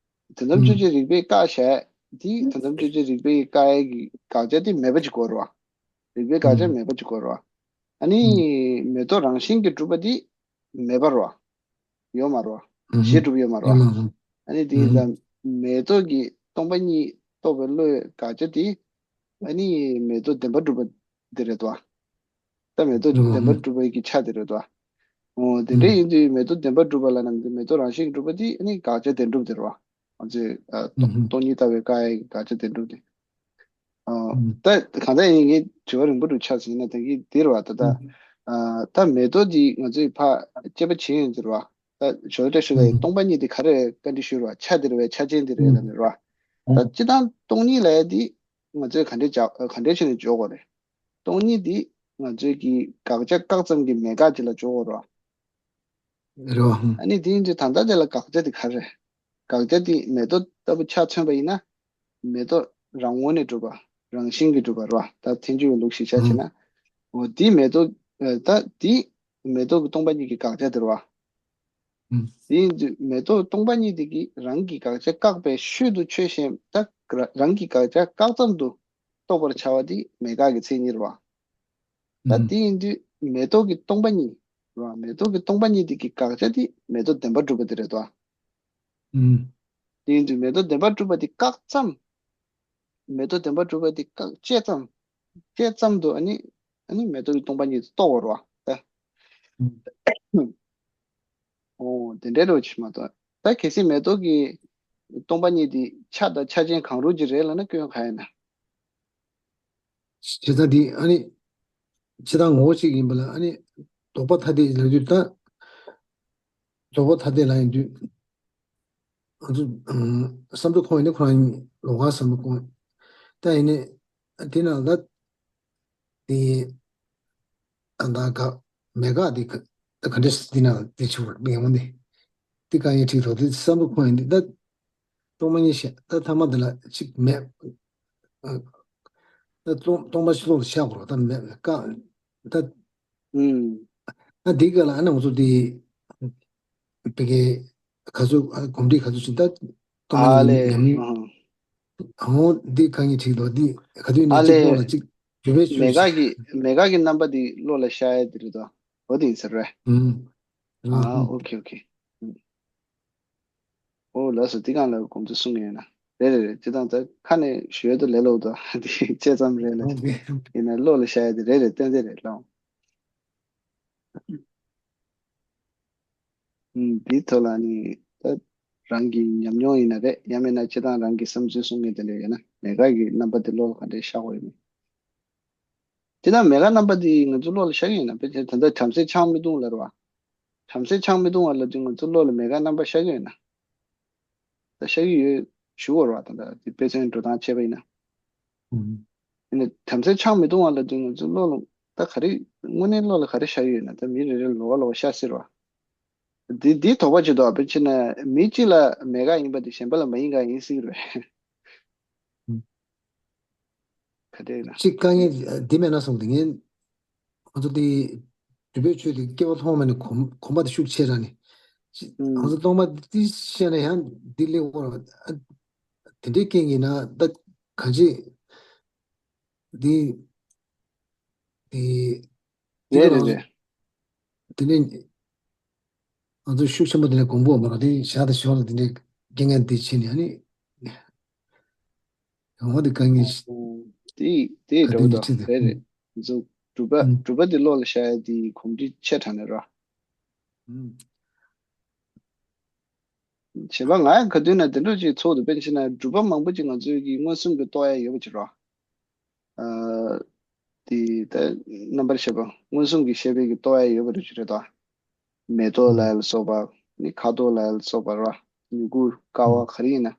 དོན་དམ་དཔྱོད་བྱེད་རིགས་པས་བཀག་བཞག་ཡ་དེ་དོན་དམ་དཔྱོད་བྱེད་རིགས་པས་བཀག་ཡ་གི་དགག་བྱ་དེ་མེད་པ་ཅིག་དགོས་རེད་བ། རིགས་པས་བཀག་བྱ་མེད་པ་ཅིག་དགོས་རེད་བ། ཨ་ནི་མེ་ཏོག་རང་བཞིན་གྱིས་གྲུབ་པ་དེ་མེད་པ་རེད་བ། ཡོད་མ་རེད་བ། གཞི་གྲུབ་ཡོད་མ་རེད་བ། ཨ་ནི་དེ་ཡིན་ཙང་མེ་ཏོག་གི་སྟོང་པ་ཉིད་རྟོགས་པའི་བློའི་དགག་བྱ་དེ། ཨ་ནི་མེ་ཏོག་བདེན་པར་གྲུབ་པ་དེ་རེད་དོ། ད་མེ་ཏོག་བདེན་པར་གྲུབ་པའི་གི་ཆ་དེ་རེད་དོ། འོ་དེ་འདྲ་ཡིན་དུས་མེ་ཏོག་བདེན་པར་གྲུབ་པ་ལབ་ན་མེ་ཏོག་རང་བཞིན་གྱིས་གྲུབ་པ་དེ་ཨ་ནི་དགག་བྱ་བདེན་གྲུབ་དེ་རེད་བ། ང་ཚོས་ཨ་སྟོང་སྟོང་ཉིད་ལྟ་བའི་བཀག་ཡའི་དགག་བྱ་བདེན་གྲུབ་དེ། ཨ་ད་གང་ལྟར་ཡིན་ངས་དྲི་བ་རིང་པོ་འདྲ་ཆགས་ཟིན་ན་ད་གིན་འདིར་བ་ད་ལྟ། ཨ་ད་མེ་ཏོག་འདི་ང་ཚོས་ཕ་དཔྱད་པ་བྱེད་ཡོང་འདིར་བ། ད་ཇོ་བོ་བཀྲ་ཤིས་ལགས་ཀྱིས་སྟོང་པ་ཉིད་འདི་ག་རེ་བཀའ་འདྲི་ཞུས་ར་བ། ཆ་འདིར་བས་ཆ་ཅན་འདི་རེད་ལབ་ནས་ར་བ། ད་སྤྱིར་བཏང་སྟོང་ཉིད་ལབ་ཡ་འདི་ང་ཚོས་ག་འདྲས་བྱ་ག་འདྲས་བྱས་ནས་འཇོག་དགོས་རེད། སྟོང་ཉིད་འདི་ང་ཚོས་ཀྱི་དགག་བྱ་བཀག་ཙམ་གྱི་མེད་དགག་ཅིག་ལ་འཇོག་དགོས་ར་བ། རེད་བ། ཨ་ནི་དེ་ཡིན་དུས་ད་ལྟ་དེ་ལ་དགག་བྱ་དེ་ག་རེ། དགག་བྱ་དེ་མེ་ཏོག་ལྟ་བུ་ཆ་མཚོན་པ་ཡིན་ན། མེ་ཏོག་རང་ངོས་ནས་གྲུབ་པ། རང་བཞིན་གྱིས་གྲུབ་པ་རེད་བ། ད་ཐལ་འགྱུར་བའི་ལུགས་ཤིག་ཆ་བྱས་ན། འོ་དེ་མེ་ཏོག་ཨ་ད་དེ་མེ་ཏོག་གི་སྟོང་པ་ཉིད་ཀྱི་དགག་བྱ་དེ་རེད་བ། དེ་ཡིན་དུས་མེ་ཏོག་སྟོང་པ་ཉིད་དེ་གིས་རང་གི་དགག་བྱ་བཀག་པའི་ཤུལ་དུ་ཆོས་གཞན་ད་ར་རང་གི་དགག་བྱ་བཀག་ཙམ་དུ་རྟོགས་པར་བྱ་བ་དེ་མེད་དགག་གི་མཚན་ཉིད་རེད་བ། ད་དེ་ཡིན་དུས་མེ་ཏོག་གི་སྟོང་པ་ཉིད། རེད་བ། མེ་ཏོག་གི་སྟོང་པ་ཉིད་དེ་གི་དགག་བྱ་དེ་མེ་ཏོག་བདེན་པར་གྲུབ་པ་དེ་རེད་དོ། ཨུམ། དེ་ཡིན་དུས་མེ་ཏོག་བདེན་པར་གྲུབ་པ་དེ་བཀག་ཙམ། མེ་ཏོག་བདེན་པར་གྲུབ་པ་དེ་བཀག་བཅད་ཙམ། བཅད་ཙམ་དུ་ཨ་ནི། ཨ་ནི་མེ་ཏོག་གི་སྟོང་པ་ཉིད་དུ་རྟོགས་པ་རེད་བ། ཨུམ། ཨོ་དེ་འདྲའི་རོ་ཅིག་མ་གཏོགས། ད་གལ་སྲིད་མེ་ཏོག་གི་སྟོང་པ་ཉིད་དེ་ཆ་དང་ཆ་ཅན་གང་རུང་ཅིག་རེད་ལབ་ན་སྐྱོན་གང་ཡིན་ན། བྱེད་སྟངས་འདི་ཨ་ནི། བྱེད་སྟངས་ངོ་བོ་གཅིག་ཡིན་པ་ལ་ཨ་ནི། ལྡོག་པ་ཐ་དད་ལབ་དུས་ད། ལྡོག་པ་ཐ་དད་ལབ་ཡིན་དུས། ང་ཚོ་ཨང་བསམ་བློ་ཁོང་ཡིན་ན་ཁོ་རང་ལོགས་ཀ་བསམ་བློ་ཁོང་། ད་ཡིན་ནའི་དེ་ནང་ད་དེ་ཨ་ད་ག་མེད་ག་དེ་ག་ད་ག་འདྲས་དེ་ནང་དེ་ཆུ་བར་མེད་འོང་དེ་དེ་ག་ཡིན་ཁྲིག་ཐོག་དེ་བསམ་བློ་ཁོང་ཡིན་དེ་ད་སྟོང་མ་ཉིད་བཤད་ད་ཐ་མ་དེ་ལ་གཅིག་མེད། ཨ་ད་སྟོང་སྟོང་པ་ཕྱི་ལོགས་ལ་བཤད་དགོས་རོགས་ད་མེད་ག་ད། ཨུམ། ཨ་འདི་ག་ལ་ཨ་ན་ང་ཚོ་འདི་བི་གེ་ག་ཚོད་ཨ་གོམས་འདྲིས་ག་ཚོད་ཕྱིན་ད་སྟོང་མ་ཨ་ཉིད་ལེ། ཉམས་མྱོང་ཨ་ཧང་། ཨ་འོ་འདི་གང་ཡིན་ཁྲིག་ལོ་འདི་ག་དུས་ཨ་ནས་གཅིག་ལེ། བློ་ལ་གཅིག་འགྱུར་བའི་མེ་ཆོས་ག་ཤིག་གི་མེ་ག་གི་རྣམ་པ་འདི་བློ་ལ་ཤར་ཡ་འདི་རེད་དོ། འོ་འདི་ཡིན་ཟེར་བས། ཨུམ། ཨ་ཨོ་ཁེ་ཨོ་ཁེ། ཨོ་ལགས་སོ། འདི་གང་ལ་དགོངས་ཚུལ་གསུང་གི་ཡོད་ན། རེད་རེད་རེད། སྤྱིར་བཏང་ད་ཁ་ནས་ཞུ་ཡ་དུ་ལས་སླ་པོ་འདུག་འདི་བྱས་ཙམ་རེད་ལ། ཨོ་དེ། ཡིན་ན་བློ་ལ་ཤར་ཡ་དེ་རེད་རེད་ཏན་ཏན་རེད་ལགས། ཨུམ། འདིའི་ཐོག་ལ་ནི་ད་རང་གི་ཉམས་མྱོང་ཡིན་ན་རེད། ཡང་མིན་ན་སྤྱིར་བཏང་རང་གི་བསམ་ཚུལ་གསུང་མཁན་དེ་འདྲ་ཡོད་ན་མེ་མགར་གྱི་རྣམ་པ་དེ་བློ་ལ་ག་འདྲས་ཤར་དགོས་ཡོད་མེད། དེ་དང་མེ་མགར་རྣམ་པ་དེ་ང་ཚོ་བློ་ལ་ཤར་གྱི་ཡོད་ན། དཔེར་ན་ད་ལྟ་བྲམ་ཟེ་ཆང་མི་འཐུང་ལབ་རེད་བ། བྲམ་ཟེ་ཆང་མི་འཐུང་བ་ལབ་དུས་ང་ཚོ་བློ་ལ་མེ་མགར་རྣམ་པ་ཤར་གྱི་ཡོད་ན། ད་ཤར་གྱི་ཡོད་ཞུ་བ་རེད་བ། ད་ལྟ་དེ་དཔེ་མཚོན་འགྲོ་སྟངས་བྱས་པ་ཡིན་ན། ཨུམ། ཡིན་ན་བྲམ་ཟེ་ཆང་མི་འཐུང་བ་ལབ་དུས་ང་ཚོ་བློ་ལ་ད་ག་རེ་དངོས་གནས་བློ་ལ་ག་རེ་ཤར་གྱི་ཡོད་ན། ད་མི་རེ་རེ་ལོགས་ཀ་ལོགས་ཀ་ཤར་སྲིད་རེད་བ། འདི་འདི་དོགས་པ་ཅིག་འདུག་དཔེར་བྱས་ན་མི་གཅིག་ལ་མེ་མགར་ཡིན་པ་དེ་གཞན་པ་ལ་མ་ཡིན་ག་ཡིན་སྲིད་ཀྱི་རེད། ཨུམ། ག་འདྲས་ཡིན་ན། གཅིག་དཀའ་ངལ་འདི་མེད་ན་སོང་དེ་ངས་ང་ཚོ་འདི་སྒྲུབ་པའི་ཆོས་དེ་སྐྱེ་བ་ཐོག་མ་ནས་གོམས་གོམས་པ་དེ་ཤུགས་ཆེ་ར་ནི། ང་ཚོ་ཨུམ། སྟོང་པ་འདི་བཤད་ན་ཡང་འདི་ལེགས་པོ་ར་དེ་འདྲའི་རྐྱེན་གྱིས་ན་ད་གང་ཅི་འདི་འདི་འདི་རེད་རེད་རང་རེད། དེ་ནས་ང་ཚོ་ཤུགས་ཆེན་པོ་དེ་ནས་གོམས་པ་མ་ར་དེ་ཞག་དང་ཞོར་ལ་དེ་འདྲའི་རྐྱེན་ངན་འདི་བྱས་ནས་ཨ་ནི། ཡོང་བ་དེ་དཀའ་ངལ་ཞིག་ཨོ། དེ་དེ་ག་འདྲ་དེ་པོ་འདྲ་དང་ཁྲིད་དེ། རེད་རེད། ང་ཚོ་སྒྲུབ་པ་ཨུམ། སྒྲུབ་པ་དེ་བློ་ལ་ཤར་ཡ་དེ་གོམས་འདྲིས་ཆེ་དྲགས་ནས་ར། ཨུམ། བྱས་པ་ང་ཡང་ག་དུས་ན་དེ་འདྲ་ཅིག་ཚོགས་འདུ་དཔེར་ན་ཆ་བཞག་ན་སྒྲུབ་པ་མང་པོ་ཅིག་ང་ཚོའི་གི་མངོན་སུམ་གྱི་རྟོགས་ཡ་ཡོད་པ་ཅིག་ར། ཨ། དེ་ད་རྣམ་པར་ཤེས་པ་མངོན་སུམ་གྱི་ཤེས་པའི་གི་རྟོགས་ཡ་ཡོད་པ་རེད་ཅིག་རེད་དོ། མེ་ཏོག་ལ་ཡ་ལ་སོགས་པ། ནི་ཁ་དོག་ལ་ཡ་ལ་སོགས་པ་ར། མྱུ་གུ་ཀ་བ་ག་རེ་ཡིན་ན།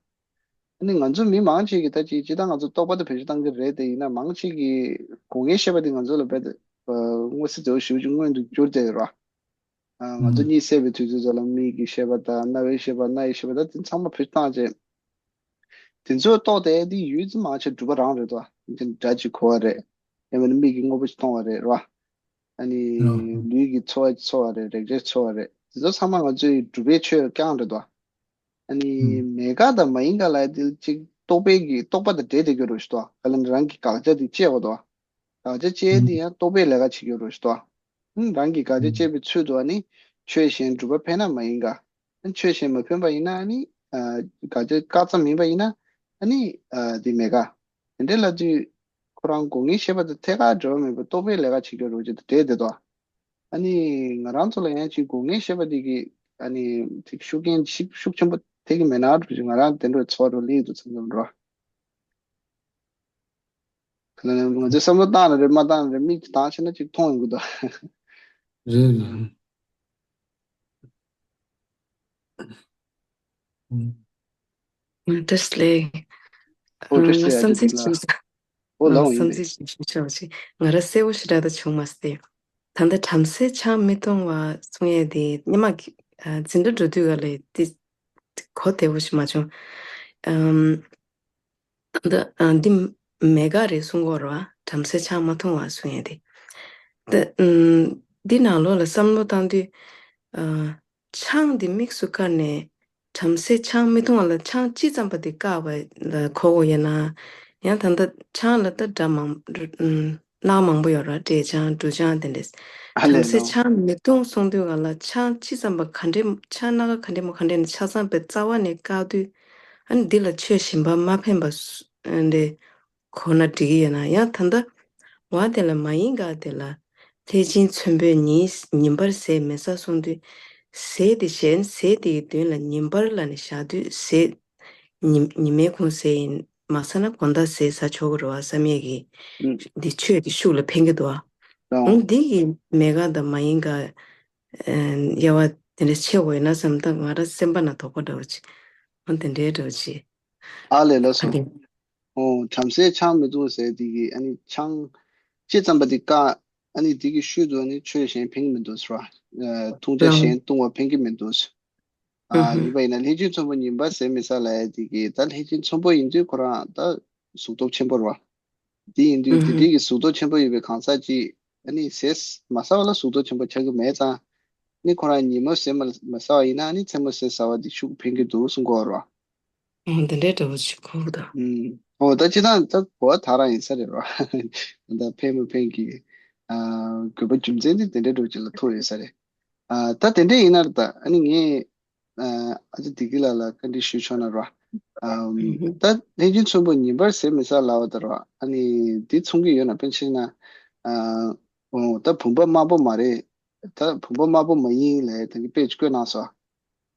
ཨ་ནི་ང་ཚོ་མི་མང་ཆེ་གིས་ད་ཅིག་ཅི་ད་ང་ཚོ་རྟོགས་པ་དང་བེད་སྤྱོད་བཏང་གི་རེད་དེ། ཡིན་ན་མང་ཆེ་གིས་སྒོ་ལྔའི་ཤེས་པ་དེ་ང་ཚོ་ལ་རྦད་དེ་མངོན་གསལ་དོད་པོ་ཞེ་པོ་ཅིག་མངོན་དུ་གྱུར་བསྡད་ཡོད་ར། ང་ཚོ་གཉིད་སད་པའི་དུས་ཚོད་ཙམ་ལ་མིག་གི་ཤེས་པ་དང་རྣ་བའི་ཤེས་པ་སྣའི་ཤེས་པ་དང་དེ་ཚང་མ་བེད་སྤྱོད་བཏང་རྗེས། དེ་ཚོ་རྟོགས་བསྡད་དེ་ཡུལ་ཙམ་མང་ཆེ་སྒྲུབ་པ་རང་རེད་དོ། སྒྲ་ཅིག་གོ་བ་རེད། ཡང་མིན་ན་མིག་གིས་དངོས་པོ་ཅིག་མཐོང་བ་རེད་ར། ཨ་ནི་ལུས་ཀྱི་ཚོར་བ་ཅིག་ཚོར་བ་རེད། རེག་བྱའི་ཚོར་བ་རེད། དེ་ཚོ་ཚང་མ་ང་ཚོའི་སྒྲུབ་པའི་ཆོས་རྐྱང་རེད་དོ། ཨ་ནི་མེད་དགག་དང་མ་ཡིན་དགག་ལབ་ཡ་དེ་ཅིག་རྟོག་པའི་གི་རྟོག་པ་དང་འབྲེལ་བསྡད་ཀྱི་རེད་ཞུ་དོ། ག་ལ་ནི་རང་གི་དགག་བྱ་དེ་དཔྱད་པ་དོ། དགག་བྱ་དཔྱད་དེ་ཡང་རྟོག་པའི་ལས་ཀ་བྱེད་ཀྱི་རེད་ཞུ་དོ། ཨ་ནི་རང་གི་དགག་བྱ་དཔྱད་པའི་ཚུལ་དུ་ཨ་ནི་ཆོས་གཞན་སྒྲུབ་པ་ཕན་ན་མ་ཡིན་དགག་ཨ་ནི་ཆོས་གཞན་མ་ཕན་པ་ཡིན་ན་ཨ་ནི་དགག་བྱ་བཀག་ཙམ་ཡིན་པ་ཡིན་ན་ཨ་ནི་དེ་མེད་དགག་དེ་འདྲའི་ལབ་དུས་ཁོ་རང་སྒོ་ལྔའི་ཤེས་པ་དང་ཐད་ཀར་འབྲེལ་བ་མེད་པར་རྟོག་པའི་ལས་ཀ་བྱེད་ཀྱི་རེད་ཅེས་དེ་འདྲས་བསྡད་དོ། ཨ་ནི་ང་རང་ཚོ་ལ་ཡང་ཅིག་སྒོ་ལྔའི་ཤེས་པ་དེ་གི་ཨ་ནི་ཅིག་ཤུགས་རྐྱེན་ཞིག་ཤུགས་ཆེན་པོ་ཐེབས་ཀྱི་མེད་ན་འགྲོ་ཅིག་ང་རང་དེ་འདྲ་ཚོར་བ་སླེབས་འདུག་མཚམས་མཚམས་འགྲོ། ཁ་ལ་ང་ཚོས་བསམ་བློ་བཏང་ན་རེད་མ་བཏང་ན་རེད། མིག་གིས་བལྟས་བྱས་ན་ཅིག་མཐོང་ཡོང་གི་འདུག་རེད་རེད། བཀྲ་ཤིས་བདེ་ལེགས། ཨོ་བཀྲ་ཤིས་ང་བདེ་ལེགས་བསམ་ཚུལ་ཞིག་ཨོ་ལགས་འོང་ཡིན་བསམ་ཏེ། ཚུལ་ཞིག་ཞུ་ཆོག་ཅིག་ང་རང་གསལ་པོ་ཞེ་དྲག་ད་བྱུང་མ་སྟེ། ད་ལྟ་བྲམ་ཟེ་ཆང་མི་འཐུང་བ་གསུང་ཡས་དེ་སྔོན་མ་གི་འཛིན་གྲྭ་འགྲོ་དུས་ག་ལས་དེ་གོ་བདེ་པོ་ཞིག་མ་བྱུང་། ཨམ། ད་ལྟ་འདི་མེད་དགག་རེད་གསུང་གི་ཡོད་རེད་བ། བྲམ་ཟེ་ཆང་མ་འཐུང་བ་གསུང་ཡས་དེ། ད་ཨམ། འདི་ནང་ལོགས་ལ་བསམ་བློ་བཏང་དུས། ཨ། ཆང་འདི་དམིགས་སུ་བཀར་ནས་བྲམ་ཟེ་ཆང་མི་འཐུང་བ་ལ་ཆང་ལྕི་ཙམ་པ་དེ་བཀག་པ་ལ་གོ་དགོས་ཡོད་ན། ཡང་ད་ལྟ་ཆང་ལ་ད་སྒྲ་མང་ཨུམ་ སྣ་ཁ་མང་པོ་ཡོད་ར། འབྲས་ཆང་འབྲུ་ཆང་དེ་འདྲས། ཨ་ལས་བྲམ་ཟེ་ལོ། ཆང་མི་འཐུང་གསུང་དུས་ག་ལ་ཆང་ཅི་ཙམ་པ་ག་འདྲས་ཆང་སྣ་ཁ་ག་འདྲས་མོ་ག་འདྲས་ནས་ཆ་ཚང་པའི་རྩ་བ་ནས་བཀག་དུས། ཨ་ནི་འདི་ལ་ཆོས་གཞན་པ་མ་ཕན་པ་སུ་འདྲས་གོ་ན་འགྲིག་གི་ཡོད་ན་ཡང་ད་ལྟ་བ་དེ་ལ་མ་ཡིན་ག་དེ་ལ་ལྷས་བྱིན་ཚོན་པོས་ཉིན་ཉིན་པར་ཟས་མི་ཟ་གསུང་དུས། ཟས་དེ་གཞན་ཟས་དེ་ཡི་མདུན་ལ་ཉིན་པར་ལ་ནི་བཞག་དུས་ཟས། ཉི་ཉི་མའི་གུང་ཟས་ཡིན་མ་ཟ་ན་དགོང་དག་ཟས་ཟ་ཆོག་གི་རེད་བ་བསམ་ཡས་ཀྱི། ཨུ། འདི་ཆོས་ཀྱི་ཤུགས་ལ་ཕན་གྱི་འདུག་ཨ། ཨོ། འོང་འདི་གི་མེད་དགག་དང་མ་ཡིན་དགག་དབྱེ་བ་དེ་འདྲ་ཕྱེ་དགོས་ཡོད་ན་བསམ་ད་ང་རང་སེམས་པ་ན་དོགས་པ་འདྲ་བོ་ཅིག་འོང་དེ་འདྲའི་འདྲ་བོ་ཅིག་ཨ་ལས་ལགས་སོ། ཨ་དེ། ཨོ་བྲམ་ཟེ་ཆང་མི་འཐུང་ཟེར་དེ་གི་ཨ་ནི་ཆང་ཅི་ཙམ་པ་དེ་བཀག་ཨ་ནི་དེ་གི་ཤུལ་དུ་ཨ་ནི་ཆོས་གཞན་ཕན་གྱི་མི་འདུག་ཟེར་བ། འཐུང་ཆ་ཨ་གཞན་བཏུང་བ་ཕན་གྱི་མི་འདུག་ཟེར། ཨ་ཡིན་པ་ཡིན་ན་ལྷས་བྱིན་ཚོན་པོ་ཉིན་པར་ཟས་མི་ཟ་ལབ་ཡ་དེ་གི་ད་ལྷས་བྱིན་ཚོན་པོ་ཡིན་དུས་ཁོ་རང་ད་གཟུགས་སྟོབས་ཆེན་པོ་རེད་བ། དེ་ཡིན་དུས་དེ་འདྲའི་གི་གཟུགས་སྟོབས་ཆེན་པོ་ཡོད་པའི་གང་ཟག་ཅིག་ཨ་ནི་ཟས་མ་ཟ་བ་ལ་གཟུགས་སྟོབས་ཆེན་པོ་ཆགས་ཀྱི་མེད་ཙང་། ཨ་ནི་ཁོ་རང་ཉིན་མོ་ཟས་མ་མ་ཟ་བ་ཡིན་ན་ཨ་ནི་མཚན་མོ་ཟས་ཟ་བ་དེ་ཤུགས་ཕན་གྱི་འདུག་གསུང་གི་ཡོད་རེད་བ། ཨོ་དེ་འདྲའི་འདྲ་བོ་ཞིག་གོ་གི་འདུག་ཨུམ། ཨོ་ད་སྤྱིར་བཏང་ད་གོ་བ་དག་རང་ཡིན་ས་རེད་རོ། ད་ཕན་མི་ཕན་གྱི། ཨ་དགོས་པ་རྒྱུ་མཚན་དེ་དེ་འདྲའི་འདྲ་བོ་ཅིག་ལ་ཐུག་ཡོད་ས་རེད། ཨ་ད་དེ་འདྲ་ཡིན་ན་རེད་ད་ཨ་ནི་ངས་ཨ་ཨ་ཅག་བདེ་སྐྱིད་ལགས་ལ་བཀའ་འདྲི་ཞུ་ཆོག་ན་རོ། ཨམ། ཨུམ། ད་ལྷས་བྱིན་ཚོན་པོ་ཉིན་པར་ཟས་མི་ཟ་ལབ་པ་ད་རོ་ཨ་ནི་དེ་མཚུངས་ཀྱི་ཡོད་ན་དཔེ་བྱས་ན། ཨ་ཨོ་ད་བུམ་པ་དམར་པོ་མ་རེད། ད་བུམ་པ་དམར་པོ་མ་ཡིན་ལབ་ཡ་དེ་གི་དཔེ་ཅིག་བཀོད་གནང་སོང་།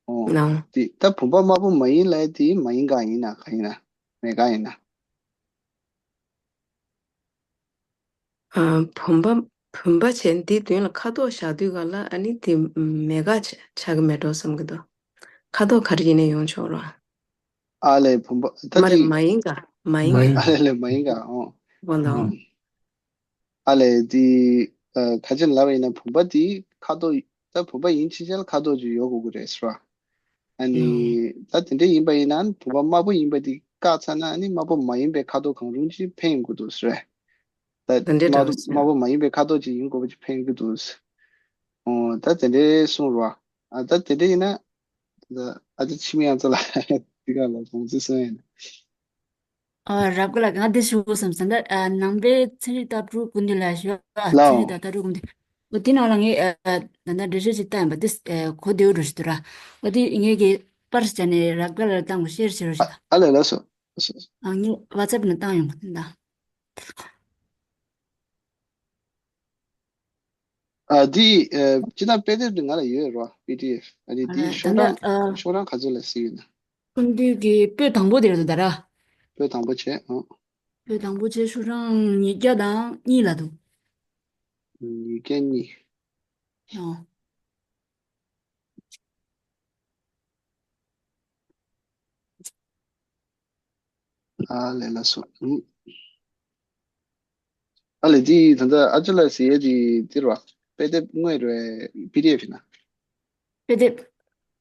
ཨོ། ནང་། དེ་ད་བུམ་པ་དམར་པོ་མ་ཡིན་ལབ་ཡ་དེ་མ་ཡིན་གང་ཡིན་ན་གང་ཡིན་ན། མེད་གང་ཡིན་ན། ཨ་བུམ་པ་བུམ་པ་བྱས་འདི་མདུན་ལ་ཁ་དོག་བཞག་དུས་ག་ལ་ཨ་ནི་དེ་མེད་ག་ཆ་ཆགས་ཀྱི་མེད་འགྲོ་བསམ་གྱི་འདུག་ཁ་དོག་ག་རེ་ཡིན་ན་ཡོང་ཆོག་རོ། ཨ་ལས་བུམ་པ་ད་མ་རེད་དེ། མ་ཡིན་ག་མ་ཡིན་མ་ག་ཡིན། ཨ་ལས་ལས་མ་ཡིན་ག་ཨོ། འོ་ན་འོ། ཨོ། ཨ་ལས་དེ། ཨ་ཁ་ཅན་ལབ་པ་ཡིན་ན་བུམ་པ་དེ་ཁ་དོག་ད་བུམ་པ་ཡིན་ཕྱིན་ཆད་ལ་ཁ་དོག་ཅིག་ཡོད་དགོས་ཀྱི་རེད་ཟེར་བ། ཨ་ནི། ཨོ། ད་དེ་འདྲ་ཡིན་པ་ཡིན་ན་བུམ་པ་དམར་པོ་ཡིན་པ་དེ་བཀག་ཚར་ན་ཨ་ནི་དམར་པོ་མ་ཡིན་པའི་ཁ་དོག་གང་རུང་ཅིག་ཕན་ཡོང་གི་འདུག་ཟེར། ད་དེ་འདྲ་འདྲ་དམར་པོ་ཟེར། དམར་པོ་མ་ཡིན་པའི་ཁ་དོག་ཅིག་ཡིན་དགོས་པ་ཅིག་ཕན་ཡོང་གི་འདུག་ཟེར། ཨོ་ད་དེ་འདྲའི་གསུང་རོགས། ཨ་ད་དེ་འདྲ་ཡིན་ན། ད་ཨ་ཅག་འཆི་མེད་གཡང་རྩེ་ལགས་འདི་ག་ལ་དགོངས་ཚུལ་གསུང་ཡིན། ཨ་རབ་དགའ་ལགས་ང་འདི་ཞུ་དགོས་བསམ་ཟིན་ད་ཨ་ནང་པའི་ཚན་རིག་ལྟ་གྲུབ་ཀུན་འདུས་ལ་ཞུ་ཨ་ལའོ། ཚན་རིག་དང་ལྟ་གྲུབ་ཀུན་འདུས། འོ་དེ་ནང་ལ་ངས་ཨ་ད་ལྟ་འགྲེལ་བཤད་ཅིག་བཏང་ཡིན་པ་འདི་ཨ་གོ་བདེ་བོ་འགྲོ་ཞིག་འདུག་ར། འོ་དེ་ངས་ཀྱི་པར་ཞིག་བྱས་ནས་རབ་དགའ་ལགས་བཏང་དགོས་ཤེར་བྱེད་རོགས་ཞིག་ཨ་ཨ་ལས་ལགས་སོ། ཨ་ངས་WhatsApp་ནང་བཏང་ཡོང་གི་འདུག་ཨ་འདི་ཨ་སྤྱིར་བཏང་དཔེ་དེབ་འདི་ང་ལ་ཡོད་རོ་པི་ཌི་ཨེཕ། ཨ་ནི་ཨ་འདི་ལས་ད་ཤོག་ལྟ་གྲངས་ཨ་ཤོག་གྲངས་ག་ཚོད་ལ་ཟེར་ཡོད་ན། ཀུན་འདུས་ཀྱི་པོད་དང་པོ་དེ་རེད་འདུག་ད་ར། པོད་དང་པོ་བྱས་ཨང་། པོད་དང་པོ་བྱས་ཤོག་གྲངས་ཉིས་བརྒྱ་དང་གཉིས་ལ་འདུག་ཉིས་བརྒྱ་གཉིས། ཡང་། ཨ་ལས་ལགས་སོ། ཨ་ལས་འདི་ད་ལྟ་ཨ་ཅོ་ལགས་ཟེར་ཡས་འདི་འདི་རེད་བ། དཔེ་དེབ་དངོས་རེད་པི་ཌི་ཨེཕ་ཡིན་ན། དཔེ་དེབ།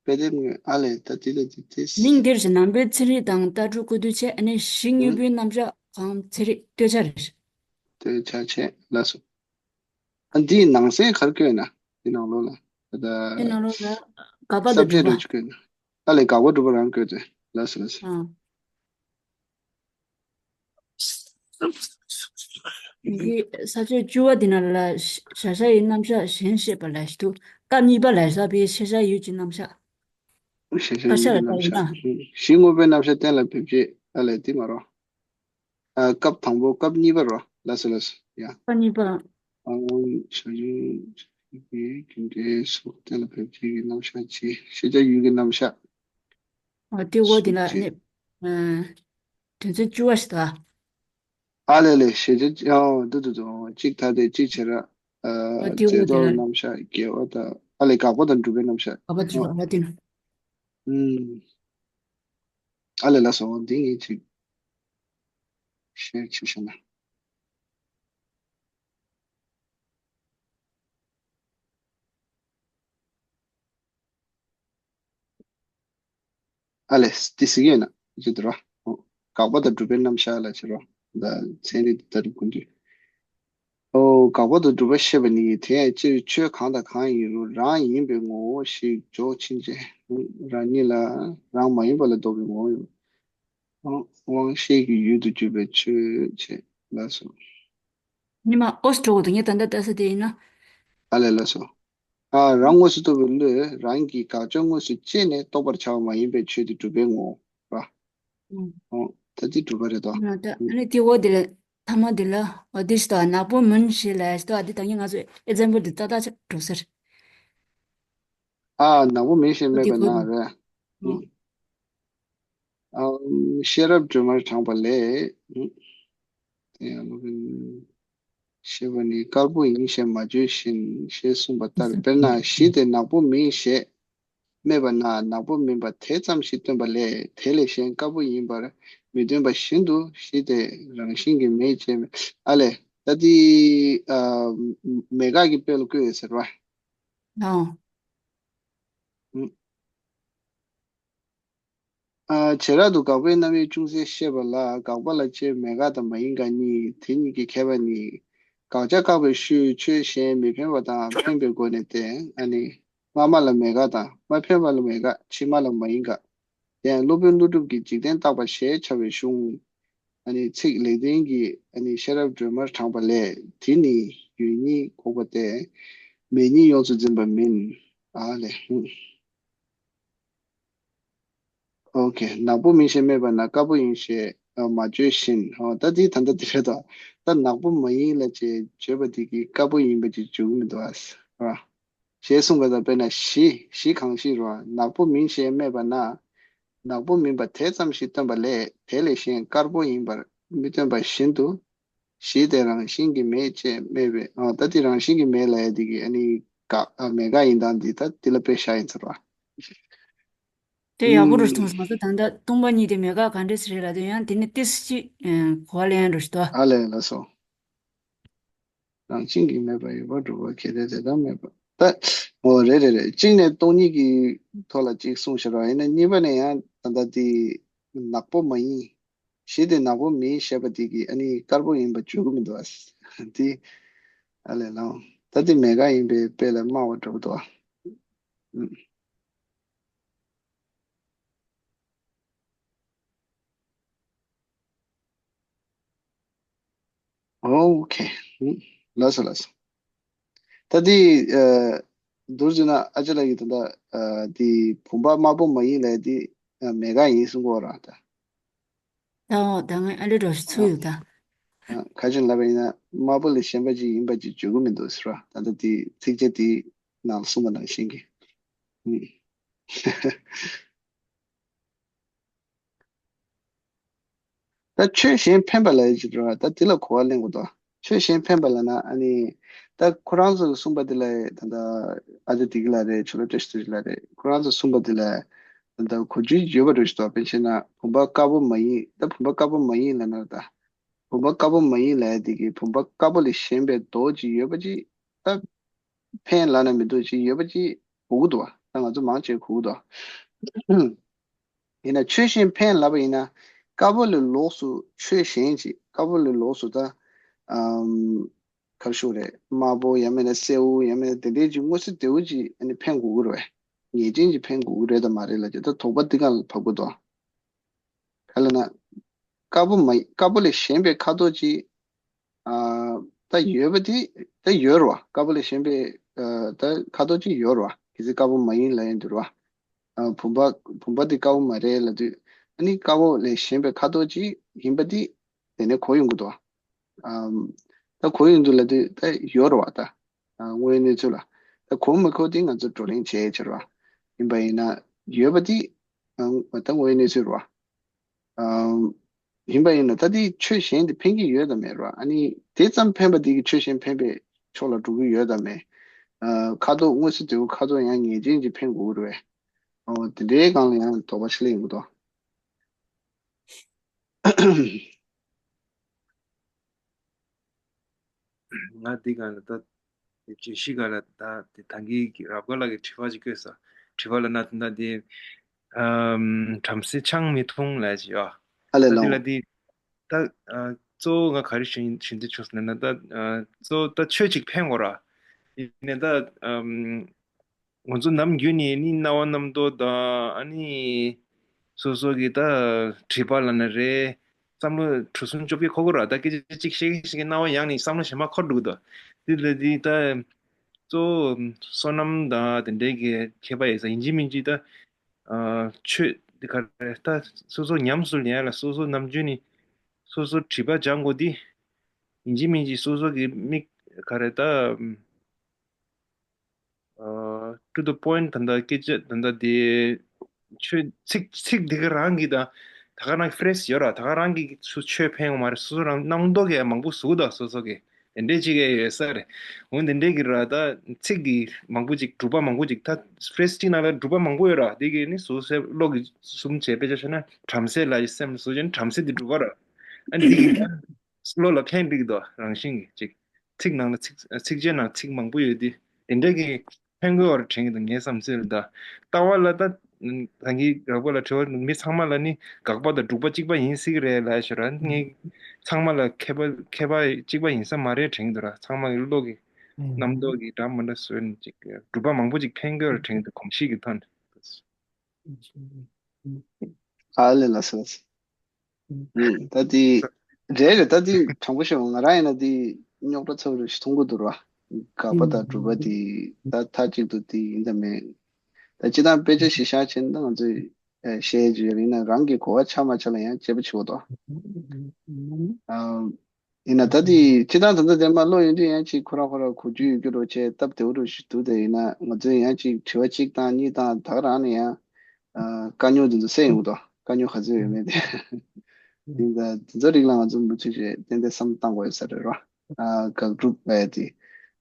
དཔེ་དེབ་དངོས་ཨ་ལས་ད་འདི་ལ་འདི་དེ། མིང་འདིར་ནང་པའི་ཚན་རིག་དང་ལྟ་གྲུབ་བཀོད་སྡུད་བྱས་ཨ་ནི་གཞི་དངོས་པོའི་རྣམ་གཞག་གམ་ཚན་རིག་ལྟོས་ཆ་རེད། ལྟོས་ཆ་བྱས་ལགས་སོ། ཨ་འདིའི་ནང་གསེས་ག་རེ་བཀོད་ན། འདི་ནང་ལོགས་ལ། ད་ལྟ་འདི་ནང་ལོགས་ལ་དགག་པ་དང་སབ་ཇེག་སྒྲུབ་པ། རེ་ཅིག་བཀོད་ན། ཨ་ལས་དགག་པ་སྒྲུབ་པ་རང་བཀོད་དེ། ལགས་སོ་ལགས་སོ། ཨ། འདི་ས་བཅད་བཅུ་པ་འདི་ནང་ལ་བྱ་བྱ་ཡི་རྣམ་གཞག་གཞན་བཤད་པ་ལ་ཞིག་འདུག་སྐབས་གཉིས་པ་ལ་ས་པའི་ཤེས་བྱ་ཡུལ་གྱི་རྣམ་གཞག་ཤེས་བྱ་ཡུལ་གྱི་རྣམ་གཞག་གཞི་དངོས་པོའི་རྣམ་གཞག་གཏན་ལ་ཕེབས་རྗེས་ཨ་ལས་འདི་མ་རོ། ཨ་སྐབས་དང་པོ་སྐབས་གཉིས་པ་རོ། ལགས་སོ་ལགས་སོ་ཡ། སྐབས་གཉིས་པ། ཨང་བྱ་ཡུལ་གྱི་རྒྱུ་འབྲས་སོགས་གཏན་ལ་ཕེབས་རྗེས་ཀྱི་རྣམ་གཞག་ཅེས་ཤེས་བྱ་ཡུལ་གྱི་རྣམ་གཞག་ཨ་དེ་འོ་དེ་ལ་སོགས་ཀྱི་ནི་ཨ་དོན་ཚན་བཅུ་པ་ཞིག་དང་། ཨ་ལས་ལས་ཤེས་བྱ་ཨང་དུ་དུ་དུ་གཅིག་ཐ་དད་གཅིག་བྱེ་བྲག་ཨ་ཨ་དེ་འོ་རྫས་དེ་ལྡོག་ལ་རྣམ་གཞག་དགེ་བ་དང་ཨ་ལས་དགག་པ་དང་སྒྲུབ་པའི་རྣམ་གཞག་དགག་པ་སྒྲུབ་ཨ་པ་ཨ་དེ་ནི། ཨུམ། ཨ་ལས་ལགས་སོ་འདི་ངས་ཅིག་ཤེར་བྱེད་ཤེར་ན། ཨ་ལས་དེ་ཟེར་གྱི་ཡོད་ན་ཅི་འདུག་ར། དགག་པ་དང་སྒྲུབ་པའི་རྣམ་གཞག་ལ་བྱེད་རོགས། ད་ཚན་རིག་ལྟ་གྲུབ་ཀུན་འདུས། ཨོ་དགག་པ་དང་སྒྲུབ་པ་བཤད་པ་ནི་དེ་ཡང་སྤྱིར་ཆོས་གང་དང་གང་ཡིན་རུང་རང་ཡིན་པའི་ངོ་བོ་ཞིག་འཇོག་ཕྱིན་ཆད་རང་ཉིད་ལ་རང་མ་ཡིན་པ་ལ་ལྡོག་པའི་ངོ་བོ་ཡོད། དབང་ཤེས་ཀྱི་ཡུལ་དུ་གྱུར་པའི་ཆོས་བྱས་ལ་སོགས། ཉི་མ་ཨོ་སི་འགྲོ་དགོས་འདུག་ངས་ད་ལྟ་ལྟ་ས་དེ་ཡིན་ན། ཨ་ལས་ལགས་སོ། ཨ་རང་དངོས་སུ་རྟོགས་པའི་བློས་རང་གི་དགག་བྱ་དངོས་སུ་དཔྱད་ནས་རྟོགས་པར་བྱ་བ་མ་ཡིན་པའི་ཆོས་དེ་སྒྲུབ་པའི་ངོ་བོ་ར། ཨུམ། ཨོ་ད་དེ་སྒྲུབ་པ་རེད་དོ། ཨ་ད་ཨ་ནི་དེ་འོ་དེ་ལ་ཐ་མ་དེ་ལ་འོ་དེ་ཞིག་དང་ནག་པོ་མིན་ཞེས་ལ་ཞིག་དང་ཨ་དེ་ད་ངས་ང་ཚོ་ཨེག་ཛམ་པལ་དེ་ཏག་ཏག་ཆགས་འགྲོ་ཟེར། ཨ་ནག་པོ་མིན་ཞེས་སྨྲས་པ་ན་རེད། ཨུམ། ཤེས་རབ་སྒྲོན་མར་དྲངས་པ་ལས། དེ་ཡང་སློབ་དཔོན་ཤེས་པ་ནི་དཀར་པོ་ཡིན་ཞེས་མ་བརྗོད་བཞིན་ཞེས་གསུངས་པ་ལྟར། དཔེར་ན་གཞི་དེ་ནག་པོ་མིན་ཞེས་སྨྲས་པ་ན་ནག་པོ་མིན་པ་དེ་ཙམ་ཞིག་སྟོན་པ་ལས་དེ་ལས་གཞན་དཀར་པོ་ཡིན་པར་མི་སྟོན་པ་བཞིན་དུ་གཞི་དེ་རང་བཞིན་གྱིས་མེད་ཅེས། ཨ་ལས་ད་དེ་མེད་དགག་གི་དཔེ་ལ་བཀོད་ཡོད་ཟེར་བ། ཨོ། ཨ། བྱེ་བྲག་ཏུ་དགག་པའི་རྣམ་དབྱེ་ཅུང་ཟད་བཤད་པ་ལ་དགག་པ་ལ་དཔྱད་མེད་དགག་དང་མ་ཡིན་དགག་གཉིས། དེ་གཉིས་ཀྱི་ཁྱད་པར་ནི། དགག་བྱ་བཀག་པའི་ཤུལ་ཆོས་གཞན་མི་འཕེན་པ་དང་འཕེན་པའི་སྒོ་ནས་བསྟན། ཨ་ནི། སྔ་མ་ལ་མེད་དགག་དང་མ་འཕེན་པ་ལ་མེད་དགག་ཕྱི་མ་ལ་མ་ཡིན་དགག་དེ་ཡང་སློབ་དཔོན་ཀླུ་སྒྲུབ་ཀྱིས་འཇིག་རྟེན་བརྟག་པ་ཞེས་བྱ་བའི་གཞུང་། ཨ་ནི་ཚིག་ལེགས་ལྡན་གྱིས་ཨ་ནི་ཤེས་རབ་སྒྲོན་མར་དྲངས་པ་ལས། དེ་ནི་ཡོད་ཉིད་འགོག་པ་སྟེ། མེད་ཉིད་ཡོངས་སུ་འཛིན་པ་མིན། ཨ་ལས། ཨོ་ཁེ། ནག་པོ་མིན་ཞེས་སྨྲས་པ་ན་དཀར་པོ་ཡིན་ཞེས་མ་བརྗོད་བཞིན། ཨོ་ད་འདི་ད་ལྟ་འདི་རེད་དོ། ད་ནག་པོ་མ་ཡིན་ལ་ཅེས་བརྗོད་པ་འདི་གིས་དཀར་པོ་ཡིན་པ་ཅིག་འཇུག་མི་འདུག་ཨ། ཞེས་གསུངས་པ་དང་། དཔེར་ན་གཞི། གཞི་གང་ཞིག་རུང་ནག་པོ་མིན་ཞེས་སྨྲས་པ་ན། ནག་པོ་མིན་པ་དེ་ཙམ་ཞིག་སྟོན་པ་ལས་དེ་ལས་གཞན་དཀར་པོ་ཡིན་པར་མི་སྟོན་པ་བཞིན་དུ། གཞི་དེ་རང་བཞིན་གྱིས་མེད་ཅེས་སྨྲས་པས། ཨ་ད་དེ་རང་བཞིན་གྱིས་མེད་ལབ་ཡ་དེ་གི་ཨ་ནི་དགག་ཨ་མེད་དགག་ཡིན་སྟངས་འདི་ད་འདི་ལ་དཔེ་བཞག་ཡིན་ཟེར་བ། དེ་ཡག་པོ་རུ་མཐོང་སོང་། ད་ད་ལྟ་སྟོང་པ་ཉིད་དེ་མེད་དགག་ག་འདྲས་རེད་ལབ་དུས་ཡང་དེ་ནི་ཏིས་ཅིག་གོ་བ་ལེན་རུ་ཞིག་ཏོ། ཨ་ལས་ལ་སོ། རང་བཞིན་གྱིས་མེད་པར་ཡོད་པར་སྒྲུབ་པ་གལ་ཏེ་དེ་ལྟར་མེད་པ། ད་འོ་རེད་རེད་རེད། གཅིག་ནས་སྟོང་ཉིད་ཀྱི་ཐོག་ལ་གཅིག་གསུངས་བཞག་ར། ཡིན་ན་གཉིས་པ་ནས་ཡང་ད་ལྟ་དེ་ནག་པོ་མ་ཡིན། གཞི་དེ་ནག་པོ་མིན་ཞེས་པ་དེ་གིས་ཨ་ནི་དཀར་པོ་ཡིན་པ་འཇུག་གི་མི་འདུག་ཨ། དེ་ཨ་ལས་ལའང་ད་དེ་མེད་དགག་ཡིན་པའི་དཔེ་ལ་སྨྲ་བ་འདྲ་པོ་འདུག་ཨ། ཨོ་ཁེ། ལགས་སོ་ལགས་སོ། ད་འདི་ཨ་མདོར་བསྡུས་ན་ཨ་ཅག་ལགས་ཀྱིས་ད་ལྟ་ཨ་འདི་བུམ་པ་དམར་པོ་མ་ཡིན་ལབ་ཡ་འདི་ཨ་མེད་དགག་ཡིན་གསུང་གི་ཡོད་རེད་ད། ད་འོ་ད་ངས་ཨ་ལེ་འགྲོ་ཞིག་ཚུགས་ཡོད་ད། ཨ་ག་ཅིག་ལབ་པ་ཡིན་ན་དམར་པོ་ལས་གཞན་པ་ཅིག་ཡིན་པ་ཅིག་འཇུག་གི་མི་འདུག་ཟེར་བ། ད་ལྟ་འདི་ཚིགས་བཅད་འདི་ནང་གསུངས་པ་ནང་བཞིན་གྱི། ཨུམ། ད་ཆོས་གཞན་འཕེན་པ་ལ་ཡི་ཅི་འགྲོ་བ་ད་དེ་ལ་གོ་བ་ལེན་དགོས་དོ། ཆོས་གཞན་འཕེན་པ་ལ་ན་ཨ་ནི་ད་ཁོ་རང་ཚོ་གསུངས་པ་དེ་ལ་ད་ལྟ་ཨ་ཅག་དེ་གི་ལ་རེད། ཆོས་ལ་བཀྲ་ཤིས་ལ་རེད། ཁོ་རང་ཚོ་གསུངས་པ་དེ་ལ་ད་ལྟ་གོ་རྒྱུ་ཡོད་པ་འགྲོ་ཞིག་དོ། དཔེ་བྱས་ན་བུམ་པ་དཀར་པོ་མ་ཡིན། ད་བུམ་པ་དཀར་པོ་མ་ཡིན་ལ་ན་ད་བུམ་པ་དཀར་པོ་མ་ཡིན་ལ་ཡ་དེ་གི་བུམ་པ་དཀར་པོ་ལས་གཞན་པའི་མདོག་ཅིག་ཡོད་པ་ཅིག་ད། འཕེན་ལབ་ན་མི་འདུག་ཅིག་ཡོད་པ་ཅིག་གོ་གི་འདུག་བ། ད་ང་ཚོ་མང་ཆེ་གོ་གི་འདུག་བ། ཡིན་ན་ཆོས་གཞན་འཕེན་ལབ་པ་ཡིན་ན་དཀར་པོ་ལས་ལོགས་སུ་ཆོས་གཞན་ཅིག་དཀར་པོ་ལས་ལོགས་སུ་ད་ཨམ། གར་ཞུ་རེད། དམར་པོ་ཡང་མིན་ན་སེར་པོ་ཡང་མིན་ན་དེ་འདྲའི་ཅིག་མངོན་གསལ་དོད་པོ་ཅིག་ཨ་ནི་འཕེན་དགོས་ཀྱི་རེད་བས། ངེས་ཅན་ཅིག་འཕེན་དགོས་ཀྱི་རེད་དམ་མ་རེད་ལབ་ཀྱི་ད་དོགས་པ་འདི་གང་ལ་བབས་ཀྱི་འདུག་བ། ག་ལབ་ན། དཀར་པོ་མ་དཀར་པོ་ལས་གཞན་པའི་ཁ་དོག་ཅིག་ཨ་ད་ཡོད་པ་དེ་ད་ཡོད་རེད་བ། དཀར་པོ་ལས་གཞན་པའི་ཨ་ད་ཁ་དོག་ཅིག་ཡོད་རེད་བ། གལ་སྲིད་དཀར་པོ་མ་ཡིན་ལབ་ཡོང་དུས་རེད་བ། ཨ་བུམ་པ་བུམ་པ་དེ་དཀར་པོ་མ་རེད་ལབ་དུས་ཨ་ནི་དཀར་པོ་ལས་གཞན་པའི་ཁ་དོག་ཅིག་ཡིན་པ་དེ་དེ་ནས་གོ་ཡོང་གི་འདུག་བ། ཨམ་ད་གོ་ཡོང་དུས་ལབ་དུས་ད་ཡོད་རེད་བ་ད། ཨ་དངོས་ཡོད་གནས་ཚུལ་ལ་ད་གོ་མི་གོ་དེ་ང་ཚོ་བགྲོ་གླེང་བྱས་ཕྱིར་བ་ཡིན་པ་ཡིན་ན་ཡོད་པ་དེ་ཨ་ད་དངོས་ཡོད་གནས་ཚུལ་རེད་བ། ཨམ། ཡིན་པ་ཡིན་ན་ད་དེའི་ཆོས་གཞན་དེ་འཕེན་གྱི་ཡོད་དམ་མེད་རོ། ཨ་ནི་དེ་ཙམ་འཕེན་པ་དེ་གི་ཆོས་གཞན་འཕེན་པའི་ཕྱོགས་ལ་འགྲོ་གི་ཡོད་དམ་མེད། ཨ་ཁ་དོག་དངོས་སུ་དེའུ་ཁ་དོག་ཡང་ངེས་ཅན་གྱིས་འཕེན་དགོས་རེད། ཨོ་དེ་འདྲའི་སྒང་ལ་ཡང་དོགས་པ་ཆེ་ལེ་ཡོང་གི་འདུག་ང་འདི་ག་ལ་ད་བརྗོད་གཞི་ག་ལ་ད་དེ་ད་གིན་གྱི་རབ་དགའ་ལགས་ཀྱི་དྲི་བ་ཅིག་བཀོད་ས། དྲི་བ་ལ་ན་ད་དེ་ཨམ་བྲམ་ཟེ་ཆང་མི་འཐུང་ལབ་ཅིག་ཡོད། ཨ་ལས་ད་དེ་ལ་ལོ། དེ་ད་ཨ་གཙོ་བོ་ང་ག་རེ་ཞུ་ཞུ་འདོད་བྱུང་ཟེར་ན་ད་ཨ་གཙོ་བོ་ད་ཆོས་ཅིག་འཕེན་དགོས་ར། ཡིན་ནའི་ད་ཨམ་ང་ཚོ་ནམ་རྒྱུན་ནས་ནི་སྣང་བ་རྣམ་རྟོག་དང་ཨ་ནི་སོ་སོ་གི་ད་དྲི་བ་ལ་ན་རེད། བསམ་བློ་གྲུ་གསུམ་བཅོ་བརྒྱད་འཁོར་གི་ར། ད་སྐད་ཆ་གཅིག་བཤད་ཀྱིན་བཤད་ཀྱིན་རྣ་བ་ཡང་ནས་བསམ་བློ་གཞན་པ་འཁོར་འགྲོ་གི་འདུག་དེ་ལ་དེ་ད་གཙོ་བོ་བསོད་ནམས་དང་དེ་འདྲའི་གི་མཁས་པ་ཡིན་ས་ཡིན་གཅིག་མིན་གཅིག་ད་ཨ་ཆོས་དེ་ག་རེ་ད་སོ་སོ་ཉམས་སུ་ལེན་ཡ་ལ་སོ་སོ་ནམ་རྒྱུན་ནས་སོ་སོ་དྲི་བ་སྦྱང་དགོས་དེ་ཡིན་གཅིག་མིན་གཅིག་སོ་སོ་གི་མིག་ག་རེ་ད། ཨ། to the point ད་ལྟ་སྐད་ཆ་ད་ལྟ་དེ་ཆོས་ཚིག་ཚིག་དེ་ག་རང་གི་ད་ད་ག་རང་ཕི་རེ་སི་ཡོད་ར། ད་ག་རང་གི་སུ་ཆོས་ཕན་ཡོང་མ་རེད། སོ་སོ་རང་རྣམ་རྟོག་གི་མང་པོ་ཟུག་ད་སོ་སོ་གི་དེ་འདྲས་ཅིག་ཡོད་ས་རེད། འོན་དེ་འདྲས་གི་ར་ད་ཚིག་གི་མང་པོ་ཅིག་གྲུབ་པ་མང་པོ་ཅིག་ད་ཕི་རེ་སི་གཅིག་ནང་ལ་གྲུབ་པ་མང་པོ་ཡོད་ར། དེ་གི་ནི་སོ་སོའི་བློ་གི་གསུམ་བྱས་དཔེ་ཆ་བཤད་ན་བྲམ་ཟེ་ལ་ཡི་སེམས་སོ་སོ་ནི་བྲམ་ཟེ་དེ་གྲུབ་པ་ར། ཨ་ནི་དེ་གི་བློ་ལ་ཕན་འགྲིག་དོ་རང་བཞིན་གྱི་ཅིག་ཚིག་ནང་ལ་ཚིག་ཚིགས་བཅད་ནང་ཚིག་མང་པོ་ཡོད་དེ། དེ་འདྲ་གི་ཕན་གི་བར་དྲན་གི་འདུག་ངའི་བསམ་ཚུལ་ལ་ད། ལྟ་བ་ལ་ད་ད་གིན་དགག་པ་ལ་དྲི་བ་མི་ཚང་མ་ལ་ནི་དགག་པ་དང་སྒྲུབ་པ་གཅིག་པ་ཡིན་སྲིད་གི་རེད་ལབ་ཤོད་ར། ངས་ཚང་མ་ལ་མཁས་པ་མཁས་པ་གཅིག་པ་ཡིན་ས་མ་རེད་དྲན་གི་འདུག་ར། ཚང་མ་གི་བློ་གི་རྣམ་རྟོག་གི་འདྲ་མི་འདྲ་བཟོས་ནས་ཅིག་སྒྲུབ་པ་མང་པོ་ཅིག་ཕན་གི་བར་དྲན་གི་འདུག་གོམས་གཤིས་ཀྱི་ཐོག་ནས། ཨ་ལས་ལ་སོ། ད་དེ་རེད་རེད། ད་དེ་དྲང་པོ་ཤོད། ང་རང་ཡིན་ན་དེ་རྙོག་དྲ་ཚ་པོ་རེ་ཞིག་མཐོང་གི་འདུག་ར། དགག་པ་དང་སྒྲུབ་པ་དེ་ད་མཐའ་གཅིག་ཏུ་དེ་ཡིན་དང་མེད། ད་སྤྱི་བཏང་དཔེ་ཆ་ཞིག་བཞག་བྱས་ན་ད་ང་ཚོས་བཤད་རྒྱུ་ཡོད་ཡིན་ན་རང་གི་གོ་བ་ཆགས་མ་ཆགས་ལ་ཡང་དཔྱད་པ་བྱེད་དགོས་དོ། ཡིན་ན་ད་དེ་སྤྱི་བཏང་ད་ལྟ་དེ་མ་བློ་ཡོད་དུས་ཡང་ཅིག་ཁོ་རང་ཁོ་རང་གོ་རྒྱུ་ཡོད་རྒྱུ་རོ་བྱས་སྟབས་བདེ་བོ་རོ་ཞིག་འདུག་དེ་ཡིན་ན་ང་ཚོས་ཡང་ཅིག་དྲི་བ་གཅིག་དང་གཉིས་དང་ད་ག་རང་ནས་ཡང་དཀའ་རྙོག་དེ་ཚོ་སེལ་ཡོང་གི་འདུག་དཀའ་རྙོག་ག་ཚོད་ཡོད་མེད་དེ་དེ་ད་དེ་ཚོ་རིགས་ལ་ང་ཚོ་མུ་མཐུད་བྱས་ཏན་ཏན་བསམ་བཏང་དགོས་ཡོད་ས་རེད་རོ། དགག་སྒྲུབ་ལ་ཡ་དེ་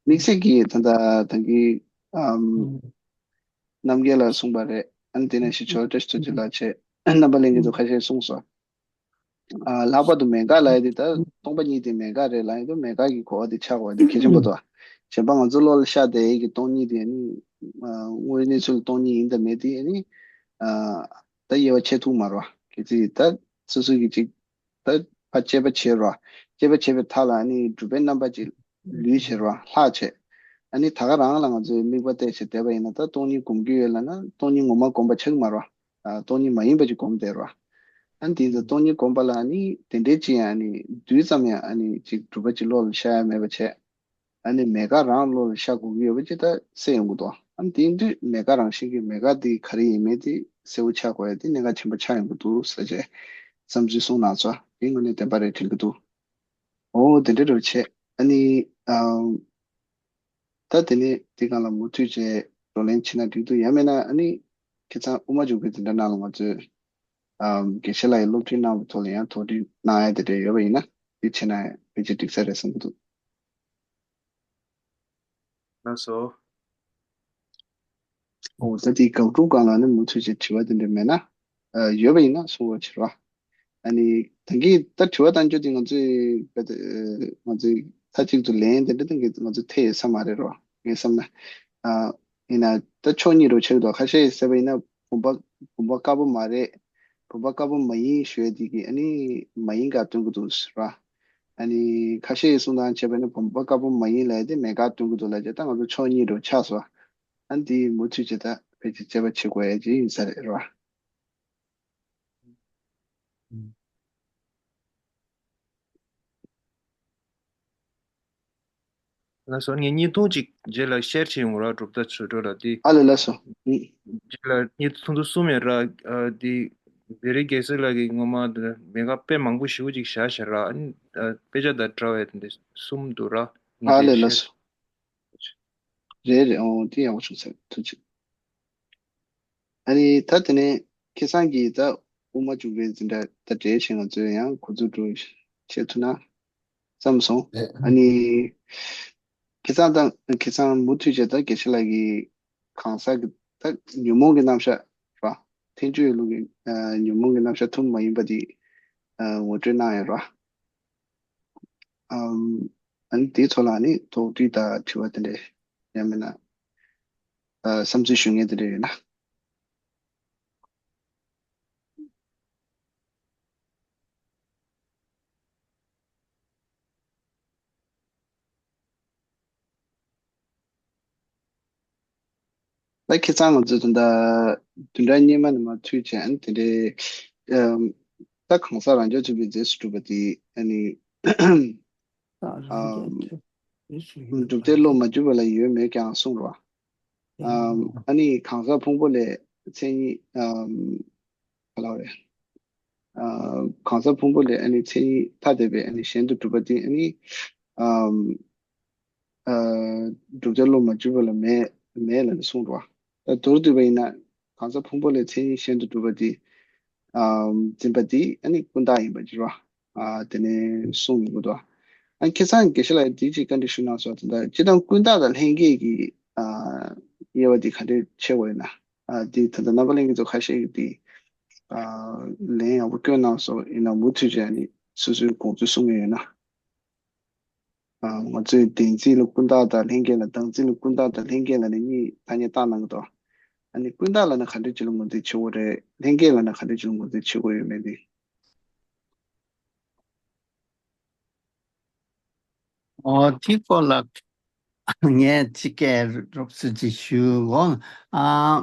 དམིགས་བསལ་གྱིས་ད་ད་ད་གི་རྣམ་རྒྱལ་ལ་གསུངས་པ་རེད། ཨ་ནི་དེ་ནས་ཞི་ཁྲོ་བཀྲ་ཤིས་རྡོ་རྗེ་ལགས་བྱས་རྣམ་པ་ལྷན་རྒྱས་ཚོ་ཁ་ཤས་གསུངས་སོང་། ལྷག་པར་དུ་མེད་དགག་ལབ་ཡ་དེ་ད་སྟོང་པ་ཉིད་དེ་མེད་དགག་རེད་ལབ་ཡ་དེ་མེད་དགག་གི་གོ་བ་དེ་ཆགས་དགོས་པ་དེ་གལ་ཆེན་པོ་འདུག་གཞན་པ་ང་ཚོ་བློ་ལ་ཤར་བསྡད་ཡས་ཀྱི་སྟོང་ཉིད་དེ་ནི་དངོས་གནས་ཚུལ་སྟོང་ཉིད་ཡིན་དང་མེད་དེ་ནི་ད་དབྱེ་བ་ཕྱེ་ཐུབ་མ་རེད་བ། གལ་སྲིད་ད་སོ་སོ་གི་ཅིག་ད་ཕར་དཔྱད་པ་བྱེད་རོགས། དཔྱད་པ་བྱེད་པའི་མཐའ་ལ་ནི་སྒྲུབ་པའི་རྣམ་པ་ཅིག་ལུས་བྱེད་རོགས་ལྷག་བྱེད། ཨ་ནི་ད་ག་རང་ལ་ང་ཚོས་དམིགས་པ་གཏད་བྱས་བསྡད་པ་ཡིན་ན་ད་སྟོང་ཉིད་སྒོམ་རྒྱུ་ཡོད་ལབ་ན་སྟོང་ཉིད་ངོ་མ་སྒོམ་པ་ཆགས་ཀྱི་མ་རེད་བ། སྟོང་ཉིད་མ་ཡིན་པ་ཅིག་སྒོམ་བསྡད་རོགས། ཨ་ནི་དེ་ཚོ་སྟོང་ཉིད་སྒོམ་པ་ལ་ནི་དེ་འདྲའི་ཅིག་ཡང་ནི་རྡུལ་ཙམ་ཡང་ཨ་ནི་ཅིག་སྒྲུབ་པ་ཅིག་བློ་ལ་ཤར་ཡ་མེད་པ་བྱས། ཨ་ནི་མེད་དགག་རང་བློ་ལ་ཤར་དགོས་ཀྱི་ཡོད་པ་ཅིག་ད་གསལ་ཡོང་གི་འདུག་ཨ་ནི་དེ་ཡིན་དུས་མེད་དགག་རང་བཞིན་གྱི་མེད་དགག་དེ་ག་རེ་ཡིན་མིན་དེ་གསལ་བོ་ཆགས་དགོས་ཡ་དེ་གནད་འགག་ཆེན་པོ་ཆགས་ཡོང་གི་འདུག་ཟེར་བྱས་བསམ་ཚུལ་གསུངས་གནང་སོང་། དེ་དངོས་གནས་བདེན་པ་རེད་དྲན་གྱི་འདུག་འོ་དེ་འདྲ་རེད་བྱས། ཨ་ནི་ཨམ། ད་དེ་ནས་དེ་སྒང་ལ་མུ་མཐུད་བྱས་བགྲོ་གླེང་བྱེད་ན་འགྲིག་འདུག་ཡང་མིན་ན་ཨ་ནི་ཁ་སང་དབུ་མ་འཇུག་པའི་འཛིན་གྲྭ་ནང་ལ་ང་ཚོས་ཨམ་དགེ་བཤེས་ལགས་ཀྱིས་སློབ་ཁྲིད་གནང་བའི་ཐོག་ལ་ཡང་དོགས་འདྲི་གནང་ཡ་དེ་འདྲ་ཡོད་པ་ཡིན་ན་དེ་བྱས་ན་ཕལ་ཆེར་འགྲིག་ས་རེད་བསམ་གྱི་འདུག་ལགས་སོ། འོ་ད་དེ་དགག་སྒྲུབ་སྒང་ལ་ནི་མུ་མཐུད་བྱས་དྲི་བ་དེ་འདྲ་མེད་ན། ཨ་ཡོད་པ་ཡིན་ན་གསུང་རོགས་བྱེད་རོགས། ཨ་ནི་ད་གིན་ད་དྲི་བ་བཏང་རྒྱུ་དེ་ང་ཚོས་ང་ཚོས་མཐའ་གཅིག་ཏུ་ལན་དེ་འདྲ་གཏོང་གི་ང་ཚོ་ཐེ་ཡོད་ས་མ་རེད་རོགས། ངས་བསམ་ན། ཨ་ཡིན་ན་ད་ཕྱོགས་གཉིས་རོགས་ཆགས་འདུག་ཁ་ཤས་ཟེར་བ་ཡིན་ན་བུམ་པ་བུམ་པ་དཀར་པོ་མ་རེད། བུམ་པ་དཀར་པོ་མ་ཡིན་ཞུ་ཡ་དེ་གི་ཨ་ནི་མ་ཡིན་དགག་སྟོན་གི་འདུག་ཟེར་བ། ཨ་ནི་ཁ་ཤས་ཀྱིས་གསུང་སྟངས་བྱས་པ་ནི་བུམ་པ་དཀར་པོ་མ་ཡིན་ལབ་ཡ་དེ་མེད་དགག་སྟོན་གི་འདུག་ལབ་བྱས་ད་ང་ཚོ་ཕྱོགས་གཉིས་རོགས་ཆགས་སོང་། ཨ་ནི་དེ་མུ་མཐུད་བྱས་ད་ཕལ་ཆེར་དཔྱད་པ་བྱེད་དགོས་ཡ་ཅིག་ཡིན་ས་རེད་རོགས། ལགས་སོ། ངས་བརྙན་ཐུང་ཅིག་རྗེས་ལ་ཤེར་བྱེད་ཡོང་ར་གྲུབ་མཐའ་ཆོས་སྒྲོན་ལ་འདི། ཨ་ལས་ལགས་སོ། ཨུ། རྗེས་ལ་བརྙན་ཐུང་དུ་གསུམ་ཡོད་ར། ཨ་འདི་བེ་རི་རྒྱལ་སྲས་ལགས་ཀྱིས་ངོ་མ་འདི་མེད་དགག་དཔེ་མང་པོ་ཞེ་པོ་ཅིག་བཞག་བཞག་ར། ཨ་ནི་ཨ་དཔེ་ཆ་དང་འདྲ་བའི་འདི་གསུམ་འདུག་ར། ངས་ཨ་དེ་ལས་ལགས་ཤེར། སོ། རེད་རེད། ཨོ་དེ་ཡག་པོ་བྱུང་ས་རེད། ཐུགས་རྗེ་ཆེ། ཨ་ནི་ད་དེ་ནས་ཁ་སང་གི་ད་དབུ་མ་འཇུག་པའི་འཛིན་གྲྭ་ད་གྲས་བྱས་ང་ཚོས་ཡང་འགོ་འཛུགས་འགྲོ་བྱེད་ཐུབ་ན་བསམ་སོང་། ཨ་ནི་ཁ་སང་དང་ཁ་སང་མུ་མཐུད་བྱས་ད་དགེ་བཤེས་ལགས་ཀྱིས་གང་ཟག་གི་ད་ཉོན་མོངས་ཀྱི་རྣམ་གཞག་ར། ཐེག་མཆོག་ཡིན་ལུགས་ཀྱི་ཨ་ཉོན་མོངས་ཀྱི་རྣམ་གཞག་ཐུན་མོང་མ་ཡིན་པ་དེ་ཨ་ངོ་སྤྲོད་གནང་ཡོད་ར། ཨམ། ཨ་ནི་དེའི་ཐོག་ལ་ནི་དོགས་འདྲི་དང་དྲི་བ་དེ་འདྲ་ཡང་མིན་ན། ཨ་བསམ་ཚུལ་ཞུ་མཁན་དེ་འདྲ་ཡོད་ན། ད་ཁ་སང་ང་ཚོ་ད་ལྟ་བདུན་ཕྲག་སྔོན་མ་ནས་མར་ཚུད་བྱས་ཨ་ནི་དེ་འདྲའི་ཨམ། ད་གང་ཟག་རང་རྐྱ་ཐུབ་པའི་རྫས་སུ་གྲུབ་པ་དེ་ཨ་ནི་ཨམ་གྲུབ་མཐའི་བློ་མ་གྱུར་པ་ལ་ཡོད་མེད་ཀྱང་གསུངས་རོ། ཨམ་ཨ་ནི་གང་ཟག་ཕུང་པོ་ལས་མཚན་ཉིད་ཨམ་ག་ལ་བ་རེད། ཨ་གང་ཟག་ཕུང་པོ་ལས་ཨ་ནི་མཚན་ཉིད་ཐ་དད་པའི་ཨ་ནི་གཞན་དུ་གྲུབ་པ་དེ་ཨ་ནི་ཨམ་ཨ་གྲུབ་མཐའི་བློ་མ་གྱུར་པ་ལ་མེད་མེད་ལ་ནི་གསུངས་འགྲོ་བ། ད་མདོར་བསྡུས་པ་ཡིན་ན་གང་ཟག་ཕུང་པོ་ལས་མཚན་ཉིད་གཞན་དུ་གྲུབ་པ་དེ་ཨམ་འཛིན་པ་དེ་ཨ་ནི་ཀུན་བརྟགས་ཡིན་པ་འགྱུར་བ། ཨ་དེ་ནས་གསུངས་ཡོང་གི་འདུག་ཨ་ཁ་སང་དགེ་བཤེས་ལགས་དེ་ཅིག་བཀའ་འདྲི་ཞུ་གནང་སོང་། ད་ལྟ་སྤྱིར་བཏང་ཀུན་བརྟགས་དང་ལྷན་སྐྱེས་ཀྱི་ཨ་དབྱེ་བ་དེ་ག་འདྲས་ཕྱེ་དགོས་ཡོད་ན། ཨ་དེ་ད་ལྟ་རྣམ་པ་ལྷན་རྒྱས་ཚོ་ཁ་ཤས་ཀྱིས་དེ་ཨ་ལན་ཡག་པོ་བསྐྱོན་གནང་སོང་། ཡིན་ན་མུ་མཐུད་བྱས་ནས་སོ་སོའི་དགོངས་ཚུལ་གསུང་གི་ཡོད་ན། ང་ཚོས་བདེན་འཛིན་ལ་ཀུན་བརྟགས་དང་ལྷན་སྐྱེས་ལ། བདག་འཛིན་ལ་ཀུན་བརྟགས་དང་ལྷན་སྐྱེས་ལ་ནི་གཉིས་ཐ་སྙད་བཏགས་གནང་གི་འདུག་ཨ་ནི་ཀུན་བརྟགས་ལ་ནི་ག་འདྲ་ཅིག་ལ་ངོས་འཛིན་བྱེད་དགོས་རེད། ལྷན་སྐྱེས་ལ་ནི་ག་འདྲ་ཅིག་ལ་ངོས་འཛིན་བྱེད་དགོས་ཡོད་མེད་དེ། ཨོ་དེའི་སྐོར་ལ་ངས་ཅིག་སྐད་རོབ་ཙམ་ཅིག་ཞུའོ། ཨ་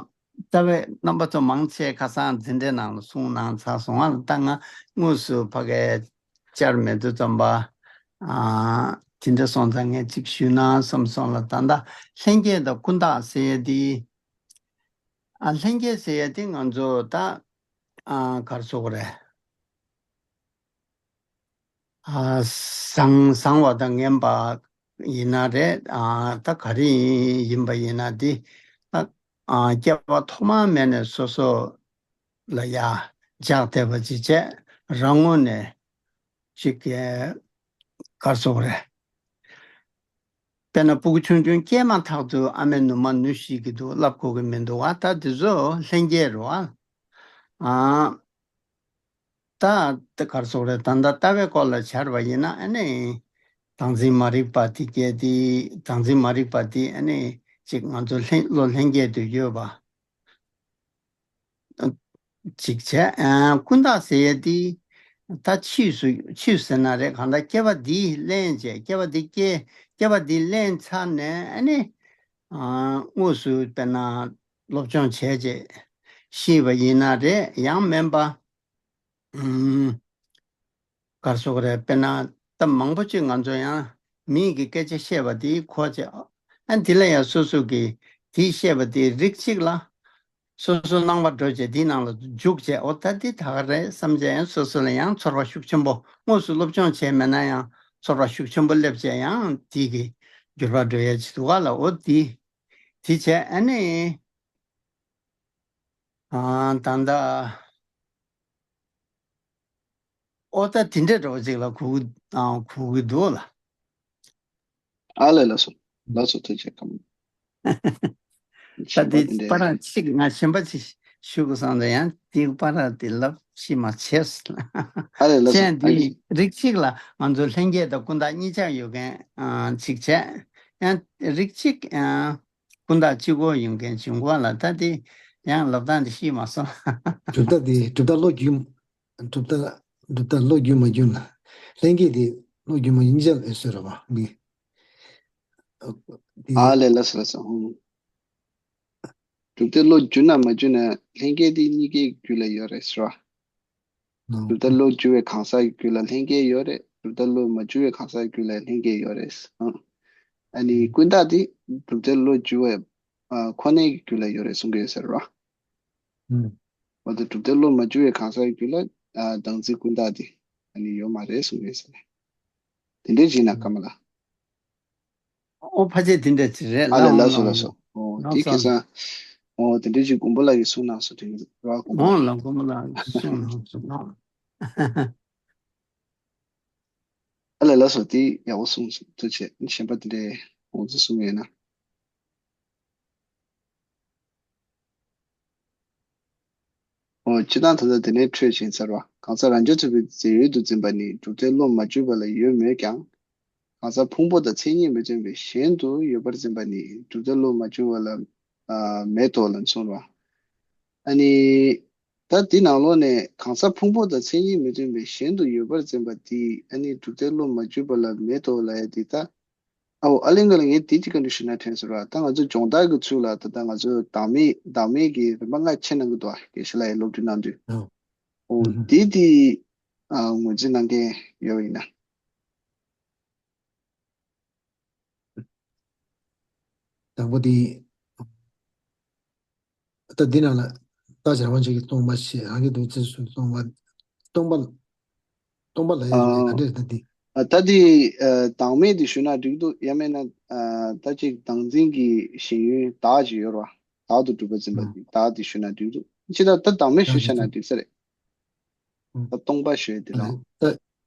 རྩ་བའི་རྣམ་པ་ཚོ་མང་ཆེ་ཁ་སང་འཛིན་གྲྭའི་ནང་ལ་གསུངས་གནང་ཚར་སོང་ང་། ད་ང་དངོས་སུ་ཕ་གིར་བཅར་མེད་དུས་ཙམ་པ། ཨ་དེ་འདྲ་སོང་ཙང་ངས་ཅིག་ཞུས་ན་བསམ་སོང་ལ། ད་ལྟ་ལྷན་སྐྱེས་དང་ཀུན་བརྟགས་ཟེར་ཡས་དེ། ཨ་ལྷན་སྐྱེས་ཟེར་ཡས་དེ་ང་ཚོ་ད་ཨ་ག་རེ་ཟེར་དགོས་རེད། ཨ་བཟང་བཟང་བ་དང་ངན་པ་ཡིན་ན་རེད། ཨ་ད་ག་རེ་ཡིན་པ་ཡིན་ན་དེ་ད་ཨ་སྐྱེ་བ་ཐོག་མ་མེད་ནས་སོ་སོ་ལ་ཡ་འཇགས་བསྡད་པ་ཅིག་བྱས། རང་ངོས་ནས་ཅིག་ག་རེ་ཟེར་དགོས་རེད། དཔེར་ན་སྤུ་གུ་ཆུང་ཆུང་སྐྱེས་མ་ཐག་ཏུ་ཨ་མའི་ནུ་མ་ནུ་ཤེས་ཀྱི་འདུག་ལབ་དགོས་ཀྱི་མི་འདུག་བ། ད་དེ་ཚོ་ལྷན་སྐྱེས་རེད་བ། ཨ་ད་དེ་ག་རེ་ཟེར་དགོས་རེད། ད་ལྟ་ལྟ་བའི་སྐོར་ལ་སྦྱར་བ་ཡིན་ན་ཨ་ནི་བདག་འཛིན་མ་རིག་པ་དེ་སྐྱེས་ཏེ། བདག་འཛིན་མ་རིག་པ་དེ་ཨ་ནི་ཅིག་ང་ཚོ་ལྷན་བློ་ལྷན་སྐྱེས་དུ་ཡོད་པ་ཅིག་བྱས། ཨ་ཀུན་བརྟགས་ཟེར་ཡས་དེ་ད་ཕྱིས་སུ་ཕྱིས་སུ་ཟེར་ན་རེད། གང་ལྟར་སྐྱེ་བ་འདི་ལེན་བྱས། སྐྱེ་བ་འདི་སྐྱེ་སྐྱེ་བ་འདི་ལེན་ཚར་ནས་ཨ་ནི་ཨ་དངོས་སུ་དཔེར་ན་སློབ་སྦྱོང་བྱས་རྗེས་ཤེས་པ་ཡིན་ན་རེད། ཡང་མིན་པ་ཨུམ་ག་རེ་ཟེར་དགོས་རེད། དཔེར་ན་ད་མང་པོ་ཅིག་ང་ཚོ་ཡང་མིའི་གི་སྐད་ཆ་བཤད་པ་དེ་གོ་བྱས། ཨ་དེ་ལ་ཡང་སོ་སོ་གི་དེ་བཤད་པ་དེ་རིགས་གཅིག་ལ་སོ་སོ་སྣང་བ་འགྲོ་བྱས་དེའི་ནང་ལ་འཇུག་བྱས། འོ་ད་འདི་ད་ག་རེད་བསམ་བྱས་ཡང་སོ་སོ་ལ་ཡང་ཚོར་བ་ཤུགས་ཆེན་པོ། དངོས་སུ་སློབ་སྦྱོང་བྱས་མེད་ན་ཡང་ཚོར་བ་ཤུགས་ཆེན་པོ་སླེབས་བྱས། ཡང་དེ་གི་འགྱུར་བ་འགྲོ་ཡས་ཅིག་འདུག་ག་ལ། འོ་དེ་དེ་བྱས་ཨ་ནི་ཨ་ད་ལྟ་ཨོ་ད་དེ་འདྲ་འདྲ་བོ་ཅིག་ལ་གོ་གི་ཨ་གོ་གི་འདུག་ལ། ཨ་ལས། ལགས་སོ། ལགས་སོ། ཐུགས་རྗེ་ཆེ། ཁམས། ད་དེ་པར་ཅིག་ང་གཞན་པ་ཅིག་ཞུ་དགོས་བསམ་ད་ཡང་དེ་པར་དེ་ལབ་ཤེས་མ་བྱས། ཨ་ལས། ལགས་སོ། ཅན་དེ་རིགས་གཅིག་ལ་ང་ཚོ་ལྷན་སྐྱེས་དང་ཀུན་བརྟགས་གཉིས་ཆར་ཡོད་མཁན་ཨ་ཅིག་བྱས། ཡང་རིགས་གཅིག་ཨ་ཀུན་བརྟགས་གཅིག་པོ་ཡོད་མཁན་བྱུང་གོ་ལ། ད་དེ་ཡང་ལབ་སྟངས་དེ་ཤེས་མ་སོང་། གྲུབ་མཐའ་དེ་གྲུབ་མཐའ་བློ་རྒྱུས། གྲུབ་མཐའ་གྲུབ་མཐའ་བློ་རྒྱུས་མ་རྒྱུས་ན། ལྷན་སྐྱེས་དེ་བློ་རྒྱུས་མ་རྒྱུས་ན་ཨེ་སོ་ར་བ་མི། དེ་ཨ་ལས། ལགས་སོ། ལགས་སོ། ཧུམ། གྲུབ་མཐའ་བློ་རྒྱུས་ན་མ་རྒྱུས་ན་ལྷན་སྐྱེས་དེ་གཉིས་ཀའི་རྒྱུད་ལ་ཡོད་རེད་ཟེར་བ། ནོ། གྲུབ་མཐའ་བློ་རྒྱུས་པའི་གང་ཟག་གི་རྒྱུད་ལ་ལྷན་སྐྱེས་ཡོད་རེད། གྲུབ་མཐའ་བློ་མ་རྒྱུས་པའི་གང་ཟག་གི་རྒྱུད་ལ་ལྷན་སྐྱེས་ཡོད་རེད། ཨ་ནི་ཀུན་བརྟགས་དེ་གྲུབ་མཐའ་བློ་རྒྱུས་པའི་ཨ་ཁོ་ནའི་རྒྱུད་ལ་ཡོད་རེད་གསུང་གི་ཡོད་ཟེར་བ། ཨུམ། འོ་ད་གྲུབ་མཐའ་བློ་མ་རྒྱུས་པའི་གང་ཟག་གི་རྒྱུད་ལ་ཨ་བདག་འཛིན་ཀུན་བརྟགས་དེ་ཨ་ནི་ཡོད་མ་རེད་གསུང་གི་ཡོད་ཟེར། དེ་འདྲའི་བྱས་ན་ཀ་མ་ལ། ཨོ་ཕལ་ཆེར་དེ་འདྲ་ཅིག་རེད་ཨ་ལས། ལགས་སོ། ལགས་སོ། ཨོ་དེ་ཁ་སང་ཨོ་དེ་འདྲའི་ཅིག་མགོན་པོ་ལགས་ཀྱིས་གསུངས་གནང་སོང་། དེ་ར་མགོན་པོ་ལགས། ཨོ་ལགས། མགོན་པོ་ལགས་གསུངས་གནང་སོང་། ཨ་ལས། ལགས་སོ། དེ་ཡག་པོ་གསུངས་སོང་། ཐུགས་རྗེ་ཆེ། གཞན་པ་དེ་འདྲའི་དགོངས་ཚུལ་གསུང་ཡོད་ན། ཨོ་སྤྱིར་བཏང་ད་ལྟ་དེ་ནས་འཕྲོས་ཕྱིན་ཚར་བ། གང་ཟག་རང་རྐྱ་ཐུབ་པའི་རྫས་ཡུལ་དུ་འཛིན་པ་ནི་གྲུབ་མཐའི་བློ་མ་གྱུར་པ་ལ་ཡོད་མོད་ཀྱང་། གང་ཟག་ཕུང་པོ་དང་མཚན་ཉིད་མི་མཐུན་པའི་གཞན་དུ་ཡོད་པར་འཛིན་པ་ནི་གྲུབ་མཐའི་བློ་མ་གྱུར་པ་ལ་ཨ་མེད་དོ་ལ་གསུངས་པ། ཨ་ནི་ད་འདི་ནང་ལོགས་ནས་གང་ཟག་ཕུང་པོ་དང་མཚན་ཉིད་མི་མཐུན་པའི་གཞན་དུ་ཡོད་པར་འཛིན་པ་འདི་ཨ་ནི་གྲུབ་མཐའི་བློ་མ་གྱུར་པ་ལ་མེད་དོ་ལབ་ཡ་འདི་ད། ཨའོ་ཨ་ལེ་འགའ་ལ་ངས་དེ་གཅིག་བཀའ་འདྲི་ཞུ་ན་དྲན་སོང་ར། ད་ང་ཚོ་སྦྱོང་བརྡར་གྱི་ཚུལ་ལ་ད་ལྟ་ང་ཚོ་བདག་མེད་བདག་མེད་ཀྱི་རིམ་པ་ལྔ་ཕྱེ་གནང་གི་འདུག་ཨ། དགེ་བཤེས་ལགས་ཡི་སློབ་ཁྲིད་གནང་དུས། ཨོ་དེ་དེ་ ཨ་ངོས་འཛིན་གནང་མཁན་ཡོད་པ་ཡིན་ན། དང་པོ་དེ། ད་འདི་ནང་ལ་རྟག་གཅིག་རང་དབང་ཅན་གྱི་སྟོང་པ་ཞེས་རང་གི་འདོད་བྱེད་སུ་སྟོང་པ། སྟོང་པ། སྟོང་པ་ལ་ཡོད་རེད། ག་འདྲས་ད་འདི། ཨ་ད་འདི་ཨ་བདག་མེད་དེ་ཞུས་ན་འགྲིག་འདུག་ཡང་མིན་ན་ཨ་ད་ཅིག་བདག་འཛིན་གྱི་ཞེན་ཡུལ་བདག་ཅིག་ཡོད་རེད་བ། བདག་ཏུ་གྲུབ་པར་འཛིན་པ་ཨ་དེ་བདག་དེ་ཞུས་ན་འགྲིག་འདུག་ཅི་ལྟར་ད་བདག་མེད་ཞུས་བྱས་ན་འགྲིག་ས་རེད། ཨ་སྟོང་པ་ཞུས་དེ་ལ། ད་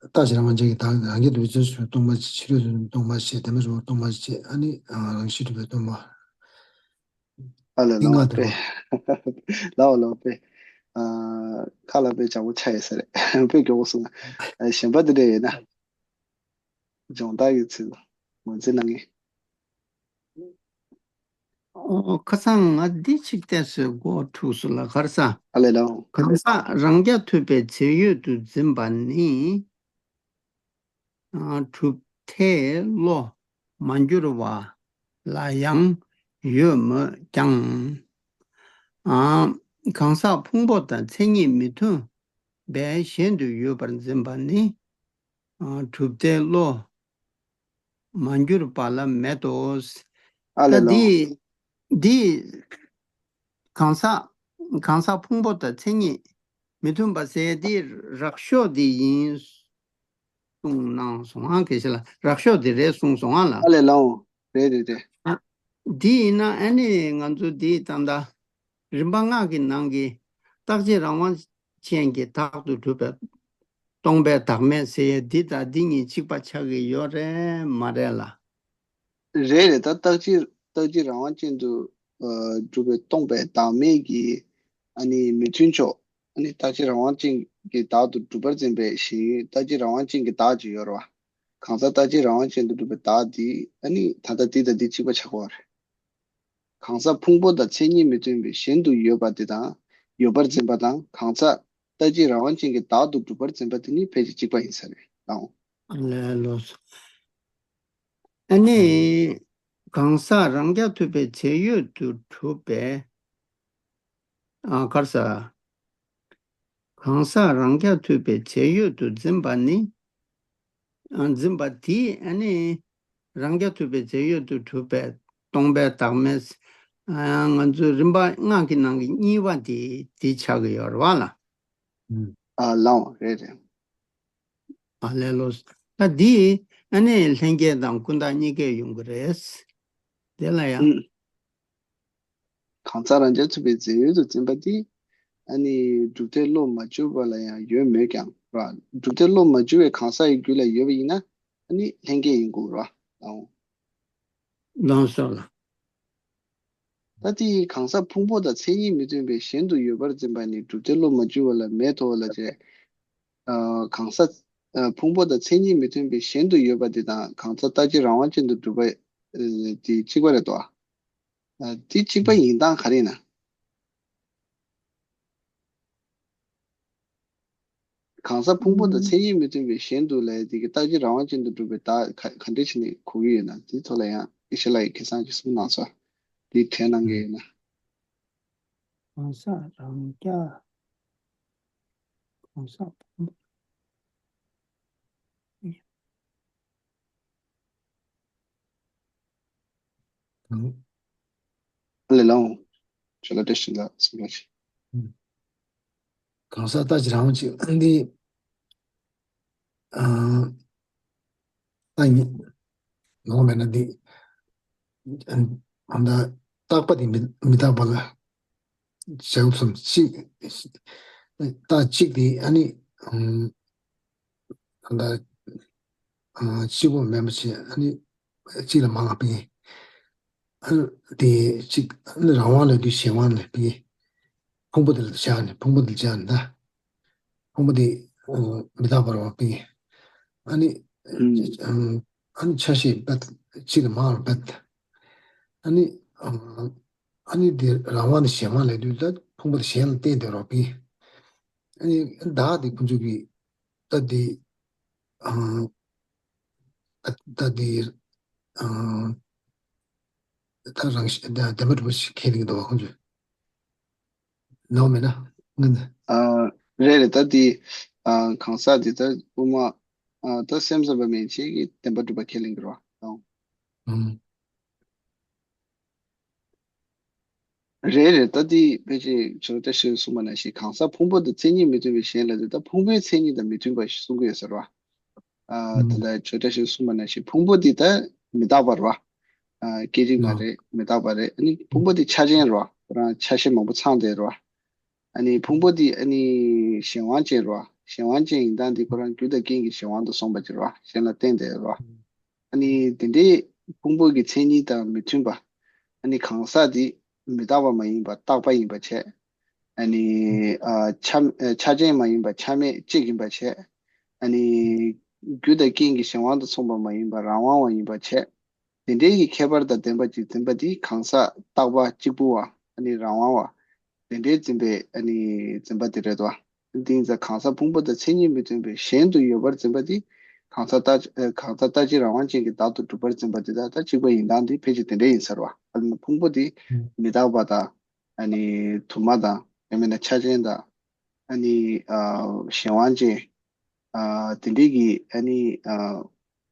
རྟག་གཅིག་རང་དབང་ཅན་གྱི་བདག་རང་གི་འདོད་བྱེད་སུ་སྟོང་པ་ཕྱི་རོལ་དུ་སྟོང་པ་ཞེས་བདེན་པ་རུ་སྟོང་པ་ཞེས་ཨ་ནི་རང་བཞིན་གྲུབ་པའི་སྟོང་པ། ཨ་ལས་ལ་འདི་ལྔ་དེ་དཔེ་རེད། ལའོ་ལའོ་དཔེ་ཨ་ཁ་ལ་དཔེ་བྱ་བོ་ཆ་ཡོད་ས་རེད། དཔེ་མགྱོགས་པོ་སོང་ན་ཨ་གཞན་པ་དེ་འདྲ་ཡོད་ན་སྦྱོང་བརྡར་གྱི་ཚུལ་ངོས་འཛིན་གནང་ངེས། ཨོ་ཁ་སང་ང་འདི་གཅིག་བལྟས་སོ་མགོ་འཁྲུགས་སོ་ལ་གར་ས། ཨ་ལས་ལའོ། གང་ཟག་རང་རྐྱ་ཐུབ་པའི་རྫས་ཡོད་དུ་འཛིན་པ་ནི། ཨ་གྲུབ་མཐའི་བློ་མ་འགྱུར་བ་ལ་ཡང་ཡོད་མོད་ཀྱང་། ཨ་གང་ཟག་ཕུང་པོ་དང་མཚན་ཉིད་མི་མཐུན་པའི་གཞན་དུ་ཡོད་པར་འཛིན་པ་ནི། ཨ་གྲུབ་མཐའི་བློ་མ་འགྱུར་བ་ལ་མེད་དོ། ཨ་ལས་ད་ལའོ། འདི་འདི་གང་ཟག་གང་ཟག་ཕུང་པོ་དང་མཚན་ཉིད་མི་མཐུན་པ་ཟེར་འདི་རགས་ཤོས་འདི་ཡིན་གསུངས་གནང་སོང་ཨང་། གལ་སྲིད་ལ་རགས་ཤོས་འདི་རེད་གསུངས་སོང་ཨང་ལ། ཨ་ལས་ལའོ། རེད་རེད་རེད། ཨ་འདི་ཡིན་ན་ཨ་ནི་ང་ཚོ་འདི་ད་ལྟ་རིམ་པ་ལྔ་གི་ནང་གི་རྟག་གཅིག་རང་དབང་ཅན་གྱི་བདག་ཏུ་གྲུབ་པའི་སྟོང་པའི་བདག་མེད་ཟེར་ཡས་འདི་དང་འདི་གཉིས་གཅིག་པ་ཆགས་ཀྱི་ཡོད་རེད་མ་རེད་ལ། རེད་རེད། ད་རྟག་གཅིག་རྟག་གཅིག་རང་དབང་ཅན་དུ་ཨ་གྲུབ་པའི་སྟོང་པའི་བདག་མེད་ཀྱི་ཨ་ནི་མི་མཐུན་ཕྱོགས་ཨ་ནི་རྟག་གཅིག་རང་དབང་ཅན་གྱི་བདག་ཏུ་གྲུབ་པར་འཛིན་པའི་ཞེན་ཡུལ་རྟག་གཅིག་རང་དབང་ཅན་གྱི་བདག་ཅིག་ཡོད་རེད་བ། གང་ཟག་རྟག་གཅིག་རང་དབང་ཅན་དུ་གྲུབ་པའི་བདག་འདི་ཨ་ནི་ད་ལྟ་འདི་དང་འདི་གཅིག་པ་ཆགས་པ་རེད། གང་ཟག་ཕུང་པོ་དང་མཚན་ཉིད་མི་མཐུན་པའི་ཞེན་དུ་ཡོད་པ་དེ་དང་ཡོད་པར་འཛིན་པ་དང་གང་ཟག་རྟག་གཅིག་རང་དབང་ཅན་གྱི་བདག་ཏུ་གྲུབ་པར་འཛིན་པ་དེ་གཉིས་ཕལ་ཆེར་གཅིག་པ་ཡིན་ས་རེད་ལགས། ལས་ལོ། ཨ་ནི་གང་ཟག་རང་རྐྱ་ཐུབ་པའི་རྫས་ཡོད་དུ་གྲུབ་པའི། ཨ་གར་ས། གང་ཟག་རང་རྐྱ་ཐུབ་པའི་རྫས་ཡོད་དུ་འཛིན་པ་ནི། ཨ་འཛིན་པ་དེས་ཨ་ནི་རང་རྐྱ་ཐུབ་པའི་རྫས་ཡོད་དུ་གྲུབ་པའི་སྟོང་པའི་བདག་མེད། ཨ་ང་ཚོའི་རིམ་པ་ལྔ་གི་ནང་གི་གཉིས་པ་དེ་དེ་ཆགས་ཀྱི་ཡོད་རེད་བ་ལ། ཨ་ལའོ་རེད་རེད། ཨ་ལས་ལོ། ད་འདི་ཨ་ནི་ལྷན་སྐྱེས་དང་ཀུན་བཏགས་གཉིས་ཀས་ཡོང་གི་རེད། དེ་ལ་ཡང་། གང་ཟག་རང་རྐྱ་ཐུབ་པའི་རྫས་ཡོད་དུ་འཛིན་པ་འདི་ཨ་ནི་གྲུབ་མཐའི་བློ་མ་འགྱུར་བ་ལ་ཡང་ཡོད་མོད་ཀྱང་ར། གྲུབ་མཐའི་བློ་མ་འགྱུར་བའི་གང་ཟག་གི་རྒྱུད་ལ་ཡོད་པ་ཡིན་ན་ཨ་ནི་ལྷན་སྐྱེས་ཡིན་དགོས་ར། ལོངས་སོ་ལ། ད་དེ་གང་ཟག་ཕུང་པོ་དང་མཚན་ཉིད་མི་མཐུན་པའི་ཞེན་དུ་ཡོད་པར་འཛིན་པ་ནི་གྲུབ་མཐའི་བློ་མ་འགྱུར་བ་ལ་མེད་དོ་ལ་བྱས། ཨ་གང་ཟག་ཨ་ཕུང་པོ་དང་མཚན་ཉིད་མི་མཐུན་པའི་ཞེན་དུ་ཡོད་པ་དེ་དང་གང་ཟག་རྟག་གཅིག་རང་དབང་ཅན་དུ་གྲུབ་པ་ཨ་དེ་གཅིག་པ་རེད་དོ། ཨ་དེ་གཅིག་པ་ཡིན་སྟངས་ག་རེ་ཡིན་ན། གང་ཟག་ཕུང་པོ་དང་མཚན་ཉིད་མི་མཐུན་པའི་ཞེན་དུ་ལས་དེ་གི་རྟག་གཅིག་རང་དབང་ཅན་དུ་གྲུབ་པའི་བདག་ག་ག་འདྲ་བྱས་ནས་གོ་གི་ཡོད་ན་དེའི་ཐོག་ལ་ཡང་ཨེ་ཤེ་ལ་ཡི་ཁེ་སང་གི་གསུང་གནང་སོ། དེ་དྲན་གནང་གི་ཡོད་ན། གང་ཟག་རང་རྐྱ། གང་ཟག་ཕུང་པོ། ཨ་ལས་ལའོ། ཆོ་ལ་བཀྲ་ཤིས་ལ་སུ་ར་ཤི། གང་ཟག་རྟག་གཅིག་རང་དབང་ཅན་འདི། ཨ་ད་ཡིན་ནོ་མེད་ན་འདི། ཨ་ད་རྟག་པ་དེ་མི་མི་རྟག་པ་ལ་བྱང་སོང་གཅིག་རྟག་གཅིག་དེ་ཨ་ནི། ཨ་ད་ཨ་གཅིག་པོ་མེད་པ་བྱས་ཨ་ནི་གཅིག་ལ་མང་བ་སྤེལ། ཨ་ནི་དེ་གཅིག་ཨ་ནི་རང་དབང་ལ་དུས་གཞན་དབང་ལ་སྤེལ། ཕུང་པོ་དེ་ལ་བཞག་ནས་ཕུང་པོ་དེ་ལ་བཞག་ནས་ད། ཕུང་པོ་དེ་མི་རྟག་པར་བ་སྤེལ། ཨ་ནི་ཨ་ནི་ཆ་ཤས་སྤེལ་གཅིག་ལ་མང་བ་སྤེལ། ཨ་ནི་ཨ་ནི་དེ་རང་དབང་དང་གཞན་དབང་ལ་དུས་ད་ཕུང་པོ་དེ་གཞན་ལ་བརྟེན་དེ་རོ་སྤེལ། ཨ་ནི་བདག་དེ་ཁོང་ཚོ་གི་ད་དེ། ཨ་ད་དེ་ཨ་ད་རང་བཞིན་ད་བདེན་པ་གྲུབ་པ་ཞིག་ཁས་ལེན་གྱི་འདུག་བ་ཁོང་ཚོས། ནོ་མེད་ན་ངན། ཨ་རེད་རེད། ད་དེ་ ཨ་གང་ཟག་དེ་ད་དབུ་མ་ཨ་ད་སེམས་ཙམ་པ་མན་ཆད་ཀྱི་བདེན་པ་གྲུབ་པ་ཁས་ལེན་གྱི་རེད་བ། ཨང་། ཨང་། རེད་རེད། ད་དེ་ཕལ་ཆེར་ཇོ་བཀྲ་ཤིས་གསུངས་པ་ནང་བཞིན་གང་ཟག་ཕུང་པོ་དང་མཚན་ཉིད་མི་མཐུན་པའི་གཞན་ལ་དེ་ད་ཕུང་པོའི་མཚན་ཉིད་དང་མི་མཐུན་པ་ཞིག་གསུང་གི་ཡོད་ཟེར་བ། ཨ་ད་ལྟ་ཇོ་བཀྲ་ཤིས་གསུངས་པ་ནང་བཞིན་ཕུང་པོ་དེ་ད་མི་རྟག་པ་རེད་བ། ཨ་སྐད་ཅིག་མ་རེད། མི་རྟག་པ་རེད། ཨ་ནི་ཕུང་པོ་དེ་ཆ་ཅན་རེད་བ། ཁོ་རང་ཆ་ཤས་མང་པོ་ཚང་བསྡད་རེད་བ། ཨ་ནི་ཕུང་པོ་དེ་ཨ་ནི་གཞན་དབང་ཅན་རེད་བ། གཞན་དབང་ཅན་ཡིན་སྟངས་དེ་ཁོ་རང་རྒྱུ་དང་རྐྱེན་གྱི་གཞན་དབང་དུ་སོང་བ་ཅིག་རེད་བ། གཞན་ལ་བརྟེན་བསྡད་རེད་བ། ཨ་ནི་དེ་འདྲའི་ཕུང་པོ་གི་མཚན་ཉིད་དང་མི་མཐུན་པ། ཨ་ནི་གང་ཟག་དེ་མི་རྟག་པ་མ་ཡིན་པ་རྟག་པ་ཡིན་པ་བྱས། ཨ་ནི་ཨ་ཆ་ཨ་ཆ་ཅན་མ་ཡིན་པ་ཆ་མེད་གཅིག་ཡིན་པ་བྱས། ཨ་ནི་རྒྱུ་དང་རྐྱེན་གྱི་གཞན་དབང་དུ་སོང་བ་མ་ཡིན་པ་རང་དབང་བ་ཡིན་པ་བྱས། དེ་འདྲའི་གི་ཁྱད་པར་དང་ལྡན་པ་ཅིག་འཛིན་པ་དེ་གང་ཟག་རྟག་པ་གཅིག་པུ་བ་ཨ་ནི་རང་དབང་བ་དེ་འདྲའི་འཛིན་པའི་ཨ་ནི་འཛིན་པ་དེ་རེད་དོ། དེ་ཡིན་ཙང་གང་ཟག་ཕུང་པོ་དང་མཚན་ཉིད་མི་མཐུན་པའི་གཞན་དུ་ཡོད་པར་འཛིན་པ་དེ་གང་ཟག་ལྟ་ཨ་གང་ཟག་ལྟ་ཅི་རང་དབང་ཅན་གྱི་བདག་ཏུ་གྲུབ་པར་འཛིན་པ་དེ་དག་ད་གཅིག་པ་ཡིན་སྟངས་དེ་ཕལ་ཆེར་དེ་འདྲ་ཡིན་ཟེར་བ། ཨ་ནི་ཕུང་པོ་དེ་མི་རྟག་པ་དང་ཨ་ནི་དུ་མ་དང་ཡང་མིན་ན་ཆ་ཅན་དང་ཨ་ནི་ཨ་གཞན་དབང་ཅན། ཨ་དེ་འདྲའི་གི་ཨ་ནི་ཨ་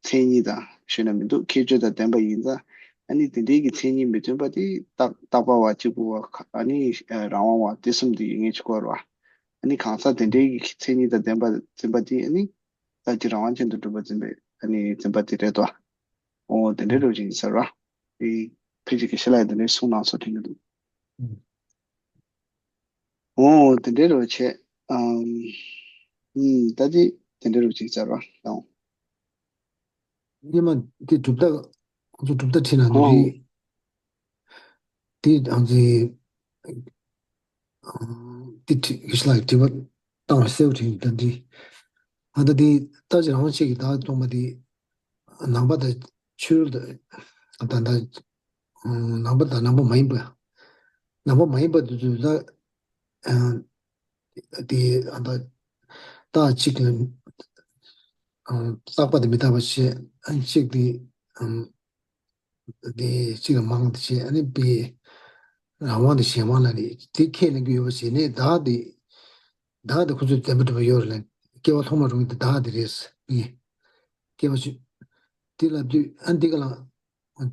མཚན་ཉིད་དང་ཞེ་ན་མི་འདུག་ཁྱད་ཆོས་དང་ལྡན་པ་ཡིན་ཙང་ཨ་ནི་དེ་འདྲའི་གི་མཚན་ཉིད་མི་མཐུན་པ་དེ་རྟག་རྟག་པ་བ་གཅིག་པུ་བ་ཨ་ནི་རང་དབང་བ་དེ་གསུམ་དེ་ཡོད་ངེས་ཅིག་གོ་ར་བ། ཨ་ནི་གང་ཟག་དེ་འདྲའི་གི་མཚན་ཉིད་དང་ལྡན་པ་འཛིན་པ་དེ་ཨ་ནི་ལྟ་ཅི་རང་དབང་ཅན་དུ་གྲུབ་པ་འཛིན་པའི་ཨ་ནི་འཛིན་པ་དེ་རེད་དོ། ཨོ་དེ་འདྲའི་རོ་ཅིག་ཡིན་ཟེར་བ། ཨེ་ཕལ་ཆེར་དགེ་བཤེས་ལགས་དེ་འདྲའི་གསུང་གནང་སོ་དྲན་གི་འདུག་ཨོ་དེ་འདྲའི་རོ་བྱས། ཨམ། ཨུམ། ད་དེ་དེ་འདྲའི་རོ་ཅིག་ཟེར་བ་དང་། སྙེ་མ་དེ་གྲུབ་མཐའ་ཁོང་ཚོ་གྲུབ་མཐའ་ཁྲིད་ན་འདི་ཨོ་རེད། དེ་ཨང་ཚེ་དེ་ཁྲི་གི་ཤི་ལ་དྲི་བ་བཏང་བ་གསལ་བོ་དྲན་ད་འདི། ཨ་ད་དེ་ལྟ་ཅི་རང་བྱེད་ཀྱི་བདག་སྟོང་པ་དེ་ནང་པ་དང་ཆོས་དང་ད་ད་ནང་པ་དང་ནང་པ་མ་ཡིན་པ། ནང་པ་མ་ཡིན་པ་དེ་ཚོས་ད་དེ་ཨ་ད་རྟགས་གཅིག་ལ་རྟག་པ་དེ་མི་རྟག་པ་བྱས་གཅིག་དེ་དེ་གཅིག་ལ་མང་དེ་བྱས་ཨ་ནི་པའི་རང་དབང་དེ་གཞན་དབང་ལ་ནི་དེ་ཁས་ལེན་གྱི་ཡོད་པ་བྱས་ནས་བདག་དེ་བདག་དེ་ཁོ་ཚོས་བདེན་པ་གྲུབ་པ་ཡོད་རེད་ལ་སྐྱེ་བ་ཐོག་མ་རུང་དེ་བདག་དེ་རེད་ངས་སྐྱེ་བ་ཆུ་དེ་ལབ་དུས་ཨ་འདི་ག་ལ།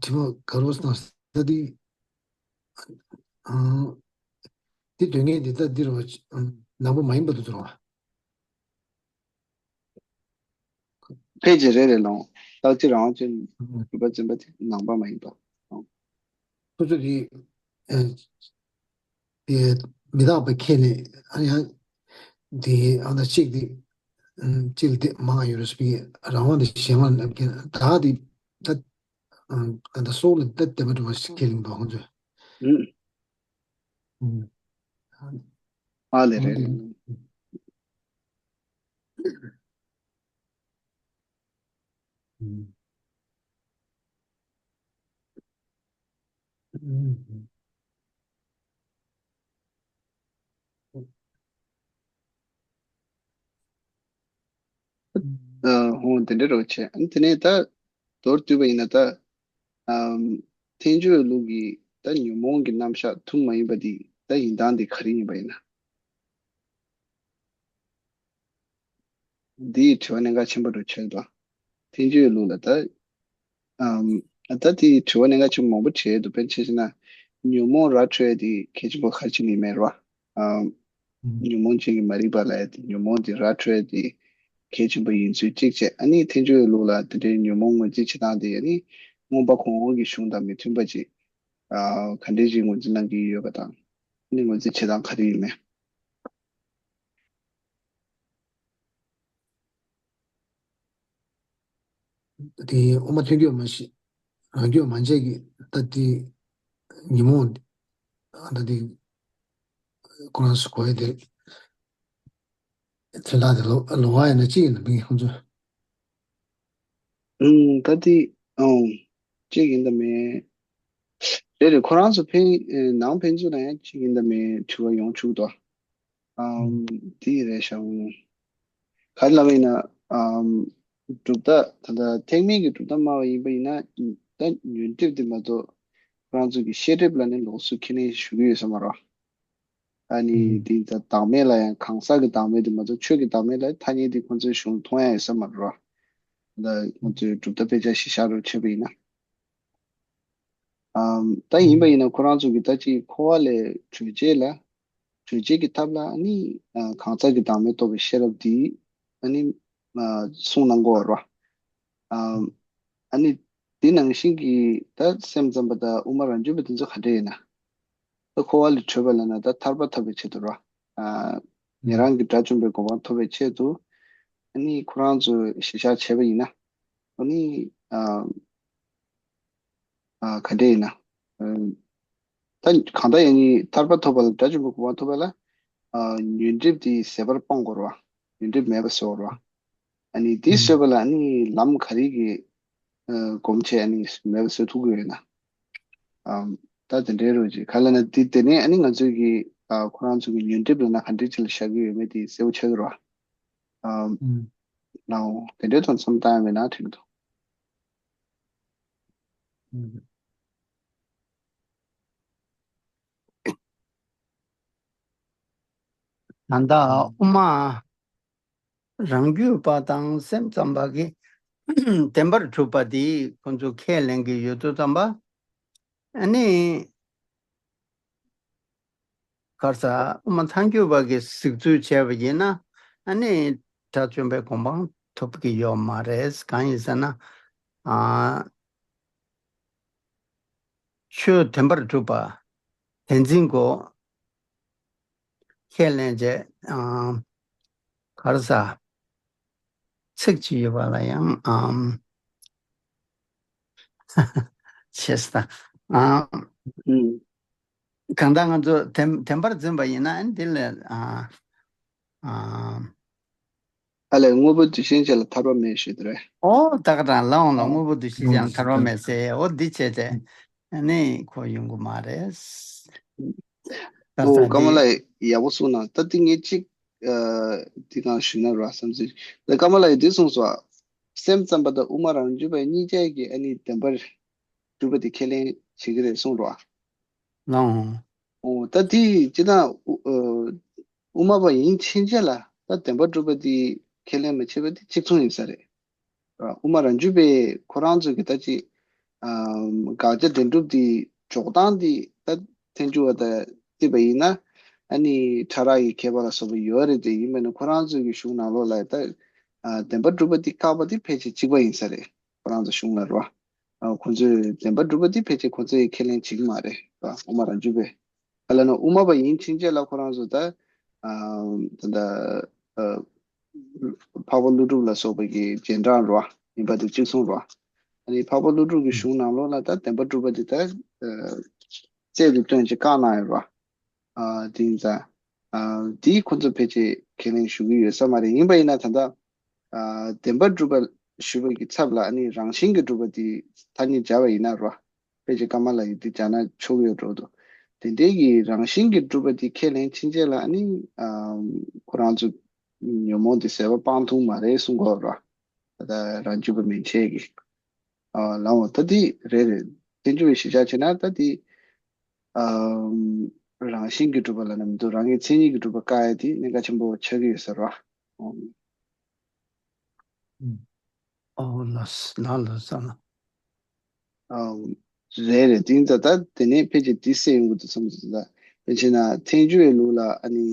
དྲི་བ་དགའ་རོགས་གནང་ཟེར་དེ། དེ་དོན་ངེས་དེ་ལྟ་འདི་རུ་ནང་པ་མ་ཡིན་པ་དུ་ཚོར་བ། ཕལ་ཆེར་རེ་རེ་ལོང་རྟགས་གཅིག་རང་དབང་ཅན་གྲུབ་པ་འཛིན་པ་དེ་ནང་པ་མ་ཡིན་པ། ཁོ་ཚོ་གི་དེ་མི་རྟག་པ་ཁས་ལེན་ཨ་ཡང་དེ་ཨ་ན་གཅིག་དེ་གཅིག་ལ་དེ་མང་ཡོད་རེད་པའི་རང་དབང་དེ་གཞན་དབང་ལབ་མཁན་ད་དེ་ད། ཨ་ད་སྲོག་ལ་ད་དེ་མ་འགྲོ་བ་ཞིག་ཁས་ལེན་པ་ཁོང་ཚོས། ཨ་ལེ་རེད། ཨ་ཧོ་དེ་འདྲ་རོ་ཆེ་ཨ་ནི་དེ་ནས་ད་མདོར་བསྡུས་པ་ཡིན་ན་ད་ཨམ་ཐལ་འགྱུར་ལུགས་ཀྱི་ད་ཉོན་མོངས་ཀྱི་རྣམ་གཞག་ཐུན་མ་ཡིན་པ་འདི་ད་ཡིན་སྟངས་འདི་ག་རེ་ཡིན་པ་ཡིན་ན། འདིའི་དྲི་བ་གནད་འགག་ཆེན་པོ་རུ་ཆགས་འདུག་ཐལ་འགྱུར་ལུགས་ལ་ད་ཨམ་ད་དེའི་དྲི་བ་གནད་འགག་ཆེན་པོ་མང་པོ་དྲིས་འདུག་དཔེར་ན་ཆ་བཞག་ན་ཉོན་མོངས་ར་འཕྲོད་དེ་གལ་ཆེན་པོ་ག་རེ་བྱས་ནས་མེད་ར། ཨམ་ཉོན་མོངས་ཅན་གྱི་མ་རིག་པ་ལ་ཡ་དེ་ཉོན་མོངས་དེ་ར་འཕྲོད་དེ་གལ་ཆེན་པོ་ཡིན་ཚུལ་གཅིག་བྱས། ཨ་ནི་ཐལ་འགྱུར་ལུགས་ལ་དེ་འདྲའི་ཉོན་མོངས་ངོས་འཛིན་བྱེད་སྟངས་དེ་ཨ་ནི་མངོན་པ་གོང་འོག་གི་གཞུང་དང་མི་མཐུན་པ་ཅིག་ཨ་ག་འདྲས་ཅིག་ངོས་འཛིན་གནང་གི་ཡོད་པ་དང་ཨ་ནི་ངོས་འཛིན་བྱེད་སྟངས་ག་རེ་ཡིན་མིན། དེ་དབུ་མ་ཐོན་རྒྱུ་མ་ཤེས་རང་རྒྱུ་མ་འཇལ་གི་ད་དེ་ཉིན་མོ་ད་དེ་ཁོ་རང་སུ་གོ་ཡ་དེ་དེ་ལ་དེ་ལོ་ལོ་བ་ཡ་ན་ཅི་ཡིན་ན་མི་ཁོང་ཚོ། ཨུམ་ད་དེ་ཨང་ཅི་ཡིན་ད་མེད་རེད་རེད། ཁོ་རང་ཚོ་ཕན་ནང་ཕན་ཚུན་ལ་ཡང་ཅི་ཡིན་ད་མེད་དྲི་བ་ཡོང་ཆོག་དོ། ཨམ་དེ་རེད་ཤག་ག་རེ་ལབ་ཡིན་ན་ཨམ་གྲུབ་མཐའ་ད་ལྟ་ཐེག་དམན་གྱི་གྲུབ་མཐའ་སྨྲ་བ་ཡིན་པ་ཡིན་ན་ད་ཉོན་སྒྲིབ་དེ་མ་གཏོགས་ཁོ་རང་ཚོ་གི་ཤེས་སྒྲིབ་ལ་ནི་ལོགས་སུ་ཁས་ལེན་ཞུ་གི་ཡོད་ས་མ་རེད། ཨ་ནི་ཨུམ། དེ་ད་བདག་མེད་ལ་ཡང་གང་ཟག་གི་བདག་མེད་དེ་མ་གཏོགས་ཆོས་ཀྱི་བདག་མེད་ལ་ཐ་སྙད་དེ་ཁོང་ཚོའི་གཞུང་མཐོང་ཡ་ཡོད་ས་མ་རེད་བ། ད་ཁོང་ཚོའི་གྲུབ་མཐའ་དཔེ་ཆ་གཞི་བཞག་རོགས་བྱས་པ་ཡིན་ན། ཨམ། ད་ཡིན་པ་ཡིན་ན་ཁོ་རང་ཚོ་གི་ད་ཅིག་འཁོར་བ་ལས་གྲོལ་བྱེད་ལ། གྲོལ་བྱེད་ཀྱི་ཐབས་ལ་ཨ་ནི་ཨ། གང་ཟག་གི་བདག་མེད་རྟོགས་པའི་ཤེས་རབ་འདི་ཨ་ནི་ཨ། གསུངས་གནང་གོ་བ་རེད་བ། ཨམ། ཨ་ནི་དེ་ནང་བཞིན་གྱི་ད་སེམས་ཙམ་པ་དང་དབུ་མ་རང་རྒྱུད་པ་དེ་ཚོ་ག་འདྲ་ཡིན་ན། ད་འཁོར་བ་ལས་གྲོལ་བ་ལབ་ན་ད་ཐར་པ་ཐོབ་པའི་ཆེད་དུ་རེད་བ། ཨ། ཉན་རང་གི་དགྲ་བཅོམ་པའི་གོ་འཕང་ཐོབ་པའི་ཆེད་དུ་ཨ་ནི་ཁོ་རང་ཚོས་གཞི་བཞག་བྱས་པ་ཡིན་ན། ཨ་ནི་ཨ། ཨ། ག་འདྲ་ཡིན་ན། ཨ། ད་གང་ལྟར་ཡང་ནི་ཐར་པ་ཐོབ་པ་ལ་དགྲ་བཅོམ་པའི་གོ་འཕང་ཐོབ་པ་ལ། ཨ། ཉོན་སྒྲིབ་དེ་ཟད་པར་སྤང་དགོས་རེད་བ། ཉོན་སྒྲིབ་མེད་པ་བཟོ་དགོས་རེད་བ། ཨ་ནི་དེ་ཨུམ། བཟོས་པ་ལ་ཨ་ནི་ལམ་ག་རེ་གི་ཨ། སྒོམ་བྱས་ཨ་ནི་མེད་པ་བཟོ་ཐུབ་ཀྱི་ཡོད་ན། ཨ། ད་དེ་འདྲའི་རོ་ཅིག་ག་ལ་ན་དེ་དེ་ནས་ཨ་ནི་ང་ཚོས་ཀྱི་ཨ། ཁོ་རང་ཚོ་གི་ཉོན་སྒྲིབ་ལ་ན་ག་འདྲའི་ཅིག་ལ་བཞག་གི་ཡོད་མེད་དེ་གསལ་པོ་ཆགས་ཀྱི་རེད་བ། ཨ། ཨུམ། ལའོ་དེ་འདྲའི་ཐོག་མཚམས་བཏང་ཡ་མེད་ན་འགྲིག་གི་འདུག་ད་ལྟ་དབུ་མ་རང་རྒྱུད་པ་དང་སེམས་ཙམ་པ་གི་བདེན་པར་གྲུབ་པ་དེ་ཁོང་ཚོ་ཁས་ལེན་གྱི་ཡོད་དུས་ཙམ་པ། ཨ་ནི། ག་རེ་ཟ། དབུ་མ་ཐལ་འགྱུར་བ་གི་གཟིགས་ཚུལ་བྱས་པ་ཡིན་ན། ཨ་ནི་དགྲ་བཅོམ་པའི་གོ་འཕང་ཐོབ་ཀྱི་ཡོད་མ་རེད། གང་ཡིན་ཟེར་ན། ཨ། ཆོས་བདེན་པར་གྲུབ་པ་དེ་འཛིན་གོ་ཁས་ལེན་བྱས། ཨ། ག་རེ་ཟ། ཚིག་ཅིག་ཡོད་པ་ལ་ཡང་། ཨམ། བྱས་ཙང་། ཨ། ཨུམ། གང་ལྟར་ང་ཚོ་བདེན་བདེན་པར་འཛིན་པ་ཡིན་ན་འདི་ལ། ཨ། ཨ། ཨ་ལས་དངོས་པོ་འདུ་ཤེས་ཅན་ལ་ཐར་པ་མེད་ཞུས་དེ་རེད། ཨོ་ད་ག་རང་ལའང་ལ་ཨ། དངོས་པོ་འདུ་ཤེས་ཅན་ལ་ཐར་པ་མེད་ཟེར། ཨོ་འདི་བྱས་ཏེ་ཨ་ནི་ཁོ་ཡོང་གི་མ་རེད། ད་ཨོ་ས་ཀ་མ་འདི་ལགས་ཡག་པོ་གསུངས་ན་ད་འདི་ངས་གཅིག་ཨ། འདི་གང་ཞུས་ན་ར་བསམ་ཚུལ། ད་ཀ་མ་ལགས་འདི་གསུངས་སོ། སེམས་ཙམ་པ་དང་དབུ་མ་རང་རྒྱུད་པ་གཉིས་ཆ་གིས་ཨ་ནི་བདེན་པར་གྲུབ་པ་དེ་ཁས་ལེན་བྱེད་ཀྱི་རེད་གསུངས་རོ། ལའང་། ཨོ་ད་དེ་སྤྱིར་བཏང་ཨ། དབུ་མ་པ་ཡིན་ཕྱིན་ཆད་ལ་ད་བདེན་པར་གྲུབ་པ་དེ་ཁས་ལེན་མ་བྱེད་པ་དེ་གཅིག་མཚུངས་ཡིན་ས་རེད། དབུ་མ་རང་རྒྱུད་པས་ཁོ་རང་ཚོ་གི་ད་ཅི། ཨ། དགག་བྱ་བདེན་གྲུབ་དེ་འཇོག་སྟངས་དེ་ད་ཐལ་འགྱུར་བ་དང་བརྩིས་པ་ཡིན་ན། ཨ་ནི་ཕྲ་རགས་ཀྱི་ཁྱད་པར་ལ་སོགས་པ་ཡོད་རེད་དེ། ཡིན་པ་ནི་ཁོ་རང་ཚོ་གི་གཞུང་ནང་ལོགས་ལ་ད། ཨ། བདེན་པར་གྲུབ་པ་དེ་བཀག་པ་དེ་ཕལ་ཆེར་གཅིག་པ་ཡིན་ས་རེད། ཁོ་རང་ཚོ་གཞུང་ལ་རེད་བ། ཨ། ཁོ་ཚོས་བདེན་པར་གྲུབ་པ་དེ་ཕལ་ཆེར་ཁོ་ཚོས་ཁས་ལེན་བྱེད་ཀྱི་མ་རེད་བ། དབུ་མ་རང་རྒྱུད་པས། ག་ལ་ན་དབུ་མ་པ་ཡིན་ཕྱིན་ཆད་ལ་ཁོ་རང་ཚོ་ད། ཨ། ད་ལྟ། ཨ། འཕགས་པ་ཀླུ་སྒྲུབ་ལ་སོགས་པ་གི་རྗེས་འབྲང་རེད་བ། ཡིན་པ་དེ་གཅིག་མཚུངས་རེད་བ། ཨ་ནི་འཕགས་པ་ཀླུ་སྒྲུབ་ཀྱི་གཞུང་ནང་ལོགས་ལ་ད་བདེན་པར་གྲུབ་པ་དེ་ད། ཨ། རྩལ་དུ་བཏོན་ཅིག་བཀག་གནང་ཡོད་རེད་བ། ཨ། དེ་ཡིན་ཙང་། ཨ། དེ་ཁོ་ཚོ་ཕལ་ཆེར་ཁས་ལེན་ཞུ་གི་ཡོད་ས་མ་རེད། ཡིན་པ་ཡིན་ན་ད་ལྟ། ཨ། བདེན་པར་གྲུབ་པ་ཞུ་བ་གི་ཚབ་ལ་ཨ་ནི་རང་བཞིན་གྱིས་གྲུབ་པ་དེ་ཐ་སྙད་སྦྱར་བ་ཡིན་ན་རོ། ཕལ་ཆེར་ཀ་མ་ལ་ཡི་དེ་སྦྱར་ན་ཆོག་ཡོད་འགྲོ་འདུག་དེ་འདྲའི་གི་རང་བཞིན་གྱིས་གྲུབ་པ་དེ་ཁས་ལེན་ཕྱིན་ཆད་ལ་ཨ་ནི། ཨ། ཁོ་རང་ཚོ་ཉོན་མོངས་དེ་ཟད་པ་སྤང་ཐུབ་མ་རེད་གསུང་གི་ཡོད་རོ། ད་ལྟ་རང་རྒྱུད་པ་མན་ཆད་ཀྱིས། ཨ། ལའང་ད་དེ་རེད་རེད། ཐལ་འགྱུར་བའི་གཞི་བཞག་བྱས་ན་ད་དེ། ཨ། རང་བཞིན་གྱིས་གྲུབ་པ་ལབ་ན་མི་འདུག་རང་གི་མཚན་ཉིད་ཀྱིས་གྲུབ་པ་བཀག་ཡ་དེ་གནད་འགག་ཆེན་པོ་ཆགས་ཀྱི་ཡོད་ས་རེད་བ། ཨོ་ལགས་ལགས་ལགས་ལགས། ཨ། རེད་རེད། དེ་ད་ལྟ་དེ་ནས་ཕལ་ཆེར་དེ་གསལ་ཡོང་གི་འདུག་བསམ་གྱི་འདུག་ད་དཔེ་བྱས་ན་ཐལ་འགྱུར་བའི་ལུགས་ལ་ཨ་ནི་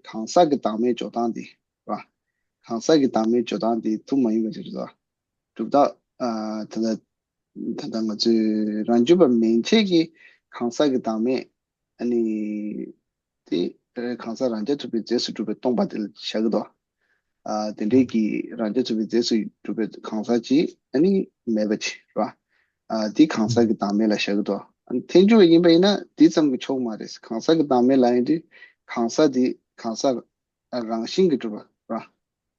གང་ཟག་གི་བདག་མེད་འཇོག་སྟངས་དེ་རེད་བ། གང་ཟག་གི་བདག་མེད་འཇོག་སྟངས་དེ་ཐུགས་མ་ཡིན་པ་ཅིག་རེད་བ། གྲུབ་རྟགས། ཨ། ད་ལྟ། ད་ལྟ་ང་ཚོའི་རང་རྒྱུད་པ་མན་ཆད་ཀྱི་གང་ཟག་གི་བདག་མེད། ཨ་ནི། དེ་གང་ཟག་རང་རྐྱ་ཐུབ་པའི་རྫས་སུ་གྲུབ་པས་སྟོང་པ་དེ་ལ་བཞག་གི་འདུག་ཨ། དེ་འདྲའི་གི་རང་རྐྱ་ཐུབ་པའི་རྫས་སུ་གྲུབ་པའི་གང་ཟག་ཅིག་ཨ་ནི་མེད་པ་ཅིག་རེད་བ། ཨ། དེ་གང་ཟག་གི་བདག་མེད་ལ་བཞག་གི་འདུག་ཨ་ནི་ཐལ་འགྱུར་བ་ཡིན་པ་ཡིན་ན་དེ་ཙམ་གྱིས་ཆོག་མ་རེད། གང་ཟག་གི་བདག་མེད་ལབ་ཡིན་དུས་གང་ཟག་དེ་གང་ཟག་རང་བཞིན་གྱིས་གྲུབ་པ་རེད་བ།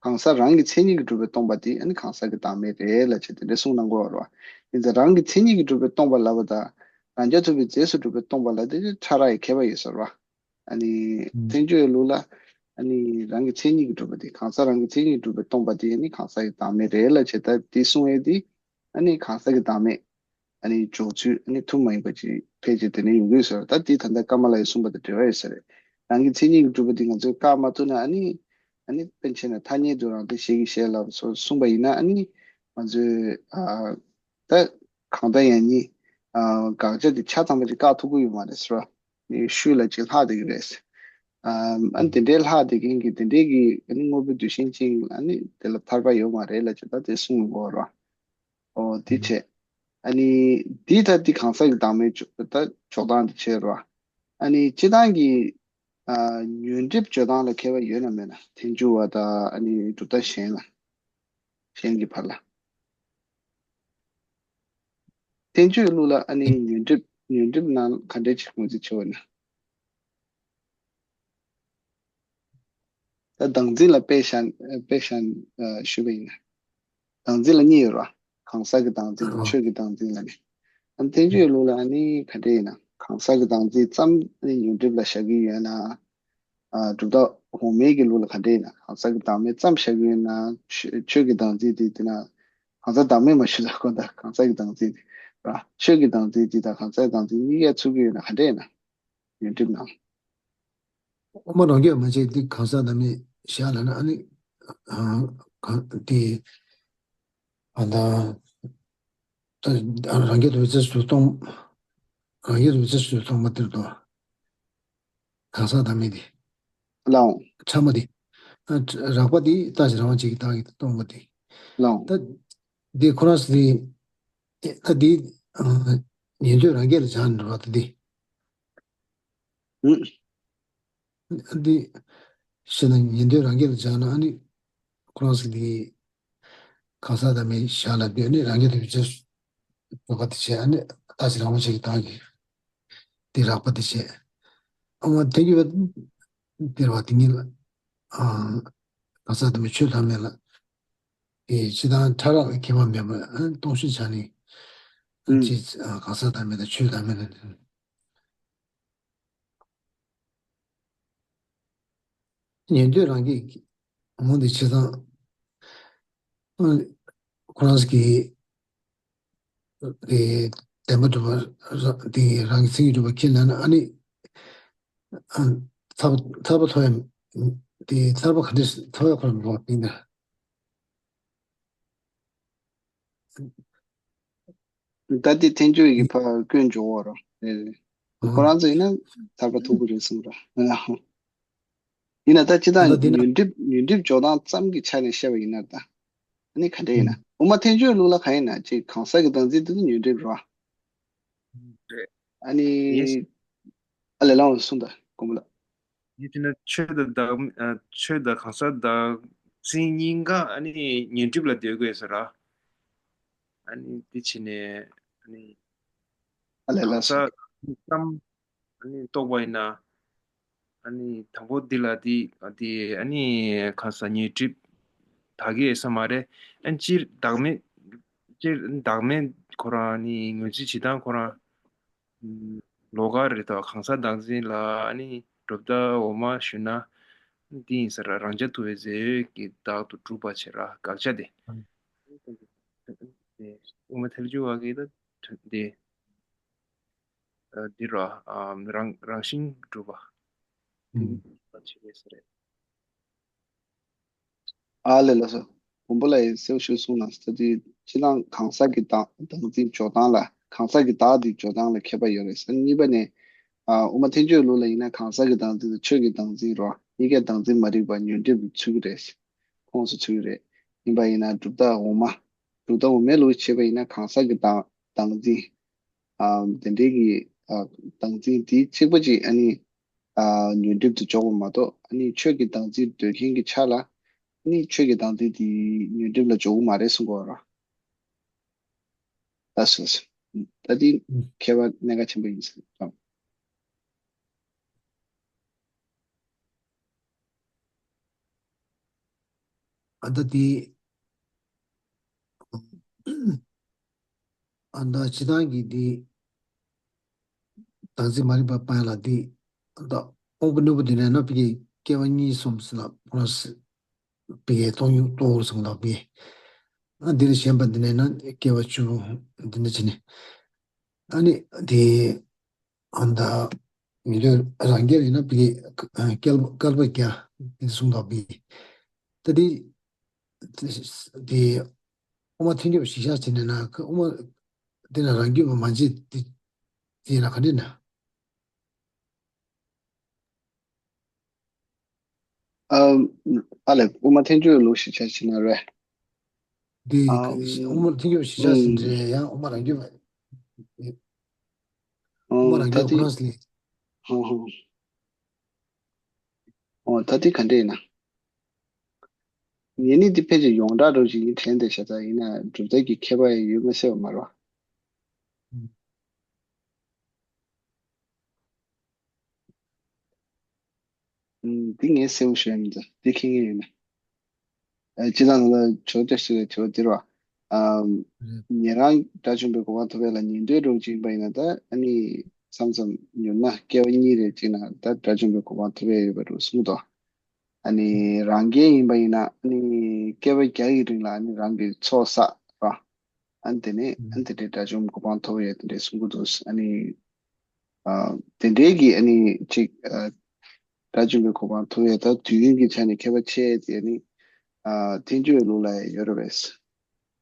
གང་ཟག་རང་གི་མཚན་ཉིད་ཀྱིས་གྲུབ་པས་སྟོང་པ་དེ་ཨ་ནི་གང་ཟག་གི་བདག་མེད་རེད་ལབ་བྱས་དེ་འདྲ་གསུངས་གནང་གི་ཡོད་རེད་བ། ཡིན་ཙང་རང་གི་མཚན་ཉིད་ཀྱིས་གྲུབ་པས་སྟོང་པ་ལབ་པ་དང་། རང་རྐྱ་ཐུབ་པའི་རྫས་སུ་གྲུབ་པས་སྟོང་པ་ལབ་དེ་ཕྲ་རགས་ཀྱི་ཁྱད་པར་ཡོད་ས་རེད་བ། ཨ་ནི་ཐལ་འགྱུར་བའི་ལུགས་ལ་ཨ་ནི་རང་གི་མཚན་ཉིད་ཀྱིས་གྲུབ་པ་དེ་གང་ཟག་རང་གི་མཚན་ཉིད་ཀྱིས་གྲུབ་པས་སྟོང་པ་དེ་ཨ་ནི་གང་ཟག་གི་བདག་མེད་རེད་ལབ་བྱས་ད་དེ་གསུང་ཡས་དེ་ཨ་ནི་གང་ཟག་གི་བདག་མེད། ཨ་ནི་འཇོག་ཚུལ་ཨ་ནི་ཐུན་མོང་མ་ཡིན་པ་ཅིག་ཕལ་ཆེར་དེ་ནས་ཡོང་གི་ཡོད་ས་རེད། ད་དེ་ད་ལྟ་ཀ་མ་ལ་ཡིས་གསུངས་པ་དང་འབྲེལ་བ་ཡོད་ས་རེད། རང་གི་མཚན་ཉིད་ཀྱིས་གྲུབ་པ་དེ་ང་ཚོས་བཀག་མ་ཐུབ་ན། ཨ་ནི་ཨ་ནི་དཔེར་ན་ཐ་སྙད་དུ་རང་སྟེ་ཞལ་གྱིས་བཞེས་ལ་སོགས་གསུངས་པ་ཡིན་ན། ཨ་ནི་ང་ཚོས་ཨ་ད་གང་ལྟར་ཡང་ནི་ཨ་དགག་བྱ་དེ་ཆ་ཚང་བ་ཅིག་བཀག་ཐུབ་ཀྱི་ཡོད་མ་རེད་ཟེར་བ། ནི་ཤུལ་ལ་ཅིག་ལྷག་བསྡད་ཀྱི་རེད། ཨ་ཨ་ནི་དེ་འདྲའི་ལྷག་བསྡད་མཁན་གྱི་དེ་འདྲའི་གི་ཨ་ནི་དངོས་པོའི་དུས་ཆེན་ཅིག་ཨ་ནི་དེ་ལ་ཐར་པ་ཡོད་མ་རེད་ལབ་ཅིག་ད་དེ་གསུངས་ཡོད་རེད། ཨོ་དེ་བྱས། ཨ་ནི་དེ་ད་དེ་གང་ཟག་གི་བདག་མེད་ད་འཇོག་སྟངས་དེ་བྱས་རེད། ཨ་ནི་སྤྱིར་བཏང་གི་ཨ་ཉོན་སྒྲིབ་བརྗོད་སྟངས་ལ་ཁྱད་པར་ཡོད་ན་མེད་ན། ཐལ་འགྱུར་བ་དང་ཨ་ནི་གྲུབ་མཐའ་གཞན་ལ། གཞན་གྱི་བར་ལ། ཐལ་འགྱུར་ལུགས་ལ་ཨ་ནི་ཉོན་སྒྲིབ་ཉོན་སྒྲིབ་ནང་ག་འདྲའི་ཅིག་ངོས་འཛིན་བྱེད་པ་ན། ད་བདག་འཛིན་ལ་དཔེ་བཞག་དཔེ་བཞག་ཨ་ཞུས་པ་ཡིན་ན། བདག་འཛིན་ལ་གཉིས་ཡོད་རེད་བ། གང་ཟག་གི་བདག་འཛིན་དང་ཨ་ཆོས་ཀྱི་བདག་འཛིན་ལ་ནི། ཨ་ནི་ཐལ་འགྱུར་ལུགས་ལ་ཨ་ནི་ག་འདྲ་ཡིན་ན། གང་ཟག་གི་བདག་འཛིན་ཙམ་ཨ་ནི་ཉོན་སྒྲིབ་ལ་བཞག་གི་ཡོད་ན། ཨ་གྲུབ་མཐའ་འོག་མའི་གི་ལུགས་ལ་ག་འདྲ་ཡིན་ན། གང་ཟག་གི་བདག་མེད་ཙམ་བཞག་གི་ཡོད་ན། ཆོས་ཆོས་ཀྱི་བདག་འཛིན་དེ་དེ་ན། གང་ཟག་བདག་མེད་མ་ཞུ་ལ་གོ། ད་གང་ཟག་གི་བདག་འཛིན་དེ་ར། ཆོས་ཀྱི་བདག་འཛིན་དེ་དང་གང་ཟག་གི་བདག་འཛིན་གཉིས་ཀ་ཚུགས་ཀྱི་ཡོད་ན་ག་འདྲ་ཡིན་ན། ཉོན་སྒྲིབ་ནང་། དབུ་མ་རང་རྒྱུད་མ་བྱས་འདི་གང་ཟག་བདག་མེད་བཞག་ལབ་ན། ཨ་ནི་ཨ་གང་དེ་ཨ་ད་ད་རང་རྒྱུད་འོད་གསལ་སུ་སྟོང་། རང་རྒྱུད་འོད་གསལ་སུ་སྟོང་པ་དེར་དོ། གང་ཟག་བདག་མེད་དེ། ལའོ། ཕྲ་མོ་དེ། ཨ་རགས་པ་དེ་ལྟ་ཞིག་རང་དབང་ཅིག་གི་བདག་གིས་སྟོང་པ་དེ། ལའོ། ད་དེ་ཁོ་རང་སུ་དེ། ད་དེ་ཨ་ཉན་ཐོས་རང་རྒྱུད་ལ་སྦྱར་ནས་རེད་བ། ད་དེ། ཨུ། འདི་ཤེས་ན་ཉན་ཐོས་རང་རྒྱུད་ལ་སྦྱར་ན། ཨ་ནི་ཁོ་རང་ཚོ་འདི་གང་ཟག་བདག་མེད་བཞག་ལ་འདོད་ནི་རང་རྒྱུད་དུ་བྱེད་སོ་པ་དེ་བྱས། ཨ་ནི་ལྟ་ཞིག་རང་དབང་ཅིག་གི་བདག་གིས་དེ་རགས་པ་དེ་བྱས། ཨ་མ་དེ་གྱུར་པ་དེར་བ་དེ་ཉིད་ལ་ཨ་གང་ཟག་བདག་མེད་ཆོས་བདག་མེད་ལ། དེ་སྤྱི་དང་ཕྲ་རགས་ལ་ཁྱད་པར་མེད་པར་ཨ་སྟོང་ཤུགས་ཆ་ནས་ཨ་ཨུ། ཅེས་ཨ་གང་ཟག་བདག་མེད་དང་ཆོས་བདག་མེད་ལ། ཉན་ཐོས་རང་རྒྱུད་ཀྱི་ངོ་འདི་བྱས་ཙང་། ཨ་ཁོ་རང་གི་དེ་བདེན་པ་གྲུབ་པ་ར་དེ་རང་གི་མཚན་ཉིད་གྲུབ་པ་ཁས་ལེན་ན། ཨ་ནི་ཨ་ཐར་པ་ཐར་པ་ཐོབ་ཡ་དེ་ཐར་པ་ག་འདྲས་ཐོབ་ཡ་ཁོ་རང་འགྲོ་བ་ཡིན་ན། ད་དེ་ཐལ་འགྱུར་གྱི་ཕར་བཀོད་འཇོག་པ་ར། ཨ་ཁོ་རང་ཚོ་ཡིན་ན་ཐར་པ་ཐོབ་ཀྱི་རེད་གསུངས་ར། ཡིན་ན་ད་སྤྱིར་བཏང་ད་འདི་ན་ཉོན་སྒྲིབ་ཉོན་སྒྲིབ་འཇོག་སྟངས་ཙམ་གྱི་ཆ་ནས་བཤད་པ་ཡིན་ན་ད། ཨ་ནི་ག་འདྲ་ཡིན་ན། ཨུ། དབུ་མ་ཐལ་འགྱུར་ལུགས་ལ་གང་ཡིན་ན་ཅིག་གང་ཟག་གི་བདག་འཛིན་དེ་ཚོ་ཉོན་སྒྲིབ་རེད་བ། རེད། ཨ་ནི། ཡིན། ཨ་ལས་ལའང་གསུངས་ད་དགོངས་པ་ལ། ཡིན་ན་ཆོས་དང་བདག་ཨ་ཆོས་དང་གང་ཟག་བདག་འཛིན་གཉིས་ཀ་ཨ་ནི་ཉོན་སྒྲིབ་ལ་འདོད་དགོས་ཟེར་ར། ཨ་ནི་དེ་བྱས་ནས་ཨ་ནི། ཨ་ལས་ལ་གང་ཟག་ཙམ་ཨ་ནི་རྟོགས་པ་ཡིན་ན། ཨ་ནི་དང་པོ་འདི་ལ་འདི་འདི་ཨ་ནི་གང་ཟག་ཉོན་སྒྲིབ་དག་གི་ཡོད་ས་མ་རེད། ཨ་ནི་སྤྱིར་བདག་མེད་སྤྱིར་བདག་མེད་ཁོ་རང་ཨ་ནི་ངོས་འཛིན་བྱེད་སྟངས་ཁོ་རང་ལོགས་ཀ་རེད་དོ། གང་ཟག་བདག་འཛིན་ལ་ཨ་ནི་གྲུབ་མཐའ་འོག་མ་ཞུས་ན་འདི་ཡིན་ས་ར། རང་རྐྱ་ཐུབ་པའི་རྫས་ཡོད་ཀྱི་བདག་ཏུ་གྲུབ་པ་བྱེད་ར། དགག་བྱ་དེ། དེ་དབུ་མ་ཐལ་འགྱུར་བ་གི་ད་དེ། ཨ་འདི་ར་ཨ་རང་རང་བཞིན་གྲུབ་པ། ཨུམ། འདི་བྱེད་དགོས་ས་རེད། ཨ་ལས་ལ་སོ། དགོངས་པ་ལ་ཡིན་གསལ་ཤོས་གསུངས་ན་ས་དེ་སྤྱིར་བཏང་གང་ཟག་གི་བདག་བདག་འཛིན་འཇོག་སྟངས་ལ་གང་ཟག་གི་བདག་དེ་འཇོག་སྟངས་ལ་ཁྱད་པར་ཡོད་རེད་ཟེར། གཉིས་པ་ནས་ཨ་དབུ་མ་ཐལ་འགྱུར་ལུགས་ལ་ཡིན་ན་གང་ཟག་གི་བདག་འཛིན་དང་ཆོས་ཀྱི་བདག་འཛིན་རོ། གཉིས་ཀའི་བདག་འཛིན་མ་རིག་པ་ཉོན་སྒྲིབ་ལ་ཚུད་ཀྱི་རེད། ཁོངས་སུ་ཚུད་ཀྱི་རེད། ཡིན་པ་ཡིན་ན་གྲུབ་མཐའ་འོག་མ། གྲུབ་མཐའ་འོག་མའི་ལུགས་བྱས་པ་ཡིན་ན་གང་ཟག་གི་བདག་བདག་འཛིན། ཨ་དེ་འདྲའི་གི་ཨ་བདག་འཛིན་དེ་གཅིག་པ་ཅིག་ཨ་ནི་ཨ་ཉོན་སྒྲིབ་ཏུ་འཇོག་པ་མ་གཏོགས། ཨ་ནི་ཆོས་ཀྱི་བདག་འཛིན་འདོད་མཁན་གྱི་ཆ་ལ་ཨ་ནི་ཆོས་ཀྱི་བདག་འཛིན་དེ་ཉོན་སྒྲིབ་ལ་འཇོག་གི་མ་རེད་གསུང་གི་ཡོད་རེད། ད་སོ་སོ། ད་དེ་ཁྱད་པར་གནད་འགག་ཆེན་པོ་ཡིན་ཟེར་དང་། ཨ་ད་དེ། ཨ་ད་སྤྱིར་བཏང་གི་དེ་བདག་འཛིན་མ་རིག་པ་སྤང་ཡ་ལ་དེ། ཨ་ད་དབང་པོ་རྣོན་པོ་དེ་ནས་ན་ཕ་གི་སྐྱེ་བ་གཉིས་གསུམ་ཟེར་ལ་ཕོ་ར་སི་ཕ་གི་སྟོང་ཉིད་སྟོང་འོར་སོང་ལ་ཕ་གི། ཨ་དེ་ལས་གཞན་པ་དེ་ནས་ན་སྐྱེ་བ་བཅུ་དེ་འདྲ་བྱས་ནས། ཨ་ནི་དེ་ཨ་ད་ ཉན་ཐོས་རང་རྒྱལ་ཡིན་ན་བི་སྐལ་བ་བསྐལ་པ་བརྒྱ་དེ་གསུངས་འདུག་བི། ད་དེ་དེ་དབུ་མ་ཐལ་འགྱུར་བ་གཞིར་བཞག་བྱས་ནས་ན་དབུ་མ་དེ་ན་རང་རྒྱུད་པ་མ་བྱས་དེ་དེ་ཡིན་ན་ག་འདྲ་ན། ཨ་ཨ་ལས་དབུ་མ་ཐལ་འགྱུར་ལུགས་ཤིག་ཆ་ཕྱིན་ན་རེད། འདི་ཨམ་དབུ་མ་ཐལ་འགྱུར་ཞིག་ཆ་ཕྱིན་ཨུམ་རེད་ཡང་དབུ་མ་རང་རྒྱུད་པ། དབུ་མ་ཨོ་རང་ད་རྒྱུད་དེ་ཁོ་རང་ལས། ཧོ་ཧོ། ཨོ་ད་དེ་ག་འདྲ་ཡིན་ན། ངས་ནི་འདི་ཕལ་ཆེར་ཡོངས་གྲགས་འདྲ་ཞིག་ཡིན་དྲན་ཏེ་བྱས་ཙང་ཡིན་ན་གྲུབ་མཐའ་གི་ཁྱད་པར་ཡོད་མ་སྲིད་པ་མ་རེད་པ། ཨུམ། ཨུམ། འདི་ངས་གསལ་པོ་ཤེས་ཡ་མི་འདུག་འདི་མཁྱེན་གྱི་ཡོད་ན། ཨ་སྤྱིར་བཏང་ང་ལ་ཇོ་བོ་རྒྱ་ཤེས་པའི་དྲི་བ་འདི་རེད་པ། ཨམ། ཉན་རང་དགྲ་བཅོམ་པའི་གོ་འཕང་ཐོབ་ཡ་ལ་ཉན་ཐོས་འདྲ་ཅིག་ཡིན་པ་ཡིན་ན་ད་ཨ་ནི་མཚམས་མཚམས་ཉུང་ན་སྐྱེ་བ་གཉིས་རེ་གཅིག་ན་ད་དགྲ་བཅོམ་པའི་གོ་འཕང་ཐོབ་ཡ་ཡོད་པ་འདྲ་གསུངས་འདུག་ཨ་ནི་རང་རྒྱལ་ཡིན་པ་ཡིན་ན་ཨ་ནི་སྐྱེ་བ་བརྒྱ་ཡི་རིང་ལ་ཨ་ནི་རང་གི་ཚོགས་བསགས་ར། ཨ་ནི་དེ་ནས་ཨ་ནི་དེ་འདྲའི་དགྲ་བཅོམ་གོ་འཕང་ཐོབ་ཡས་དེ་འདྲའི་གསུང་གི་འདུག་ཨ་ནི་ཨ་དེ་འདྲའི་གི་ཨ་ནི་ཅིག་ཨ་དགྲ་བཅོམ་པའི་གོ་འཕང་ཐོབ་ཡས་ད་དུས་ཡུན་གྱི་ཆ་ནས་ཁྱད་པར་ཆེ་ཡས་དེ་ཨ་ནི་ཨ་ཐལ་འགྱུར་ལུགས་ལ་ཡང་ཡོད་རེད་པས།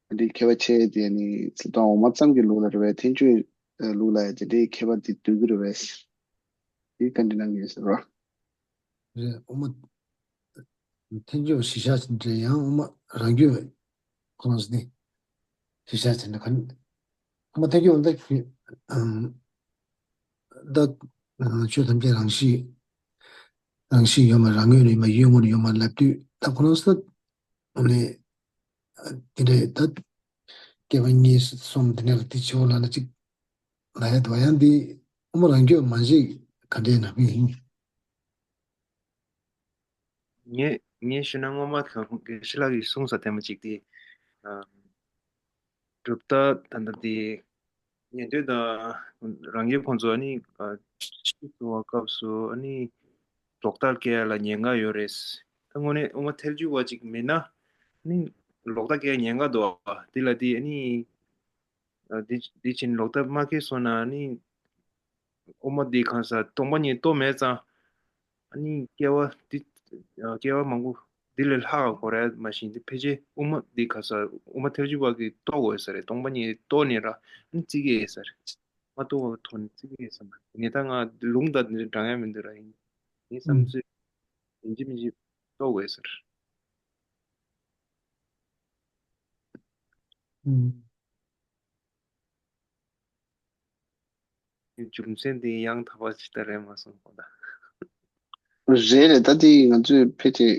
ཨ་འདྲའི་ཁྱད་པར་ཆེ་ཡས་དེ་ཨ་ནི་ཚིག་དོན་འོག་མ་ཙམ་གྱི་ལུགས་ལ་རེད་པས་ཐལ་འགྱུར་ལུགས་ལ་ཡང་དེ་འདྲའི་ཁྱད་པར་དེ་འདུག་གི་རེད་པས། དེ་བཀའ་འདྲི་གནང་གི་ཡོད་ཟེར་བ། རེད། དབུ་མ་ཐལ་འགྱུར་བ་གཞིར་བཞག་ཅིག་འདྲ་ཡང་དབུ་མ་རང་རྒྱུད་པའི་ཁོ་རང་ཚོ་ནི་གཞིར་བཞག་ཅིག་འདྲ་ག་ནི། དབུ་མ་ཐལ་འགྱུར་བ་འདི་ཨམ་ད་ཆོས་ཐམས་ཅད་རང་བཞིན་རང་བཞིན་ཡོད་མ་རང་ངོས་ནས་ཡོད་མ་ཡུལ་དངོས་ནས་ཡོད་མ་ལབ་དུས་ད་ཁོ་རང་ཚོ་ནི་དེ་འདྲའི་ད་སྐྱེ་བ་གཉིས་གསུམ་དེ་འདྲ་ལ་དེ་བྱེད་འོ་ལབ་ན་ཅིག་ལ་ཡ་དོ་ཡང་འདི་དབུ་མ་རང་རྒྱུད་མ་ཞིག་ག་འདྲའི་ནང་པའི་ཡིན། ངས་ངས་ཞུས་ན་སྔོན་མ་དགེ་བཤེས་ལགས་ཀྱིས་གསུངས་ས་དེ་མོ་ཅིག་དེ། ཨ་གྲུབ་མཐའ་ད་ལྟ་དེ་ཉན་ཐོས་དང་རང་རྒྱལ་ཁོང་ཚོ་ཨ་ནི་ཨ་ཆོས་སུ་བ་སྐབས་སུ་ཨ་ནི་ལོག་ལྟ་སྐྱེ་ཡ་ལ་ཉེན་ཁ་ཡོད་རེད། ད་དངོས་གནས་དབུ་མ་ཐལ་འགྱུར་བ་ཅིག་མེད་ན་ཨ་ནི་ལོག་ལྟ་སྐྱེ་ཡ་ཉེན་ཁ་འདུག་དེ་ལ་དེ་ཨ་ནི། ཨ་དེ་དེ་ཕྱིན་ལོག་ལྟ་མ་སྐྱེས་སོང་ན་ནི། དབུ་མ་འདི་གང་ཟག་སྟོང་པ་ཉིད་རྟོགས་མེད་ཙང་། ཨ་ནི་སྐྱེ་བ་འདི་ཨ་སྐྱེ་བ་མང་པོ་འདི་ལས་ལྷག་ག་འགོར་ཡ་མ་གཞི་འདི་ཕལ་ཆེར་དབུ་མ་འདི་གང་ཟག་དབུ་མ་ཐལ་འགྱུར་བ་གིས་རྟོགས་དགོས་ས་རེད། སྟོང་པ་ཉིད་རྟོགས་ནས་ར་ཨ་ནི་བརྩི་གི་ཡོད་ས་རེད། མ་རྟོགས་པ་ཐོག་ནས་བརྩི་གི་ཡོད་ས་མ་རེད། ངས་ད་ང་ལུང་དང་འདི་འདྲ་འདྲ་ཡ་མི་འདུག་ར་ཡིན། ངའི་བསམ་ཚུལ་ཡིན་གཅིག་མིན་གཅིག་རྟོགས་དགོས་ས་རེད། རྒྱུ་མཚན་དེ་ཡང་དག་པ་ཅིག་ད་རེད་མ་སོང་གོ་ད། རེད་རེད། ད་དེ་ང་ཚོས་ཕལ་ཆེར་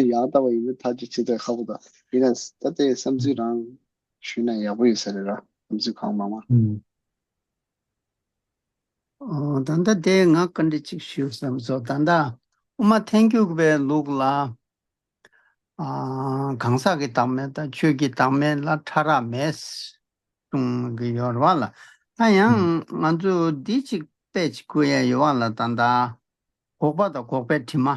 ཡང་དག་པ་ཡིན་མིན་ཐག་གཅོད་བྱེད་ཚད་ཁག་པོ་ད་ཡིན་ན་ད་དེ་བསམ་ཚུལ་རང་ཞུས་ན་ཡག་པོ་ཡོད་ས་རེད་ར་བསམ་ཚུལ་གང་མང་མང་། ཨོ་ད་ལྟ་དེ་ང་བཀའ་འདྲི་གཅིག་ཞུ་བསམ་སོང་། ད་ལྟ་དབུ་མ་ཐལ་འགྱུར་བའི་ལུགས་ལ། ཨ་གང་ཟག་གི་བདག་མེད་དང་ཆོས་ཀྱི་བདག་མེད་ལ་ཕྲ་རགས་མེད་གསུང་གི་ཡོད་རེད་བ་ལ། ད་ཡང་ང་ཚོ་འདི་གཅིག་དཔེ་གཅིག་བཀོད་ཡ་ཡོད་བ་ལ། ད་ལྟ་འགོག་པ་དང་འགོག་པའི་དྲི་མ།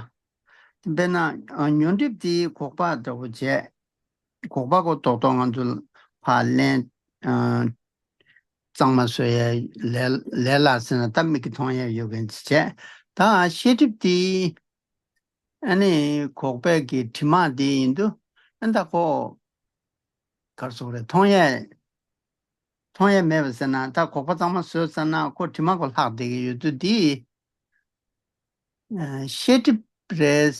དཔེར་ན་ཨ་ཉོན་སྒྲིབ་དེ་འགོག་པ་འདྲ་བོ་བྱས། འགོག་པ་གོ་རྡོག་རྡོག་ང་ཚོ་ཕར་ལེན་ཨ་གཙང་མ་བཟོ་ཡ་ལས་ལས་སླ་ཟེར་ན་ད་མིག་གིས་མཐོང་ཡ་ཡོད་མཁན་ཅིག་བྱས། ད་ཤེས་སྒྲིབ་དེ། ཨ་ནི་འགོག་པའི་གི་དྲི་མ་དེ་ཡིན་དུས་ཨ་ད་ཁོ་གར་སོང་རེད། མཐོང་ཡས་མཐོང་ཡས་མེད་པ་ཟེར་ན་ད་འགོག་པ་གཙང་མ་བཟོས་ཟེར་ན་ཁོ་དྲི་མ་ཁོ་ལྷག་བསྡད་ཀྱི་ཡོད་དུས་དེ་ཤེས་སྒྲིབ་རེད་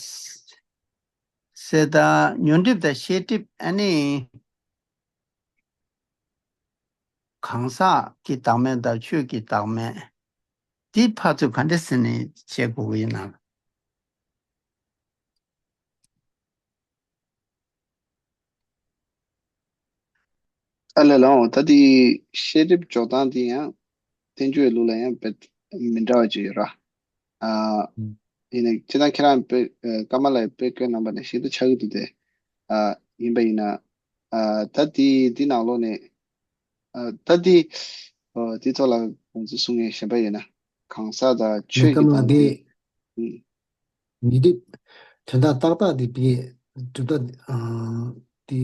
ཟེར། ད་ཉོན་སྒྲིབ་དང་ཤེས་སྒྲིབ་ཨ་ནི། གང་ཟག་གི་བདག་མེད་དང་ཆོས་ཀྱི་བདག་མེད། འདི་ཕར་ཚུར་ག་འདྲ་ཟེར་ནས་བྱེད་དགོས་ཀྱི་ཡིན་ནམ། ཨ་ལས་ལའོ། ད་དེ་ཤེས་སྒྲིབ་འཇོག་སྟངས་དེ་ཡང་བསྟན་བཅོས་ལུགས་ལ་ཡང་དཔེ་མི་འདྲ་བ་ཅིག་ཡོད་ར། ཨ། ཡིན་ནའི་སྤྱིར་བཏང་ཁྱེད་རང་དཔེ་ཨ་ཀ་མ་ལ་ཡི་དཔེ་བཀོད་གནང་པ་ནས་ཞིབ་ཏུ་ཆགས་ཀྱི་འདུག་སྟེ། ཨ། ཡིན་པ་ཡིན་ན། ཨ། ད་དེ་འདི་ནང་ལོགས་ནས། ཨ། ད་དེ། ཨ། དེ་ཐོག་ལ་ཁོང་ཚོས་གསུང་མཁན་གཞན་པ་ཡོད་ན། གང་ཟག་དང་ཆོས་ཀྱི་བདག་མེད། ཨུ། ཉོན་སྒྲིབ་དོན་དམ་ཏག་ཏག་དེ་བི་གྲུབ་མཐའ། ཨ། དེ་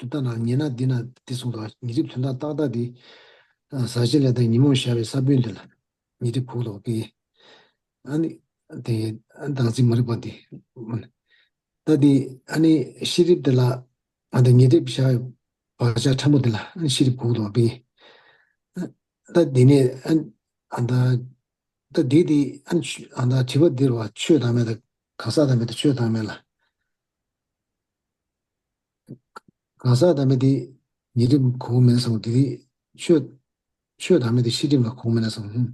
གྲུབ་མཐའ་ནང་ཉན་ན་འདི་ན་དེ་གསུངས་འདུག་ཉོན་སྒྲིབ་དོན་དམ་ཏག་ཏག་དེ། ཨ། ཟག་བཅས་ལས་དང་ཉོན་མོངས་བཞག་པའི་ས་བོན་དེ་ལ་ཉོན་སྒྲིབ་ཁོག་ལོག་པའི། ཨ་ནི་དེ་བདག་འཛིན་མ་རིག་པ་དེ། ད་དེ་ཨ་ནི་ཤེས་སྒྲིབ་དེ་ལ་ཨ་ད་ཉེ་སྒྲིབ་བཞག་བག་ཆགས་ཕྲ་མོ་དེ་ལ་ཨ་ནི་ཤེས་སྒྲིབ་གོ་གི་འདུག་བ་བི། ད་དེ་ནས་ཨ་ཨ་ད་ད་དེ་དེ་ཨ་ནི་ཨ་ད་དྲི་བ་འདིར་བ་ཆོས་བདག་མེད་དང་གང་ཟག་བདག་མེད་དང་ཆོས་བདག་མེད་ལ། གང་ཟག་བདག་མེད་དེ་ཉེ་སྒྲིབ་གོ་གི་མེད་སོང་དེ་དེ་ཆོས་ཆོས་བདག་མེད་དེ་ཤེས་སྒྲིབ་ལ་གོ་གི་མེད་སོང་།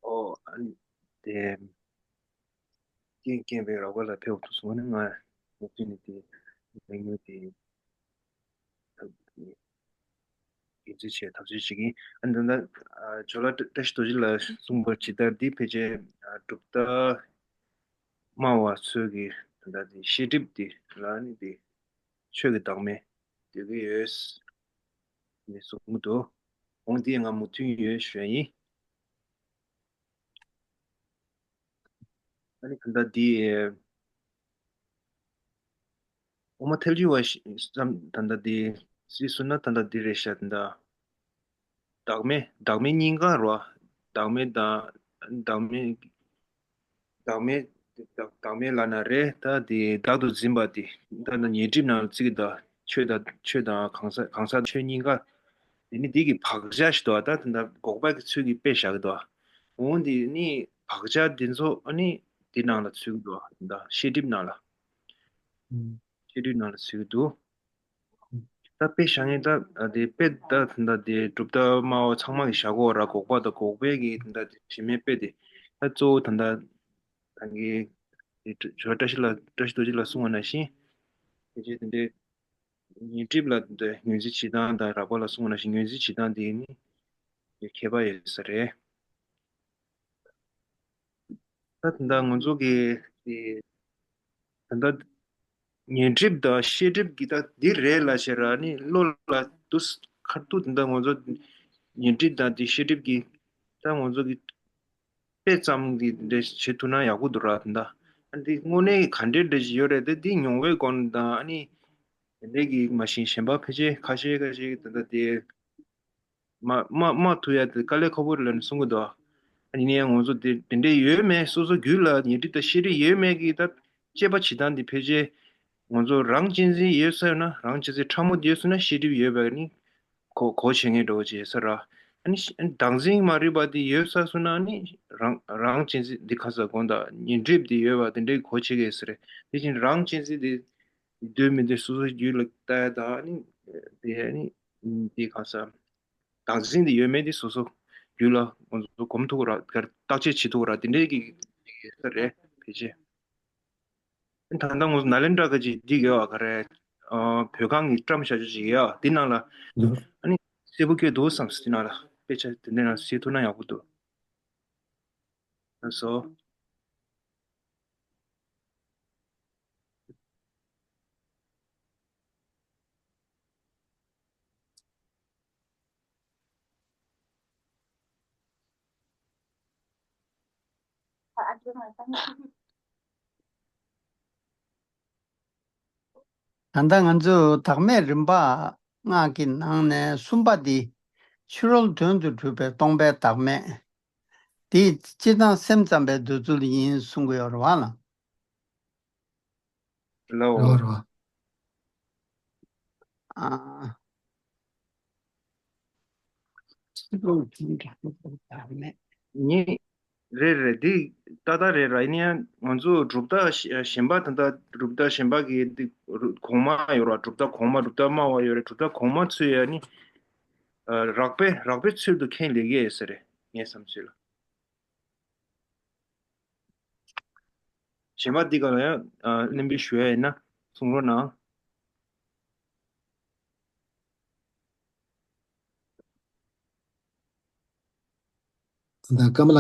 ཨོ། ཨ་ནི་དེ་རྐྱེན་རྐྱེན་པས་རགས་པ་ལ་ཕེབས་འདུག་སོང་ནས་ང་ནུབ་ཕྱི་ནས་དེ་ལས་ཉོན་དེ་དགེ་མཚན་ཆེ་ཐག་གཅོད་བྱེད་ཀྱིན། ཨ་ནི་ད་ལྟ་ཇོ་ལ་བཀྲ་ཤིས་རྡོ་རྗེ་ལ་གསུངས་པ་ཇི་ལྟར་འདི་ཕལ་ཆེར་གྲུབ་མཐའ་སྨྲ་བ་ཚོས་ཀྱི་ད་ལྟ་དེ་ཤེས་སྒྲིབ་དེ་ལ་ནི་དེ་ཆོས་ཀྱི་བདག་མེད་འདོད་ཀྱི་ཡོད་ནས་གསུངས་འདུག་འོང་དེ་ང་མོས་མཐུན་ཡོད་ཞུ་ཡ་ཡིན། ཨ་ནི་ད་ལྟ་འདི་འོ་མ་ཐལ་འགྱུར་བ་ཞིག་བསམ་ད་ལྟ་འདི་སྲིད་སུ་ན་ད་ལྟ་འདི་རེད་ཤག་ད་ལྟ་བདག་མེད་བདག་མེད་གཉིས་ཀ་རོ། བདག་མེད་དང་བདག་མེད་བདག་མེད་བདག་མེད་ལབ་ན་རེད། ད་དེ་བདག་ཏུ་འཛིན་པ་དེ་ད་ལྟ་ཉེ་སྒྲིབ་ནང་ལ་བརྩི་གི་འདུག་ཆོས་དང་ཆོས་དང་གང་ཟག་གང་ཟག་ཆོས་གཉིས་ཀ་དེ་ནི་འདི་གི་བག་ཆགས་ཤིག་འདུག་ད་ད་ལྟ་འགོག་པ་གི་ཚུལ་གྱིས་དཔེ་བཞག་གི་འདུག་འོང་དེ་ནི་བག་ཆགས་འདི་ཚོ་ཨ་ནི་འདི་ནང་ལ་ཚུད་ཀྱི་འདུག་ད་ཤེས་སྒྲིབ་ནང་ལ། ཤེས་སྒྲིབ་ནང་ལ་ཚུད་ཀྱི་འདུག་ད་དཔེ་བཞག་ངེས་ད་དེ་དཔེ་ད་ད་དེ་གྲུབ་མཐའ་སྨྲ་བ་ཚང་མ་གི་བཞག་གོ་ར། འགོག་པ་དང་འགོག་པའི་གི་ད་དེ་དྲི་མའི་དཔེ་དེ་ད་གཙོ་བོ་ད་ད་ད་གི་དེ་ཇོ་བཀྲ་ཤིས་ལ་བཀྲ་ཤིས་རྡོ་རྗེ་ལ་གསུངས་པ་ནང་བཞིན་དེ་རྗེས་དེ་འདྲའི་ཉོན་སྒྲིབ་ལ་དེ་ངོས་འཛིན་བྱེད་སྟངས་དང་རགས་པ་ལ་གསུངས་པ་ནང་བཞིན་ངོས་འཛིན་བྱེད་སྟངས་དེ་ནི་ཁྱད་པར་ཡོད་ས་རེད། ད་ད་ང་ཚོ་གི་དེ་ད་ད་ཉོན་སྒྲིབ་དང་ཤེས་སྒྲིབ་ཀྱི་ད་འདི་རེད་ལབ་བྱས་ར་ནི་བློ་ལ་དུ་ཁ་ཐུག་ད་ང་ཚོ་ཉོན་སྒྲིབ་དང་དེ་ཤེས་སྒྲིབ་ཀྱི་ད་ང་ཚོ་གི་དཔེ་ཙམ་གྱི་འདྲ་བྱེད་ཐུབ་ན་ཡག་པོ་འདུག་ར། ད་ད་འདི་དངོས་གནས་ག་འདྲའི་འདྲ་ཞིག་ཡོད་རེད། ད་འདི་མྱོང་བའི་སྒོ་ནས་ད་ཨ་ནི་དེ་འདྲའི་གི་མ་གཞི་གཞན་པ་ཕལ་ཆེར་ཁ་ཤས་ཁ་ཤས་ད་ད་དེ། མ་མ་མ་ཐུབ་ཡ་དེ་དཀའ་ལས་ཁག་པོ་རེད་ལབ་ནས་གསུང་གི་འདུག་ཨ་ཡིན་ན་ཡང་ང་ཚོ་དེ་དེ་འདྲས་ཡོད་མེད་སོ་སོ་རྒྱུད་ལ་ཉེ་སྒྲིབ་དང་ཤེས་སྒྲིབ་ཡོད་མེད་ཀྱི་ད་དཔྱད་པ་བྱེད་སྟངས་དེ་ཕལ་ཆེར་ང་ཚོ་རང་གཅེས་འཛིན་ཡོད་ས་ཡོད་ན་རང་གཅེས་འཛིན་ཕྲ་མོ་དེ་ཡོད་སོང་ན་ཤེས་སྒྲིབ་ཡོད་པ་ནི་གོ་གོ་བྱེད་མཁན་འདྲ་བོ་བྱེད་ས་ར། ཨ་ནི་ཤ་བདག་འཛིན་མ་རིག་པ་དེ་ཡོད་ས་སོང་ན་ནི་རང་རང་གཅེས་འཛིན་འདི་ཁ་ས་དགོངས་དག་ཉེ་སྒྲིབ་དེ་ཡོད་པ་དེ་འདྲས་གོ་བྱེད་ཀྱི་ཡོད་ས་རེད། དེ་བཞིན་རང་གཅེས་འཛིན་དེ་འདོད་མི་འདོད་སོ་སོའི་རྒྱུད་ལ་ལྟ་ཡ་དང་ཨ་ནི་དེ་ཨ་ནི་དེ་ཁ་ས། བདག་འཛིན་དེ་ཡོད་མེད་དེ་སོ་སོ་རྒྱུད་ལ་ང་ཚོ་སྒོམ་ཐུབ་ར་བརྟག་དཔྱད་བྱེད་ཐུབ་ར་དེ་འདྲའི་གི་ས་རེད་ཕལ་ཆེར། ད་ལྟ་ང་ཚོ་ནཱ་ལེནྡྲ་ག་ཅིག་འདི་ཡོད་ཨ་ག་རེ། བོད་ཁང་གི་བཀྲམ་བཞག་ཅིག་ཡོད་འདི་ནང་ལ་ཨ་ནི་གསལ་པོ་སྐྱོད་འདུག་བསམ་སོང་། འདི་ནང་ལ་དཔེ་ཆ་དེ་འདྲ་ནང་གཟིགས་ཐུབ་ན་ཡག་པོ་འདུག་ལགས་སོ། ད་ལྟ་ང་ཚོས་བདག་མེད་རིམ་པ་ལྔ་གི་ནང་ནས་གསུམ་པ་འདི་ཕྱི་རོལ་དོན་དུ་གྲུབ་པའི་སྟོང་པའི་བདག་མེད། འདི་སྤྱིར་བཏང་སེམས་ཙམ་པའི་འདོད་ཚུལ་ཡིན་གསུང་གི་ཡོད་རེད་བ་ལ། ལའོ། རོ་རོ། ཨ། ཕྱི་རོལ་དོན་དུ་གྲུབ་པའི་བདག་མེད། ནི། རེད་རེད། འདི་ཏག་ཏག་རེད་ར། ཡིན་ཡང་ང་ཚོ་གྲུབ་མཐའ་གཞན་པ་ད་ལྟ་གྲུབ་མཐའ་གཞན་པ་གི་འདི་གོང་མ་ཡོད་ར། གྲུབ་མཐའ་གོང་མ་གྲུབ་མཐའ་སྨྲ་བ་ཡོད་རེད། གྲུབ་མཐའ་གོང་མ་ཚོས་ཡ་ནི་རགས་པའི་རགས་པའི་ཚུལ་དུ་མཁྱེན་ལེ་གི་ཡོད་ས་རེད་ངའི་བསམ་ཚུལ་ལ། གཞན་པ་འདི་ག་ལ་ཡང་གླེང་འབུལ་ཞུ་ཡ་ཡིན་ན་གསུང་རོགས་གནང་། ད་ཀ་མ་ལ་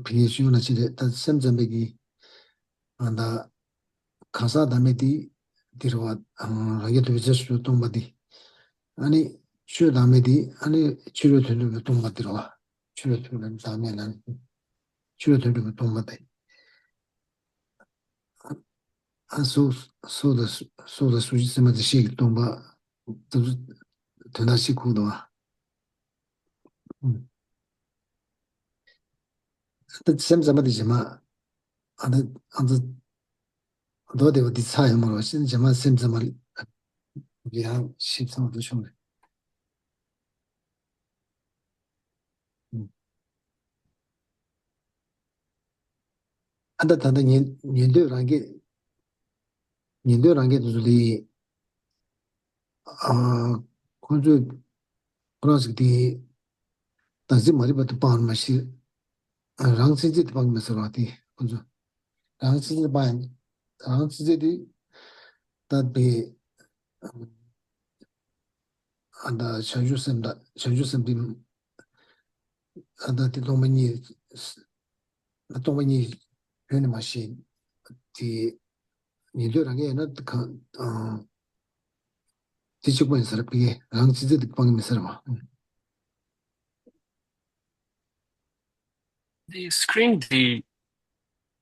བི་ངས་ཞུས་ན་ཅི་རེད། ད་སེམས་ཙམ་པའི་གི་ཨ་ད་གང་ཟག་བདག་མེད་དེ་འདི་རེད་བ། རང་རྒྱལ་དུ་བི་ཙེ་སུ་སྟོང་པ་དེ། ཨ་ནི་ཆོས་བདག་མེད་དེ་ཨ་ནི་ཕྱི་རོལ་དོན་གྲུབ་པའི་སྟོང་པ་དེ་རེད་བ། ཕྱི་རོལ་དོན་གྲུབ་བདག་མེད་ལ་ནི་ཕྱི་རོལ་དོན་གྲུབ་པའི་སྟོང་པ་དེ། ཨ་སུ་སུ་དང་སུ་སུ་དང་སུ་ཞིག་སེམས་པ་དེ་ཤེས་ཀྱི་སྟོང་པ་དེ་ཚོ་དོན་དག་ཤེས་ཁུག་འདུག་ཨ། ཨུམ། ཨ་ད་སེམས་ཙམ་པ་དེ་རྗེས་མ་ཨ་ད་ཨ་ད་མདོ་སྡེ་པ་འདི་ཚར་ཡོང་མ་རེད་པ། སེམས་རྗེས་མ་སེམས་ཙམ་པ་ཡང་ཤེས་ཚང་དུ་བྱུང་རེད། ཨུམ། ཨ་ད་ད་ལྟ་ཉན་ཉན་འདོད་རང་སྐྱེས། ཉན་འདོད་རང་སྐྱེས་དེ་ཚོ་ལས། ཨ། ཁོ་ཚོས་ཁོ་རང་ཚོ་དེ་བདག་འཛིན་མ་རིག་པ་དེ་སྤང་མ་ཤེས། རང་ཚིག་རྩིས་དེ་སྤང་གི་མེད་ཟེར་བ་དེ་ཁོ་ཚོ། རང་ཚིག་རྩིས་སྤང་ཡང་། རང་ཚིག་རྩིས་དེ་ད་དེ། ཨ་ད་བྱང་ཆུབ་སེམས་དང་བྱང་ཆུབ་སེམས་དེ། ཨ་ད་དེ་སྟོང་པ་ཉིད། སྟོང་པ་ཉིད་བོད་ནས་མ་ཤེས། དེ་ཉན་འདོད་རང་སྐྱེས་ཡིན་ན་གང་། ཨང་། དེ་གཅིག་པ་ཡིན་ཟེར་བ་གི་རང་ཚིག་རྩིས་དེ་སྤང་གི་མེད་ཟེར་བ། འདི་སི་ཀི་རིན་འདི་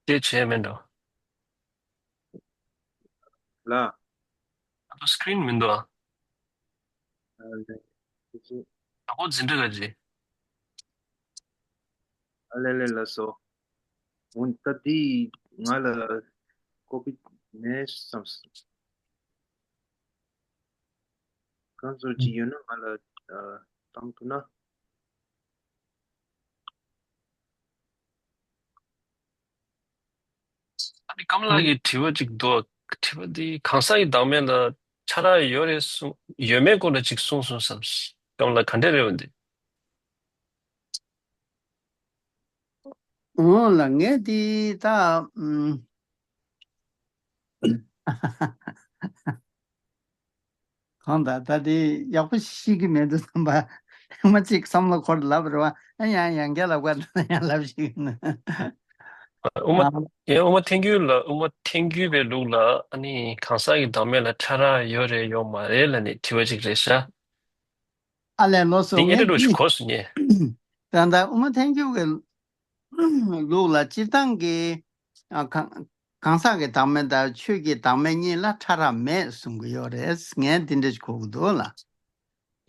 ཅེ་བྱས་མེད་འགྲོ། ལ། ཨ་ཏོ་སི་ཀི་རིན་མི་འདུག་ཨ། ཨ་ལེ། ཨ་ཁོ་འཛིན་གྲྭ་ག་ཅི། ཨ་ལེ་ལེ་ལ་སོ། འོན་ད་འདི་ང་ལ་ཀོ་པི་མེད་བསམ། གང་ཚོད་ཅིག་ཡོད་ན་ང་ལ་ཨ་བཏང་ཐུབ་ན། ཨ་ནི་ཀམ་ལགས་ཀྱི་དྲི་བ་ཅིག་འདུག་དྲི་བ་འདི་གང་ཟག་གི་བདག་མེད་ལ་ཕྲ་རགས་ཡོད་རེད་གསུངས། ཡོད་མེད་སྐོར་ལ་ཅིག་གསུངས་སོང་བསམ། ཀམ་ལགས་ག་འདྲས་རེད་བ་འདི། འོང་ལ་ངས་འདི་ད་ཨུམ། གང་ལྟར་ད་དེ་ཡག་པོ་ཤེས་ཀྱི་མེད་འདུག་བསམ་པ། ཨ་མ་གཅིག་བསམ་བློ་འཁོར་ལབ་རེད་བ། ཨ་ཡང་ཡང་བསྐྱར་ལབ་དགོས་ན་ཡང་ལབ་ཤེས་ཀྱི་མེད། ཨ་ཨུ་མ། ཨ་ཡང་ཨུ་མ་ཐེང་རྒྱུད་ལ་ཨུ་མ་ཐེང་རྒྱུད་པའི་ལུགས་ལ་ཨ་ནི་གང་ཟག་གི་བདག་མེད་ལ་ཕྲ་རགས་ཡོད་རེད་ཡོད་མ་རེད་ལབ་ནས་དྲི་བ་ཅིག་རེད་ཤག་ཨ་ལས་ལོ་སོ་དེ་ངས་ངས་འདྲ་འདྲ་ཞིག་གོ་སོང་ངས། ད་ལྟ་ཨུ་མ་ཐེང་རྒྱུད་ཀྱི་ལུགས་ལ་སྤྱིར་བཏང་གི་ཨ་གང་གང་ཟག་གི་བདག་མེད་དང་ཆོས་ཀྱི་བདག་མེད་གཉིས་ལ་ཕྲ་རགས་མེད་གསུང་གི་ཡོད་རེད། ངས་འདི་འདྲ་ཞིག་གོ་གི་འདུག་ལ།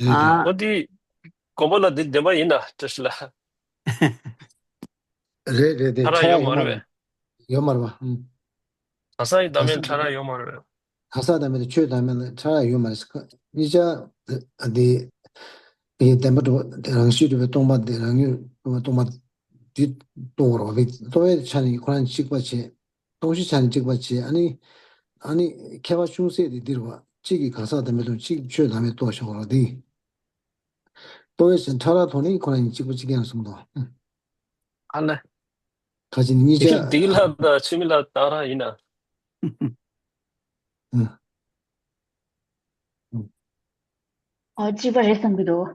རེད་རེད། ཨ་འོ་འདི་དགོན་པ་ལ་འདི་བདེན་པ་ཡིན་ན་བཀྲ་ཤིས་ལགས། རེད་རེད་རེད། ཕྲ་རགས་ཕྲ་རགས་ཡོད་མ་ཡོད་མ་རེད་པས། རེད། ཡོད་མ་རེད་པ། ཨུམ། གང་ཟག་གི་བདག་མེད་ཕྲ་རགས་ཡོད་མ་རེད་པས། གང་ཟག་བདག་མེད་དང་ཆོས་བདག་མེད་ལ་ཕྲ་རགས་ཡོད་མ་རེད། གཉིས་ཆ་ཨ་དེ་བདེན་པ་གྲུབ་པ་རང་བཞིན་གྲུབ་པའི་སྟོང་པ་དེ་རང་ཡུལ་གྲུབ་པའི་སྟོང་པ་འདི་རྟོགས་རོགས་བྱེད། རྟོགས་པའི་ཆ་ནས་ཁོ་རང་གཅིག་པ་བྱེད། སྟོང་གཞི་ཆ་ནས་གཅིག་པ་བྱེད། ཨ་ནི། ཨ་ནི་ཁྱད་པར་ཆུང་ཟད་དེ་འདིར་བ་གཅིག་གིས་གང་ཟག་བདག་མེད་དང་གཅིག་ཆོས་བདག་མེད་རྟོགས་ཤོག་རོགས་དེ། རྟོགས་པའི་ཕྲ་རགས་ཐོག་ནས་ཁོ་རང་གཉིས་གཅིག་པ་གཅིག་རྐྱང་གསུངས་དང་། ཨ་ལས། ཁ་ཅིག་གཉིས་ཆ། འདི་ལ་དང་ཆུ་མིག་ལ་དང་རང་ཡིན་ན། ཨ། ཨོ་གཅིག་པ་རེད་བསམ་གྱི་འདུག་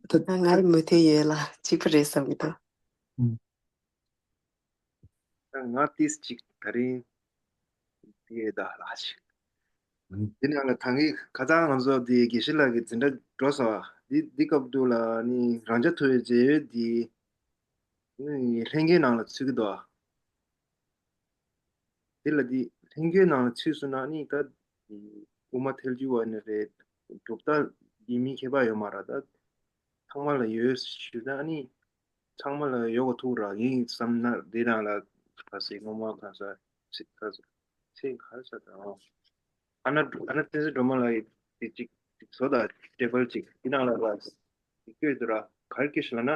ད་ང་ལ་མོས་མཐུན་ཡོད་ལ་གཅིག་པ་རེད་བསམ་གྱི་འདུག་ང་ཏིས་ཅིག་ད་རིང་དེ་ད་ལ་ཞིག་དེ་ནང་ལ་ད་གིན་ཁ་སང་ང་ཚོ་དེ་དགེ་བཤེས་ལགས་ཀྱི་འཛིན་གྲྭ་འགྲོ་ས་དེ་དེ་སྐབས་དུ་ལ་ནི་རང་རྐྱ་ཐུབ་པའི་མཛད་ཡོད་དེ་ནི་ལྷན་རྒྱས་ནང་ལ་ཚུད་ཀྱི་འདུག་དེ་ལ་དེ་ལྷན་རྒྱས་ནང་ལ་ཚུད་སོང་ན་ནི་ད་དབུ་མ་ཐལ་འགྱུར་བ་ནི་རེད། གྲུབ་མཐའ་ཡིན་མིན་ཁྱད་པར་ཡོད་མ་རེད། ད་ཚང་མ་ལ་ཡོད་ཞུ་ན་ནི། ཚང་མ་ལ་ཡོད་གོ་ཐུག་ར་ཡིན་བསམ་ན་འདི་རང་ལ་ག་ཚོད་སྔོན་མ་ག་ཚོད་ཚིག་ག་ཚོད་ཚིག་ག་ཚོད་དང་། ཨ་ན་ཨ་ན་བསྟན་འཛིན་སྒྲོལ་མ་ལ་ཡི་དེ་གཅིག་གཅིག་བཟོ་དང་ཊེ་བལ་གཅིག་འདི་ནང་ལ་ལ་ཡི་བསྐྱོད་དུ་ར་ག་རེ་སྐྱེས་ཤི་ལ་ན།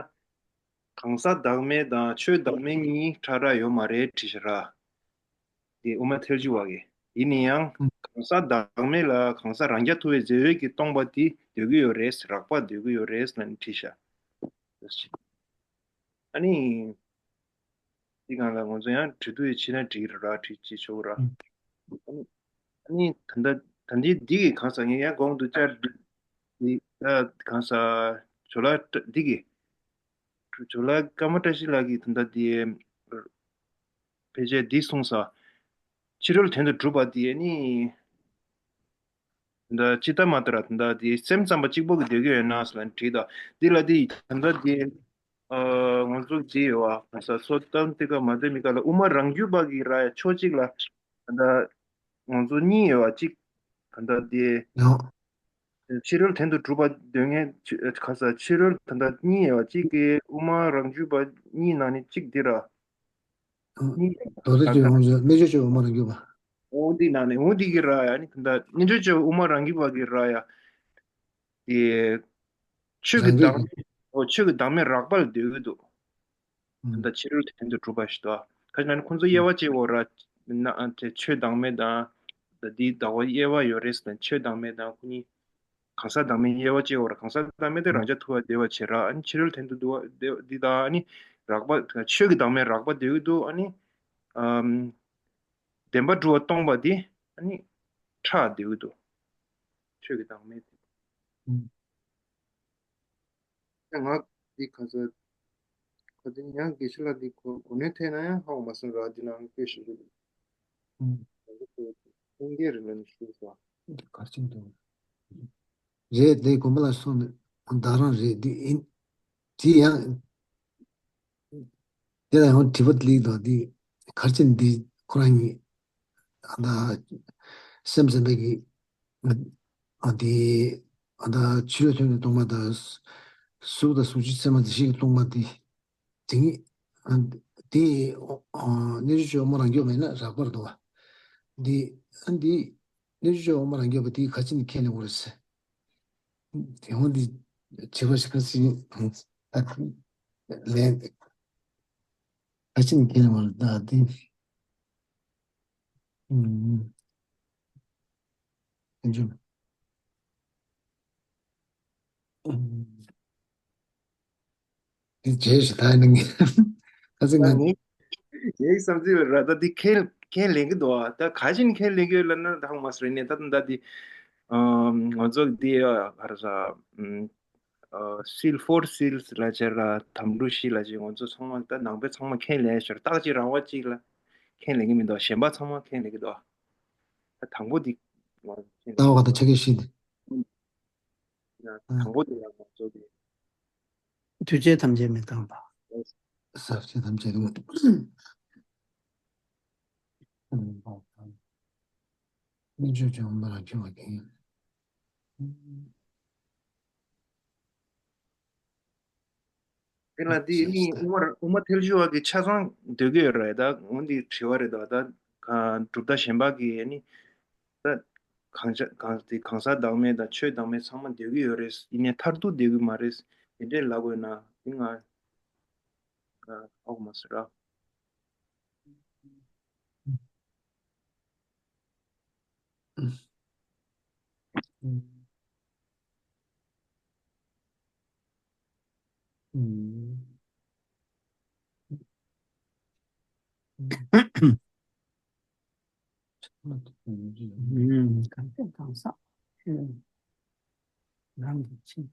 གང་ཟག་བདག་མེད་དང་ཆོས་བདག་མེད་གཉིས་ཕྲ་རགས་ཡོད་མ་རེད་བྲིས་ཤི་ར། དེ་དབུ་མ་ཐལ་འགྱུར་བ་གི་ཡིན་ན་ཡང་གང་ཟག་བདག་མེད་ལ་གང་ཟག་རང་རྐྱ་ཐུབ་པའི་མཛད་འོས་ཀྱི་སྟོང་པ་དེ་འདོད་ཀྱི་ཡོད་རེད། རགས་པ་འདོད་ཀྱི་ཡོད་རེད་ལ་ནི་བྲིས་ཤ། ཨ་ནི། འདི་གང་ལ་ང་ཚོ་ཡང་བྲིས་དུས་ཕྱི་ན་བྲིས་ར་བྲིས་ཅི་ཆོག་ར། ཨ་ནི་ད་ལྟ་ད་ལྟའི་འདི་གི་གང་ཟག་ངས་ཡང་གོང་དུ་བཅར་འདི་ད་གང་ཟག་ཇོ་ལ་འདི་གི་ཇོ་ལ་ཀརྨ་བཀྲ་ཤིས་ལགས་ཀྱིས་ད་ལྟ་འདི་ཕལ་ཆེར་འདི་གསུངས་ས་ཕྱི་རོལ་དོན་དུ་གྲུབ་པ་འདི་ནི། ད་ཅི་ལྟར་མ་ལྟར་ད་ལྟ་དེ་སེམས་ཙམ་པ་གཅིག་པོ་གི་སྡོད་ཀྱི་ཡོད་ན་ཟེར་ལ་དྲིས་ད། འདི་ལ་དེ་ད་ལྟ་དེ་ཨ་ང་ཚོ་དེ་ཡོད་བ་ས་སོ་ཏམ་ཏི་ཀ་མ་དེ་མི་ཀ་ལ་དབུ་མ་རང་རྒྱུད་པ་གི་ར་ཡ་ཕྱོགས་གཅིག་ལ་ད་ལྟ་ང་ཚོ་གཉིས་ཡོད་བ་གཅིག་ད་ལྟ་དེ་ཡང་ཕྱི་རོལ་དོན་དུ་གྲུབ་པ་འདོད་མཁན་ཁ་ས་ཕྱི་རོལ་ད་ལྟ་གཉིས་ཡོད་བ་གཅིག་གི་དབུ་མ་རང་རྒྱུད་པ་གཉིས་ནང་ནས་གཅིག་འདི་ར། ཨང་། གཉིས་མདོ་སྡེ་ད་སྤྱོད་ལྟ་འོང་ཚུལ་རྣལ་འབྱོར་སྤྱོད་དབུ་མ་རང་རྒྱུད་པ། འོང་འདི་ནང་ནས་འོང་འདི་གི་ར་ཡ་ནི་ད་ལྟ་རྣལ་འབྱོར་སྤྱོད་དབུ་མ་རང་རྒྱུད་པ་གི་ར་ཡ། དེ་ཆོས་ཀྱི་རང་རྒྱུད་བདག་ཀྱི་མེད། ཨོ་ཆོས་ཀྱི་བདག་མེད་རགས་པ་ལ་འདོད་ཀྱི་འདུག་ད་ཨང་། ལྟ་ཕྱི་རོལ་དོན་དུ་གྲུབ་པ་ཞིག་ཏུ། ཁ་ཅིག་ན་ནི་ཁོང་ཚོ་དབྱེ་བ་ཕྱེ་འོ་ར། ན་དེ་ཆོས་བདག་མེད་དང་། ད་འདི་ཟླ་བ་དབྱེ་བ་ཡོད་རེད་ཟེར་ན་ཆོས་བདག་མེད་དང་ཁོ་གཉིས། གང་ཟག་བདག་མེད་དབྱེ་བ་ཕྱེ་འོ་ར། གང་ཟག་བདག་མེད་དེ་རང་རྐྱ་ཐུབ་པ་བདེ་བ་བྱེད་ར། ཨ་ནི་ཕྱི་རོལ་དོན་དུ་འདུ་བ་འདི་དང་ཨ་ནི་རགས་པ་ཆོས་ཀྱི་བདག་མེད་རགས་པ་འདོད་ཀྱི་འདུག་ཨ་ནི་ཨམ། བདེན་པ་གྲུབ་པ་སྟོང་པ་འདི་ཨ་ནི་ཁྲག་འདོད་ཀྱི་འདུག་ཆོས་ཀྱི་བདག་མེད་དེ། ཨང་། ང་འདི་ག་ཚོད། ཁ་ཚོད་ཡང་དགེ་བཤེས་ལགས་འདི་གོ་གོ་གནས་ཐད་ན་ཡང་ཧ་གོ་མ་སོང་ར། འདི་ནང་སྐྱོད་ཞིག་རེད། ཨང་། ཁོང་གིས་རེ་ལན་ཞུས་སོང་། འདི་གར་ཕྱིན་འདུག་རེད་དེ་དགོན་པ་ལ་སོང་ནས་བདག་རང་རེད་འདི་ཡིན། དེ་ཡང་། དེ་ལ་ཡང་དྲི་བ་སླེབས་འདུག་འདི་གར་ཕྱིན་འདི་ཁོ་རང་གཉིས། ཨ་ད་སེམས་ཙམ་པའི་གི། ཨ་དེ་ཨ་ད་ཕྱི་རོལ་དོན་དུ་སྟོང་པ་དང་། གཟུགས་དང་གཟུགས་ཅན་ཚད་མ་འདི་ཞིག་སྟོང་པ་འདི། དེ་ཉིད་ཨ་དེ་ཨ་རྣལ་འབྱོར་སྤྱོད་དབུ་མ་རང་རྒྱུད་མེད་ན་རགས་པར་འདུག་བ། འདི་ཨ་འདི་རྣལ་འབྱོར་སྤྱོད་དབུ་མ་རང་རྒྱུད་པ་འདི་ག་ཅི་ནས་ཁས་ལེན་དགོས་རེད་ཟེར། དེ་འོང་འདི་བྱེད་པ་ཞིག་ག་ཟིན་ད་ལན་ག་ཅི་ནས་ཁས་ལེན་དགོས་རེད་ད་འདི། ཨུམ། འདི་བྱས་ཞེ་དྲག་ཡིན་ན་ངས་ཁ་སང་ང་ངའི་ངའི་བསམ་ཚུལ་ར་ད་འདི་ཁས་ཁས་ལེན་གི་འདུག་ད་ག་ཅིན་ཁས་ལེན་གི་ཡོད་ལབ་ན་ད་ཧང་མ་སི་རེད་ནས་ད་ད་འདི་ང་ཚོ་འདི་ག་རེ་ཟ། སིལ་ཕོར་སིལ་ལ་ཅེ་ལ་དམ་ཕྲུག་བཞི་ལ་ཅེ་ང་ཚོ་ཚང་མ་ད་ནང་པའི་ཚང་མ་ཁས་ལེན་ཤོར་རྟགས་ཅིག་རང་དབང་གཅིག་ལ་ཁས་ལེན་གི་མི་འདུག་གཞན་པ་ཚང་མ་ཁས་ལེན་གི་འདུག་ད་དང་པོ་འདི་ང་ཚོ་ཁས་ལེན་ལྟ་བ་ག་ད་ཆ་ཁས་ཤིག་འདི། དང་པོ་འདི་ལ་ང་ཚོ་འདི། འདུས་བྱས་ཐམས་ཅད་མི་རྟག་པ། ཟག་བཅས་ཐམས་ཅད་དུ། སྨིན་བྱེད་ཀྱི་དབུ་མ་རང་རྒྱུད་པ་ཡིན། དེ་ལ་དེ་ནི་དབུ་མ་དབུ་མ་ཐལ་འགྱུར་བ་གི་ཆ་ཚང་འདོད་ཀྱི་ཡོད་རེད་ད། འོ་འདི་དྲི་བ་རེད་ད། ད་ག་གྲུབ་མཐའ་གཞན་པ་གི་ནི་ད་གང་ཆ་གང་དེ་གང་ཟག་བདག་མེད་དང་ཆོས་བདག་མེད་ཚང་མ་འདོད་ཀྱི་ཡོད་རེད། ཡིན་ནའི་མཐར་ཐུག་འདོད་ཀྱི་མ་རེད། དེ་འདྲས་ལབ་དགོས་ན་དེ་ང་ཧ་གོ་མ་སོང་ར། གང་ཟག་གང་ཟག་ཆོས་རང་གི་ཆེད།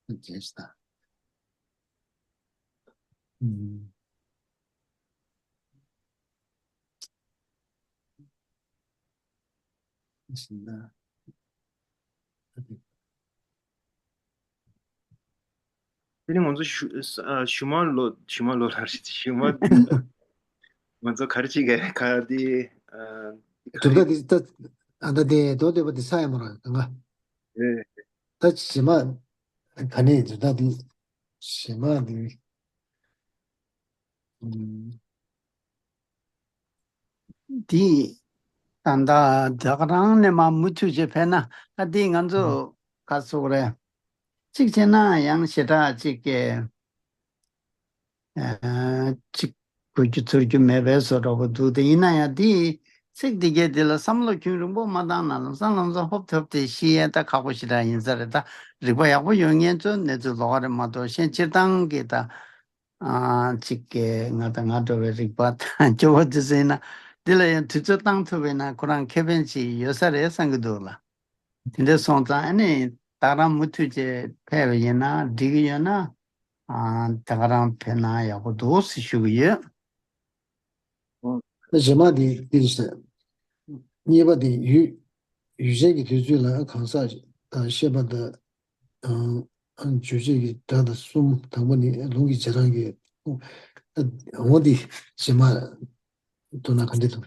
རྗེས་དང་། དེ་ནི་ང་ཚོ་ཞུ་ཨ་ཞུ་མ་ལོ་ཞུ་མ་ལོ་ལ་ཞུ་མ་ང་ཚོ་ག་རེ་བྱེད་ག་ག་དེ་ཨ་གྲུབ་མཐའ་དེ་ད་ཨ་ད་དེ་མདོ་སྡེ་པ་དེ་ས་ཡ་མོ་ར་གང་ག་ཨེ་ད་ཞི་མ་ག་ནས་གྲུབ་མཐའ་དེ་ཞི་མ་དེ། འདི་ད་ལྟ་ད་ག་རང་ནས་མ་མུ་མཐུད་བྱས་ཕེབས་ན་ཨ་འདི་ང་ཚོ་ག་སོག་རེད། གཅིག་བྱས་ན་ཡང་ཞེ་དྲག་གཅིག་གི་གཅིག་གོ་རྒྱུ་ཚོར་རྒྱུ་མེད་པའི་བཟོ་འདྲ་པོ་འདུག་དེ་ཡིན་ན་ཡང་འདི་ཚིག་འདི་གས་འདི་ལ་བསམ་བློ་ཁྱོན་རིང་པོ་མ་བཏང་ན་ལམ་སང་ལམ་སང་ཧོབ་ཐོབ་སྟེ་ཤི་ཡས་ད་ཁག་པོ་ཞེ་དྲག་ཡིན་ས་རེད། ད་རིག་པ་ཡག་པོ་ཡོད་མཁན་ཚོ་གནས་ཚུལ་ལོགས་ཀ་རེད་མ་གཏོགས་གཞན་སྤྱིར་བཏང་གི་ད། ཨ་གཅིག་གིས་ང་དང་ང་འདྲ་བའི་རིག་པ་དང་སྐྱོ་བོ་དེ་ཚོ་ཡིན་ན་འདི་ལ་ཡང་དུས་ཚོད་བཏང་ཐུབ་པ་ཡིན་ན་ཁོ་རང་ཁེ་ཕན་ཅིག་ཡོད་ས་རེད་བསམ་གྱི་འདུག་ལ། དེ་འདྲ་སོང་ཙང་ཨ་ནི་ད་རང་མུ་མཐུད་བྱས་ཕེབས་པ་ཡིན་ན་འགྲིག་གི་ཡོད་ན་ཨ་ད་ག་རང་ཕེབས་ན་ཡག་པོ་འདུག་ཟེར་ཞུ་གི་ཡོད། ཨོ། རྗེས་མ་དེ་དེ་རེད་ཟེར། གཉིས་པ་དེ་ཡུལ། ཡུལ་ཅན་གྱི་དུས་ཚོད་ལ་གང་ཟག་དང་ཤེས་པ་དང་། ཨང་། ཨང་། རྗོད་བྱེད་ཀྱི་སྒྲ་དང་གསུམ། དང་པོ་ནི་ལུང་གི་བྱེ་བྲག་གི། ཨ། འོ་འདི་རྗེས་མ་མདོར་ན་ག་འདྲ་འདུག་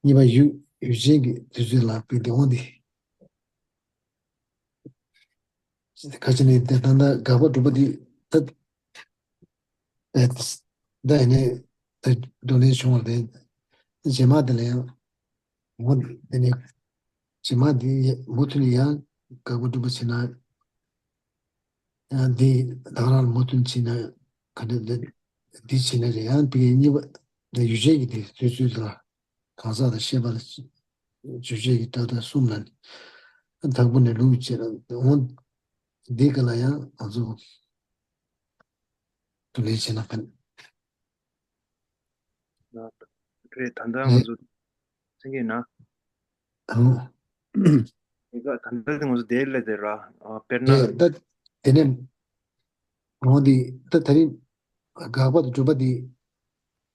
གཉིས་པ་ཡུལ། ཡུལ་ཅན་གྱི་དུས་ཚོད་ལ་དཔེ་དེ་འོ་འདི། ཁ་ཅིག་ནི་དེ་ད་ལྟ་དགག་པ་སྒྲུབ་པ་འདི་ད། ཨེ། ད་ཡིན་ནའི་ད་བགྲོ་གླེང་བྱུང་བ་རེད། རྗེས་མ་དེ་ལ་ཡང་། འོ་དེ་ནས་རྗེས་མ་དེ་མུ་མཐུད་ནས་ཡང་དགག་པ་སྒྲུབ་པ་བྱེད་ན། ཡང་འདི་ད་ག་རང་ལ་མུ་མཐུད་བྱེད་ན་ག་འདྲ་འདི་འདི་བྱེད་ན་རེད། ཡང་དེ་གཉིས་པ་འདི་ཡུལ་ཅན་གྱི་དེ་དུས་ཚོད་དེ་ལ་གང་ཟག་དང་ཤེས་པ་ལ་རྗོད་བྱེད་ཀྱི་སྒྲ་དང་གསུམ་ལ་ནི་དང་པོ་ནས་ལུང་བྱེད་ན་འོ་འདི་ག་ལ་ཡང་ང་ཚོ་བགྲོ་གླེང་བྱེད་ན་ཕན། རེད། ད་ལྟ་ང་ཚོ་མཚན་གྱི་ན། ཨང་། ཨེ་ཀ་ད་ལྟ་ང་ཚོ་དེ་ལས་དེ་ར། ཨ། དཔེར་ན། རེད། ད་དེ་ནས་འོ་འདི་ད་དེ་རིང་དགག་པ་དང་སྒྲུབ་པ་འདི།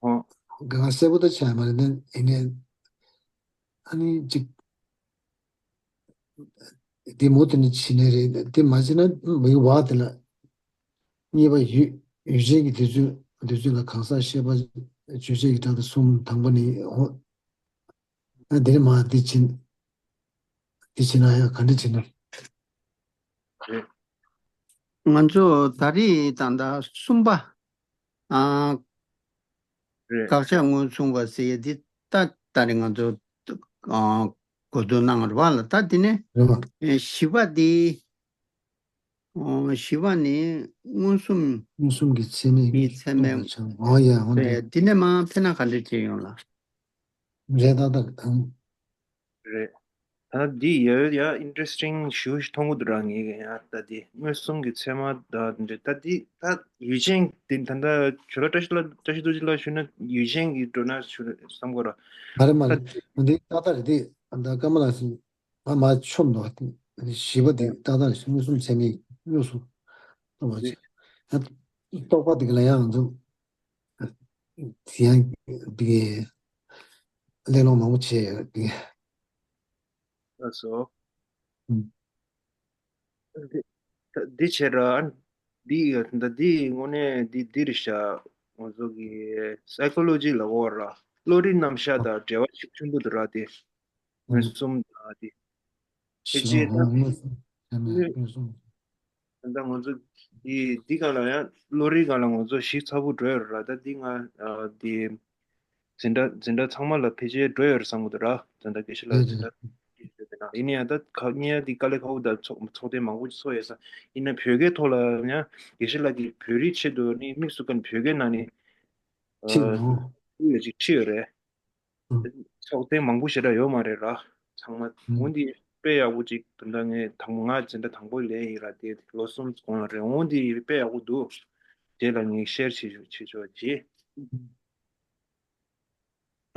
ཨོ། གང་ག་གསལ་པོ་ད་ཆགས་མ་རེད། ད་ཡིན་ནའི་ཨ་ནི་ཅིག་དེ་མུ་མཐུད་ནས་བྱེད་ནི་རེད། དེ་མ་བྱས་ན་མི་བ་དེ་ལ། གཉིས་པ་ཡུལ། ཡུལ་ཅན་གྱི་དུས་ཚོད། དུས་ཚོད་ལ་གང་ཟག་ཤེས་པ་རྗོད་བྱེད་ཀྱི་སྒྲ་དང་གསུམ། དང་པོ་ནི་འོ། ཨ། དེ་ནས་མ་དེ་བྱེད། དེ་བྱེད་ན་ཡང་ག་འདྲ་བྱེད་ན། རེད། ང་ཚོ་ད་རེས་ད་ལྟ་གསུམ་པ། ཨ། རེད། དགག་བྱ་མངོན་སུམ་པ་ཟེར་ཡས་འདི་ད་ད་རེས་ང་ཚོ། ཨ། གོ་བསྡུར་གནང་བ་རེད་པ་ལ། ད་འདི་ནས། རེད་པ། ཨེ། བཞི་པ་འདི། ཨོ། བཞི་པ་ནི་མངོན་སུམ། མངོན་སུམ་གྱི་ཚད་མས། མི་ཚད་མས། ཨོ་ཡ། འོ་འདི། རེད། འདི་ནས་མ་ཕེབས་ན་ག་འདྲ་བྱེད་ཡོང་ལ། རེད། ཏག་ཏག་དང་། རེད། ད་འདི་ཡ་ཡ་ཨིན་ཊི་རེ་སི་ཊིང་ཞེ་པོ་ཞིག་མཐོང་གི་འདུག་ར། ངས་ཡ་ད་འདི་མངོན་སུམ་གྱི་ཚད་མ་ད་འདི་ད་འདི་ད་ཡུལ་ཅན་འདི་ད་ད་ཇོ་ལགས་བཀྲ་ཤིས་ལགས། བཀྲ་ཤིས་རྡོ་རྗེ་ལགས་ཞུས་ན་ཡུལ་ཅན་གྱི་འགྲོ་ན་ཞུ་བསམ་གོ་ར། མ་རེད་མ་རེད། ད་འདི་ཏག་ཏག་རེད། འདི་ད་ཀརྨ་ལགས་སུ་ང་མ་ཆོམ་འདུག་བ། བཞི་པ་འདི་ཏག་ཏག་རེད། མངོན་སུམ་ཚད་མས་དངོས་སུ་རྟོགས་པ་བྱེད། རྟོགས་པ་འདི་ག་ལ་ཡང་འདུག་དེ་ཡང་འདི་གླེང་སློང་མང་པོ་བྱས་ཡོད། འདི། ལགས་སོ། ཨུམ། འདི་འདི་བྱས་ར། འདི་ད་འདི་དངོས་གནས་འདི་འདི་རེད་ཤག་ང་ཚོ་གི་སའི་ཀོ་ལོ་ཇི་ལབ་དགོས་ར། བློ་རིག་རྣམ་གཞག་དང་འབྲེལ་བ་ཤུགས་ཆེན་པོ་འདུག་ར་དེ། མངོན་སུམ་དང་དེ། ཕལ་ཆེར་ད་དངོས་སུ་ཡང་ན་མངོན་སུམ། ད་ང་ཚོ་འདི་འདི་སྒང་ལ་ཡང་བློ་རིག་སྒང་ལ་ང་ཚོ་ཞིབ་ཚགས་པོ་འགྲོ་ཡོད་རེད་ར། ད་འདི་ང་ཨ་འདི་འཛིན་གྲྭ་འཛིན་གྲྭ་ཚང་མ་ལ་ཕལ་ཆེར་འགྲོ་ཡོད་རེད་བསམ་གི་འདུག་ར། ད་ལྟ་དགེ་བཤེས་ལགས་འཛིན་གྲྭ་ཡིན་ན་ཡང་ད་ག་གཉིས་ཡ་འདི་དཀའ་ལས་ཁག་པོ་ད་ཚོགས་ཚོགས་ཐེངས་མང་པོ་ཅིག་ཚོགས་ཡོད་ས་ཡིན་ན། བོད་སྐད་ཐོག་ལ་ཡང་དགེ་བཤེས་ལགས་ཀྱིས་བོད་རིགས་ཆེད་དུ་ནི་དམིགས་སུ་བཀར་ནས་བོད་སྐད་ནང་ནས་ཨ་ཅིག་ནོ། ཡོད་ཅིག་ཁྲིད་ཡོད་རེད། ཚོགས་ཐེངས་མང་པོ་ཞེ་དྲག་ཡོད་མ་རེད་ར། ཚང་མ། འོ་འདི་དཔེ་ཡག་པོ་ཅིག་ད་ལྟ་ངས་དང་པོ་ང་འཛིན་གྲྭ་དང་པོ་ལེན་ཡིན་ར། དེ་ལོ་གསུམ་གོང་ལ་རེད། འོ་འདི་དཔེ་ཡག་པོ་འདུག་དེ་ལ་ངས་ཤེར་བྱེད་ཆོག་བྱེད་ཆོག་བྱེད།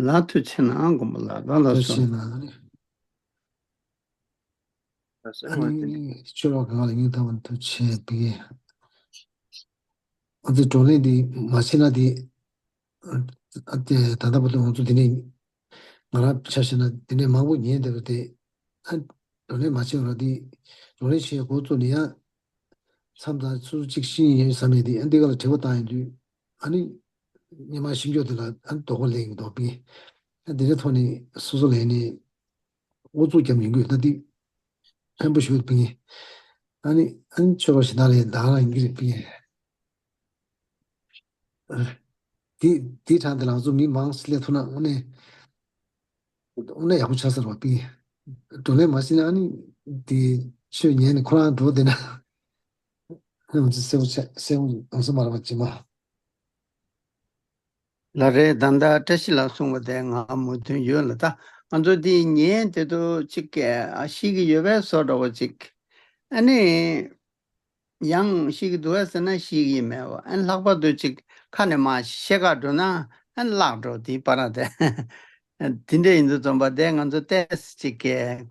ལགས་ཐུགས་རྗེ་གནང་། དགོངས་པ་ལགས། ལགས་ལགས་ཐུགས་སོ། རྗེ་གནང་། ལགས་སོ། ཨ་ནི་ཆོས་ལོག་གང་ལ་སྙིང་ཐག་པ་ནས་ཐུགས་རྗེ་ཆེ། དེ་གའི་ཨ་ཙི་བགྲོ་གླེང་འདི་མ་བྱས་ན་དེ། ཨ་ཏི་ད་ལྟ་བར་དུ་ང་ཚོ་འདི་ནས་ང་རང་ཆ་བཞག་ན་འདི་ནས་མང་པོ་ཉན་བསྡད་པ་དེ། ཨ་བགྲོ་གླེང་མ་བྱས་པར་འདི་བགྲོ་གླེང་བྱེད་འགོ་བཙུགས་ནས་ཡང་མཚམས་དང་སོ་སོ་གཅིག་ཤེས་ཡོན་བསམ་ཡས་དེ། ཨ་འདི་ག་ལ་དྲི་བ་བཏང་ཡོང་དུས་ཨ་ནི་སྔོན་མ་ཤེས་མཁན་དེ་ལ་ཨ་ནི་དོགས་པ་སླེབས་ཀྱི་འདུག་པས། ཨ་འདི་འདྲའི་ཐོག་ནས་སོ་སོ་ལ་ནས་ཨུ་ཚུགས་རྒྱབ་ཡོང་གི་ཡོད། ད་འདི་ཕན་པོ་ཞིག་ཡོད་པས། ཨ་ནི་ཨ་ནི་ཆོས་ལོག་གཞན་དག་ལས་བདག་རང་ཡིན་གྱི་རེད་པས། དེ་དེའི་གྲས་དེ་ལ་ང་ཚོ་མི་མང་སླེབས་ཐུབ་ན་དངོས་གནས་དངོས་གནས་ཡག་པོ་ཆགས་ས་རེད་པས། བགྲོ་གླེང་མ་བྱས་ན་ཨ་ནི་དེ་ཆོས་ཉན་ནས་ཁོ་རང་འགྲོ་བསྡད་ན་ཨ་ང་ཚོ་གསལ་པོ་ཆགས་གསལ་པོ་ང་ཚོ་མ་རེད་པ་ཇི་མ། ལགས་རེད། ད་ལྟ་བཀྲ་ཤིས་ལགས་གསུངས་པ་དེ་ང་མོས་མཐུན་ཡོད་ལ། ད་ང་ཚོ་འདི་ཉན་བསྡད་དུས་ཅིག་གིས་ཨ་ཤེས་ཀྱི་ཡོད་པའི་བཟོ་འདྲ་བོ་ཅིག་ཨ་ནི། ཡང་ཤེས་ཀྱི་འདུག་གས་ཟེར་ན་ཤེས་ཀྱི་མེད་པ། ཨ་ནི་ལྷག་པར་དུ་ཅིག་ཁ་ནས་མར་བཤད་ག་འགྲོ་ན་ཨ་ནི་བརླག་འགྲོ། དེའི་བར་དེ་དེ་འདྲ་ཡིན་དུས་ཙམ་པ་དེ་ང་ཚོ་ཏོག་ཙམ་ཅིག་གིས་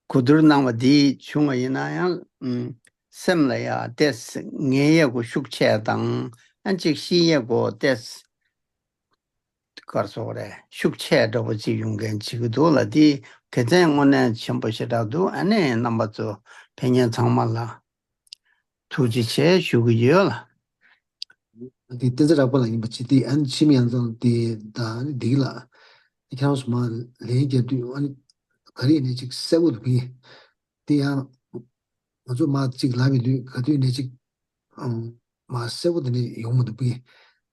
གོ་བསྡུར་གནང་བ་འདི་བྱུང་བ་ཡིན་ན་ཡང་། ཨུམ། སེམས་ལ་ཡ་ཏོག་ཙམ་ངལ་ཡས་དགོས་ཤུགས་ཆེ་དང་། ཨ་ནི་ཅིག་ཤེས་ཡས་དགོས་ཏོག་ཙམ། ག་རེ་ཟེར་དགོས་རེད། ཤུགས་ཆེ་འདྲ་པོ་ཅིག་ཡོང་མཁན་བྱེད་ཀྱི་འདུག་ལ། འདི་དགེ་མཚན་དངོས་གནས་ཆེན་པོ་ཞེ་དྲག་འདུག་ཨ་ནི་རྣམ་པ་ཚོ་ཕེབས་མཁན་ཚང་མ་ལ་ཐུགས་རྗེ་ཆེ་ཞུ་གི་ཡོད་ལ། འདི་བསྟན་འཛིན་རག་པ་ལགས་ཡིན་པ་ཅི་སྟེ། ཨ་ནི་འཆི་མེད་ཡང་ཚང་དེ་དང་ཨ་ནི་འདི་ལ་ཁྱེད་རང་ཚོ་མར་ལན་རྒྱབ་དུས་ཨ་ནི་ག་རེ་ཡིན་ནའི་ཅིག་གསལ་པོ་འདུག་གི། དེ་ཡང་ང་ཚོ་མར་ཅིག་ལབ་པའི་དུས་ག་དུས་ནས་ཅིག་ཨང་མར་གསལ་པོ་དེ་འདྲ་ཡོང་མི་འདུག་པས།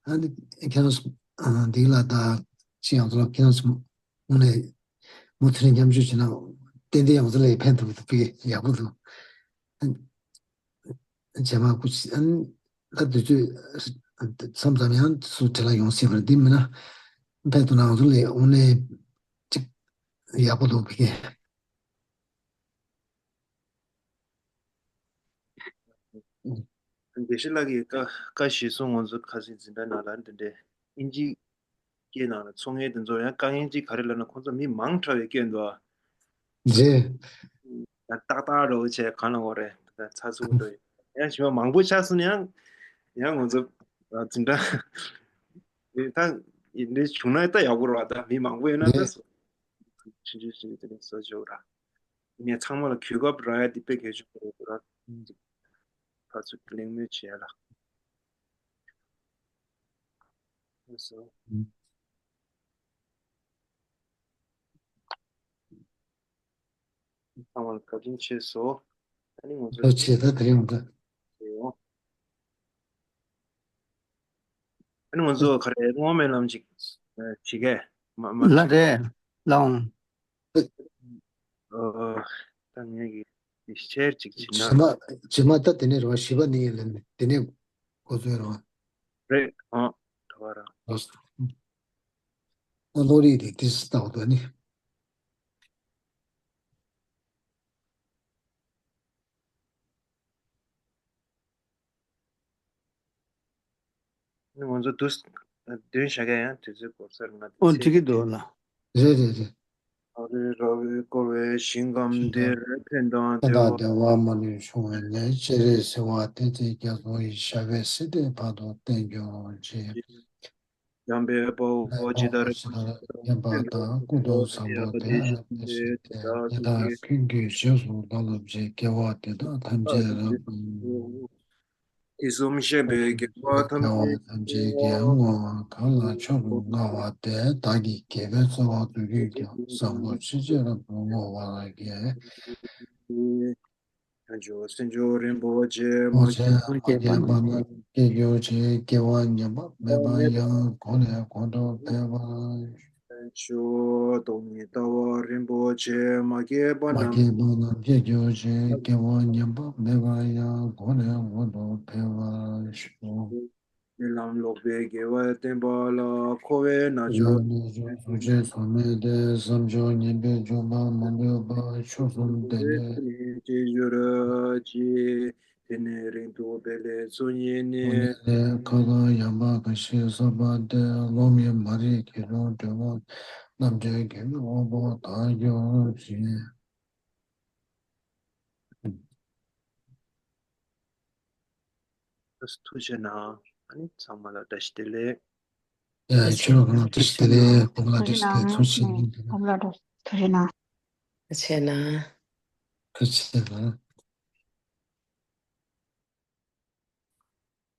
ཨ་ནི་ཁྱེད་རང་ཚོ་ཨང་འདི་ལ་ད་ཅི་ཡང་ཚོ་ལ་ཁྱེད་རང་ཚོ་དངོས་གནས་མུ་མཐུད་ནས་མཉམ་ཞུགས་བྱས་ན་ཏན་ཏན་ཡང་ཚོ་ལ་ཕན་ཐོགས་འདུག་པས། ཡག་པོ་འདུག་རྗེས་མ་སྐུ་ཨ་ནི་ད་དུས་ཚོད་མཚམས་ཙམ་ཡང་སུ་དྲི་ལ་ཡོང་སྲིད་པར། འདི་མིན་ན་ཕན་ཐོགས་ན་ང་ཚོ་ལ་དངོས་གནས་ཅིག་ཡག་པོ་འདུག་པས། དགེ་བཤེས་ལགས་ཀྱིས་བཀའ་བཀའ་ཞིག་གསུངས། ང་ཚོ་ཁ་སང་འཛིན་གྲྭ་ནང་ལ་འདི་འདྲའི་ཨིན་ཇི་སྐད་ནང་ལ་ཚོགས་མཁན་དེ་ཚོ་ཡང་དཀའ་ངལ་ཅིག་ག་རེ་ལབ་ན། ཁོང་ཚོ་མི་མང་དྲགས་པའི་སྐད་འདུག་ཨ། རེད། ད་ཏག་ཏག་འདྲ་བོ་བྱས་གང་ལ་འོ་རེད། ད་ཚ་ཚུགས་འགྲོ་ཡོད། ཡང་ཞིག་མ་མང་པོ་ཆགས་སོང་ན་ཡང་ཡང་ང་ཚོ་འཛིན་གྲྭ་ད་འདི་བྱུང་ན་ད་ཡག་པོ་རེད་བ། ད་མི་མང་པོ་ཡོད་ན་ད་རེད། སོ་ཆུང་ཆུང་ཆུང་ཆུང་དེ་ནས་བཟོ་ཆོག་ར། ངས་ཚང་མ་ལ་གོ་སྐབས་རག་ཡ་འདི་དཔེ་གལ་ཆེན་པོ་རེད་འདུག་ར། ཕར་ཚུར་གླེང་མོལ་བྱེད་ཡ་ལ། ལགས་སོ། ཚང་མ་ལ་བཀའ་དྲིན་ཆེ་ཟེར། ཨ་ནི་ང་ཚོ་ལོ་ཆེ་ད་དེ་རིང་འདི། ཨ་ནི་ང་ཚོ་ག་རེ་བསྔོ་སྨོན་ལམ་ཅིག་བྱེད་གས། མ་མ་ལ་རེད་ལགས་འོང་། ཨོ། ད་ངས་ཀྱི་ཤེར་ཅིག་བྱེད་ན། རྗེས་མ་རྗེས་མ་ད་དེ་ནས་རེད་བ། བཞི་པ་ནི་ཡིན་ལབ་ནས་དེ་ནས་འགོ་ཚུགས་རེད་བ། རེད་ཨང་། ད་བར་ཨང་། ཨ་ལོ་རེད་དེ་དེ་སི་ལྟ་བུ་དོ་ནི། ང་ཚོ་དུས་བདུན་བཞག་ག་ཡང་དུས་ཚོད་འགོར་སར་ང་ཨོ་འགྲིག་གི་འདུག་ལ། རེད་རེད་རེད། ཨ་རི་ར་བས་བསྐོར་བའི་ཞིང་ཁམས་འདིར། ཕན་དང་བདེ་བ། ཕན་དང་བདེ་བ་མ་ལུས་འབྱུང་བའི་གནས། སྤྱན་རས་གཟིགས་དབང་བསྟན་འཛིན་རྒྱ་མཚོ་ཡི། ཞབས་པད་སྲིད་མཐའི་བར་དུ་བརྟན་གྱུར་ཅིག་འཇམ་དཔལ་དཔའ་བོ་ཇི་ལྟར་མཁྱེན་པ་དང་། ཀུན་ཏུ་བཟང་པོ་དེ་ལྟར་བསྟན་བཞིན་ཏེ། དེ་དག་ཀུན་གྱི་རྗེས་སུ་བདག་སློབ་ཅིང་། དགེ་བ་འདི་དག་ཐམས་ཅད་རབ་ཏུ། དུས་གསུམ་གཤེགས་པའི་རྒྱལ་བ་ཐམས་ཅད་ཀྱིས། བསྔོ་བ་གང་ལ་མཆོག་ཏུ་བསྔགས་པ་དེ། བདག་གིས་དགེ་བའི་རྩ་བ་བསྡུ་གྱུར་ཀྱང་། བཟང་པོ་ཕྱིན་ཅི་རབ་ཏུ་བསྔོ་བར་བགྱི། བྱང་ཆུབ་སེམས་མཆོག་རིན་པོ་ཆེ། མ་སྐྱེས་པ་རྣམས་སྐྱེ་གྱུར་ཅིག་དགེ་བ་ཉམས་པ་མེད་པར་ཡང་། གོང་ནས་གོང་དུ་འཕེལ་བར་ཤོག་སྟོང་ཉིད་ལྟ་བ་རིན་པོ་ཆེ། མ་སྐྱེས་པ་རྣམས། མ་སྐྱེས་པ་རྣམས་སྐྱེ་གྱུར་ཅིག་དགེ་བ་ཉམས་པ་མེད་པར་ཡང་། གོང་ནས་གོང་དུ་འཕེལ་བར་ཤོག་སྨོན་ལམ་ལོག་པའི་དགེ་བ་བསྟེན་པ་ལ། འཁོར་བའི་རྣལ་འབྱོར་གཟུགས་ཅན་ཚོགས་མེད་དེ། བསམ་སྦྱོར་ངན་པས་འཇུག་པ་མ་ལུས་པ། མཆོག་གསུམ་དེ་ནས་ཅི་འབྱོར་ཅིག་དེ་ནས་རིང་དུ་འཕེལ་ལས་ཚོགས་གཉིས་ནི། ཁ་དོག་ཡངས་པ་འགའ་ཞིག་བསགས་པ་སྟེ། གློག་མེ་མ་རིག་གི་རླུང་བྲོ་བ། རྣམ་འདྲེན་གྱི་དབང་པོ་དག་གྱུར་ཅིག་ཐུགས་རྗེ་གནང་། ཨ་ནི་ཚང་མ་ལ་བཀྲ་ཤིས་བདེ་ལེགས། ཡ་ཁྱོད་ལ་བཀྲ་ཤིས་བདེ་ལེགས། བུ་ལ་བཀྲ་ཤིས་བདེ་ལེགས། ཐུགས་རྗེ་གནང་། ཨོ་ལགས་ཐུགས་རྗེ་གནང་། ཐུགས་རྗེ་གནང་། ཐུགས་རྗེ་གནང་།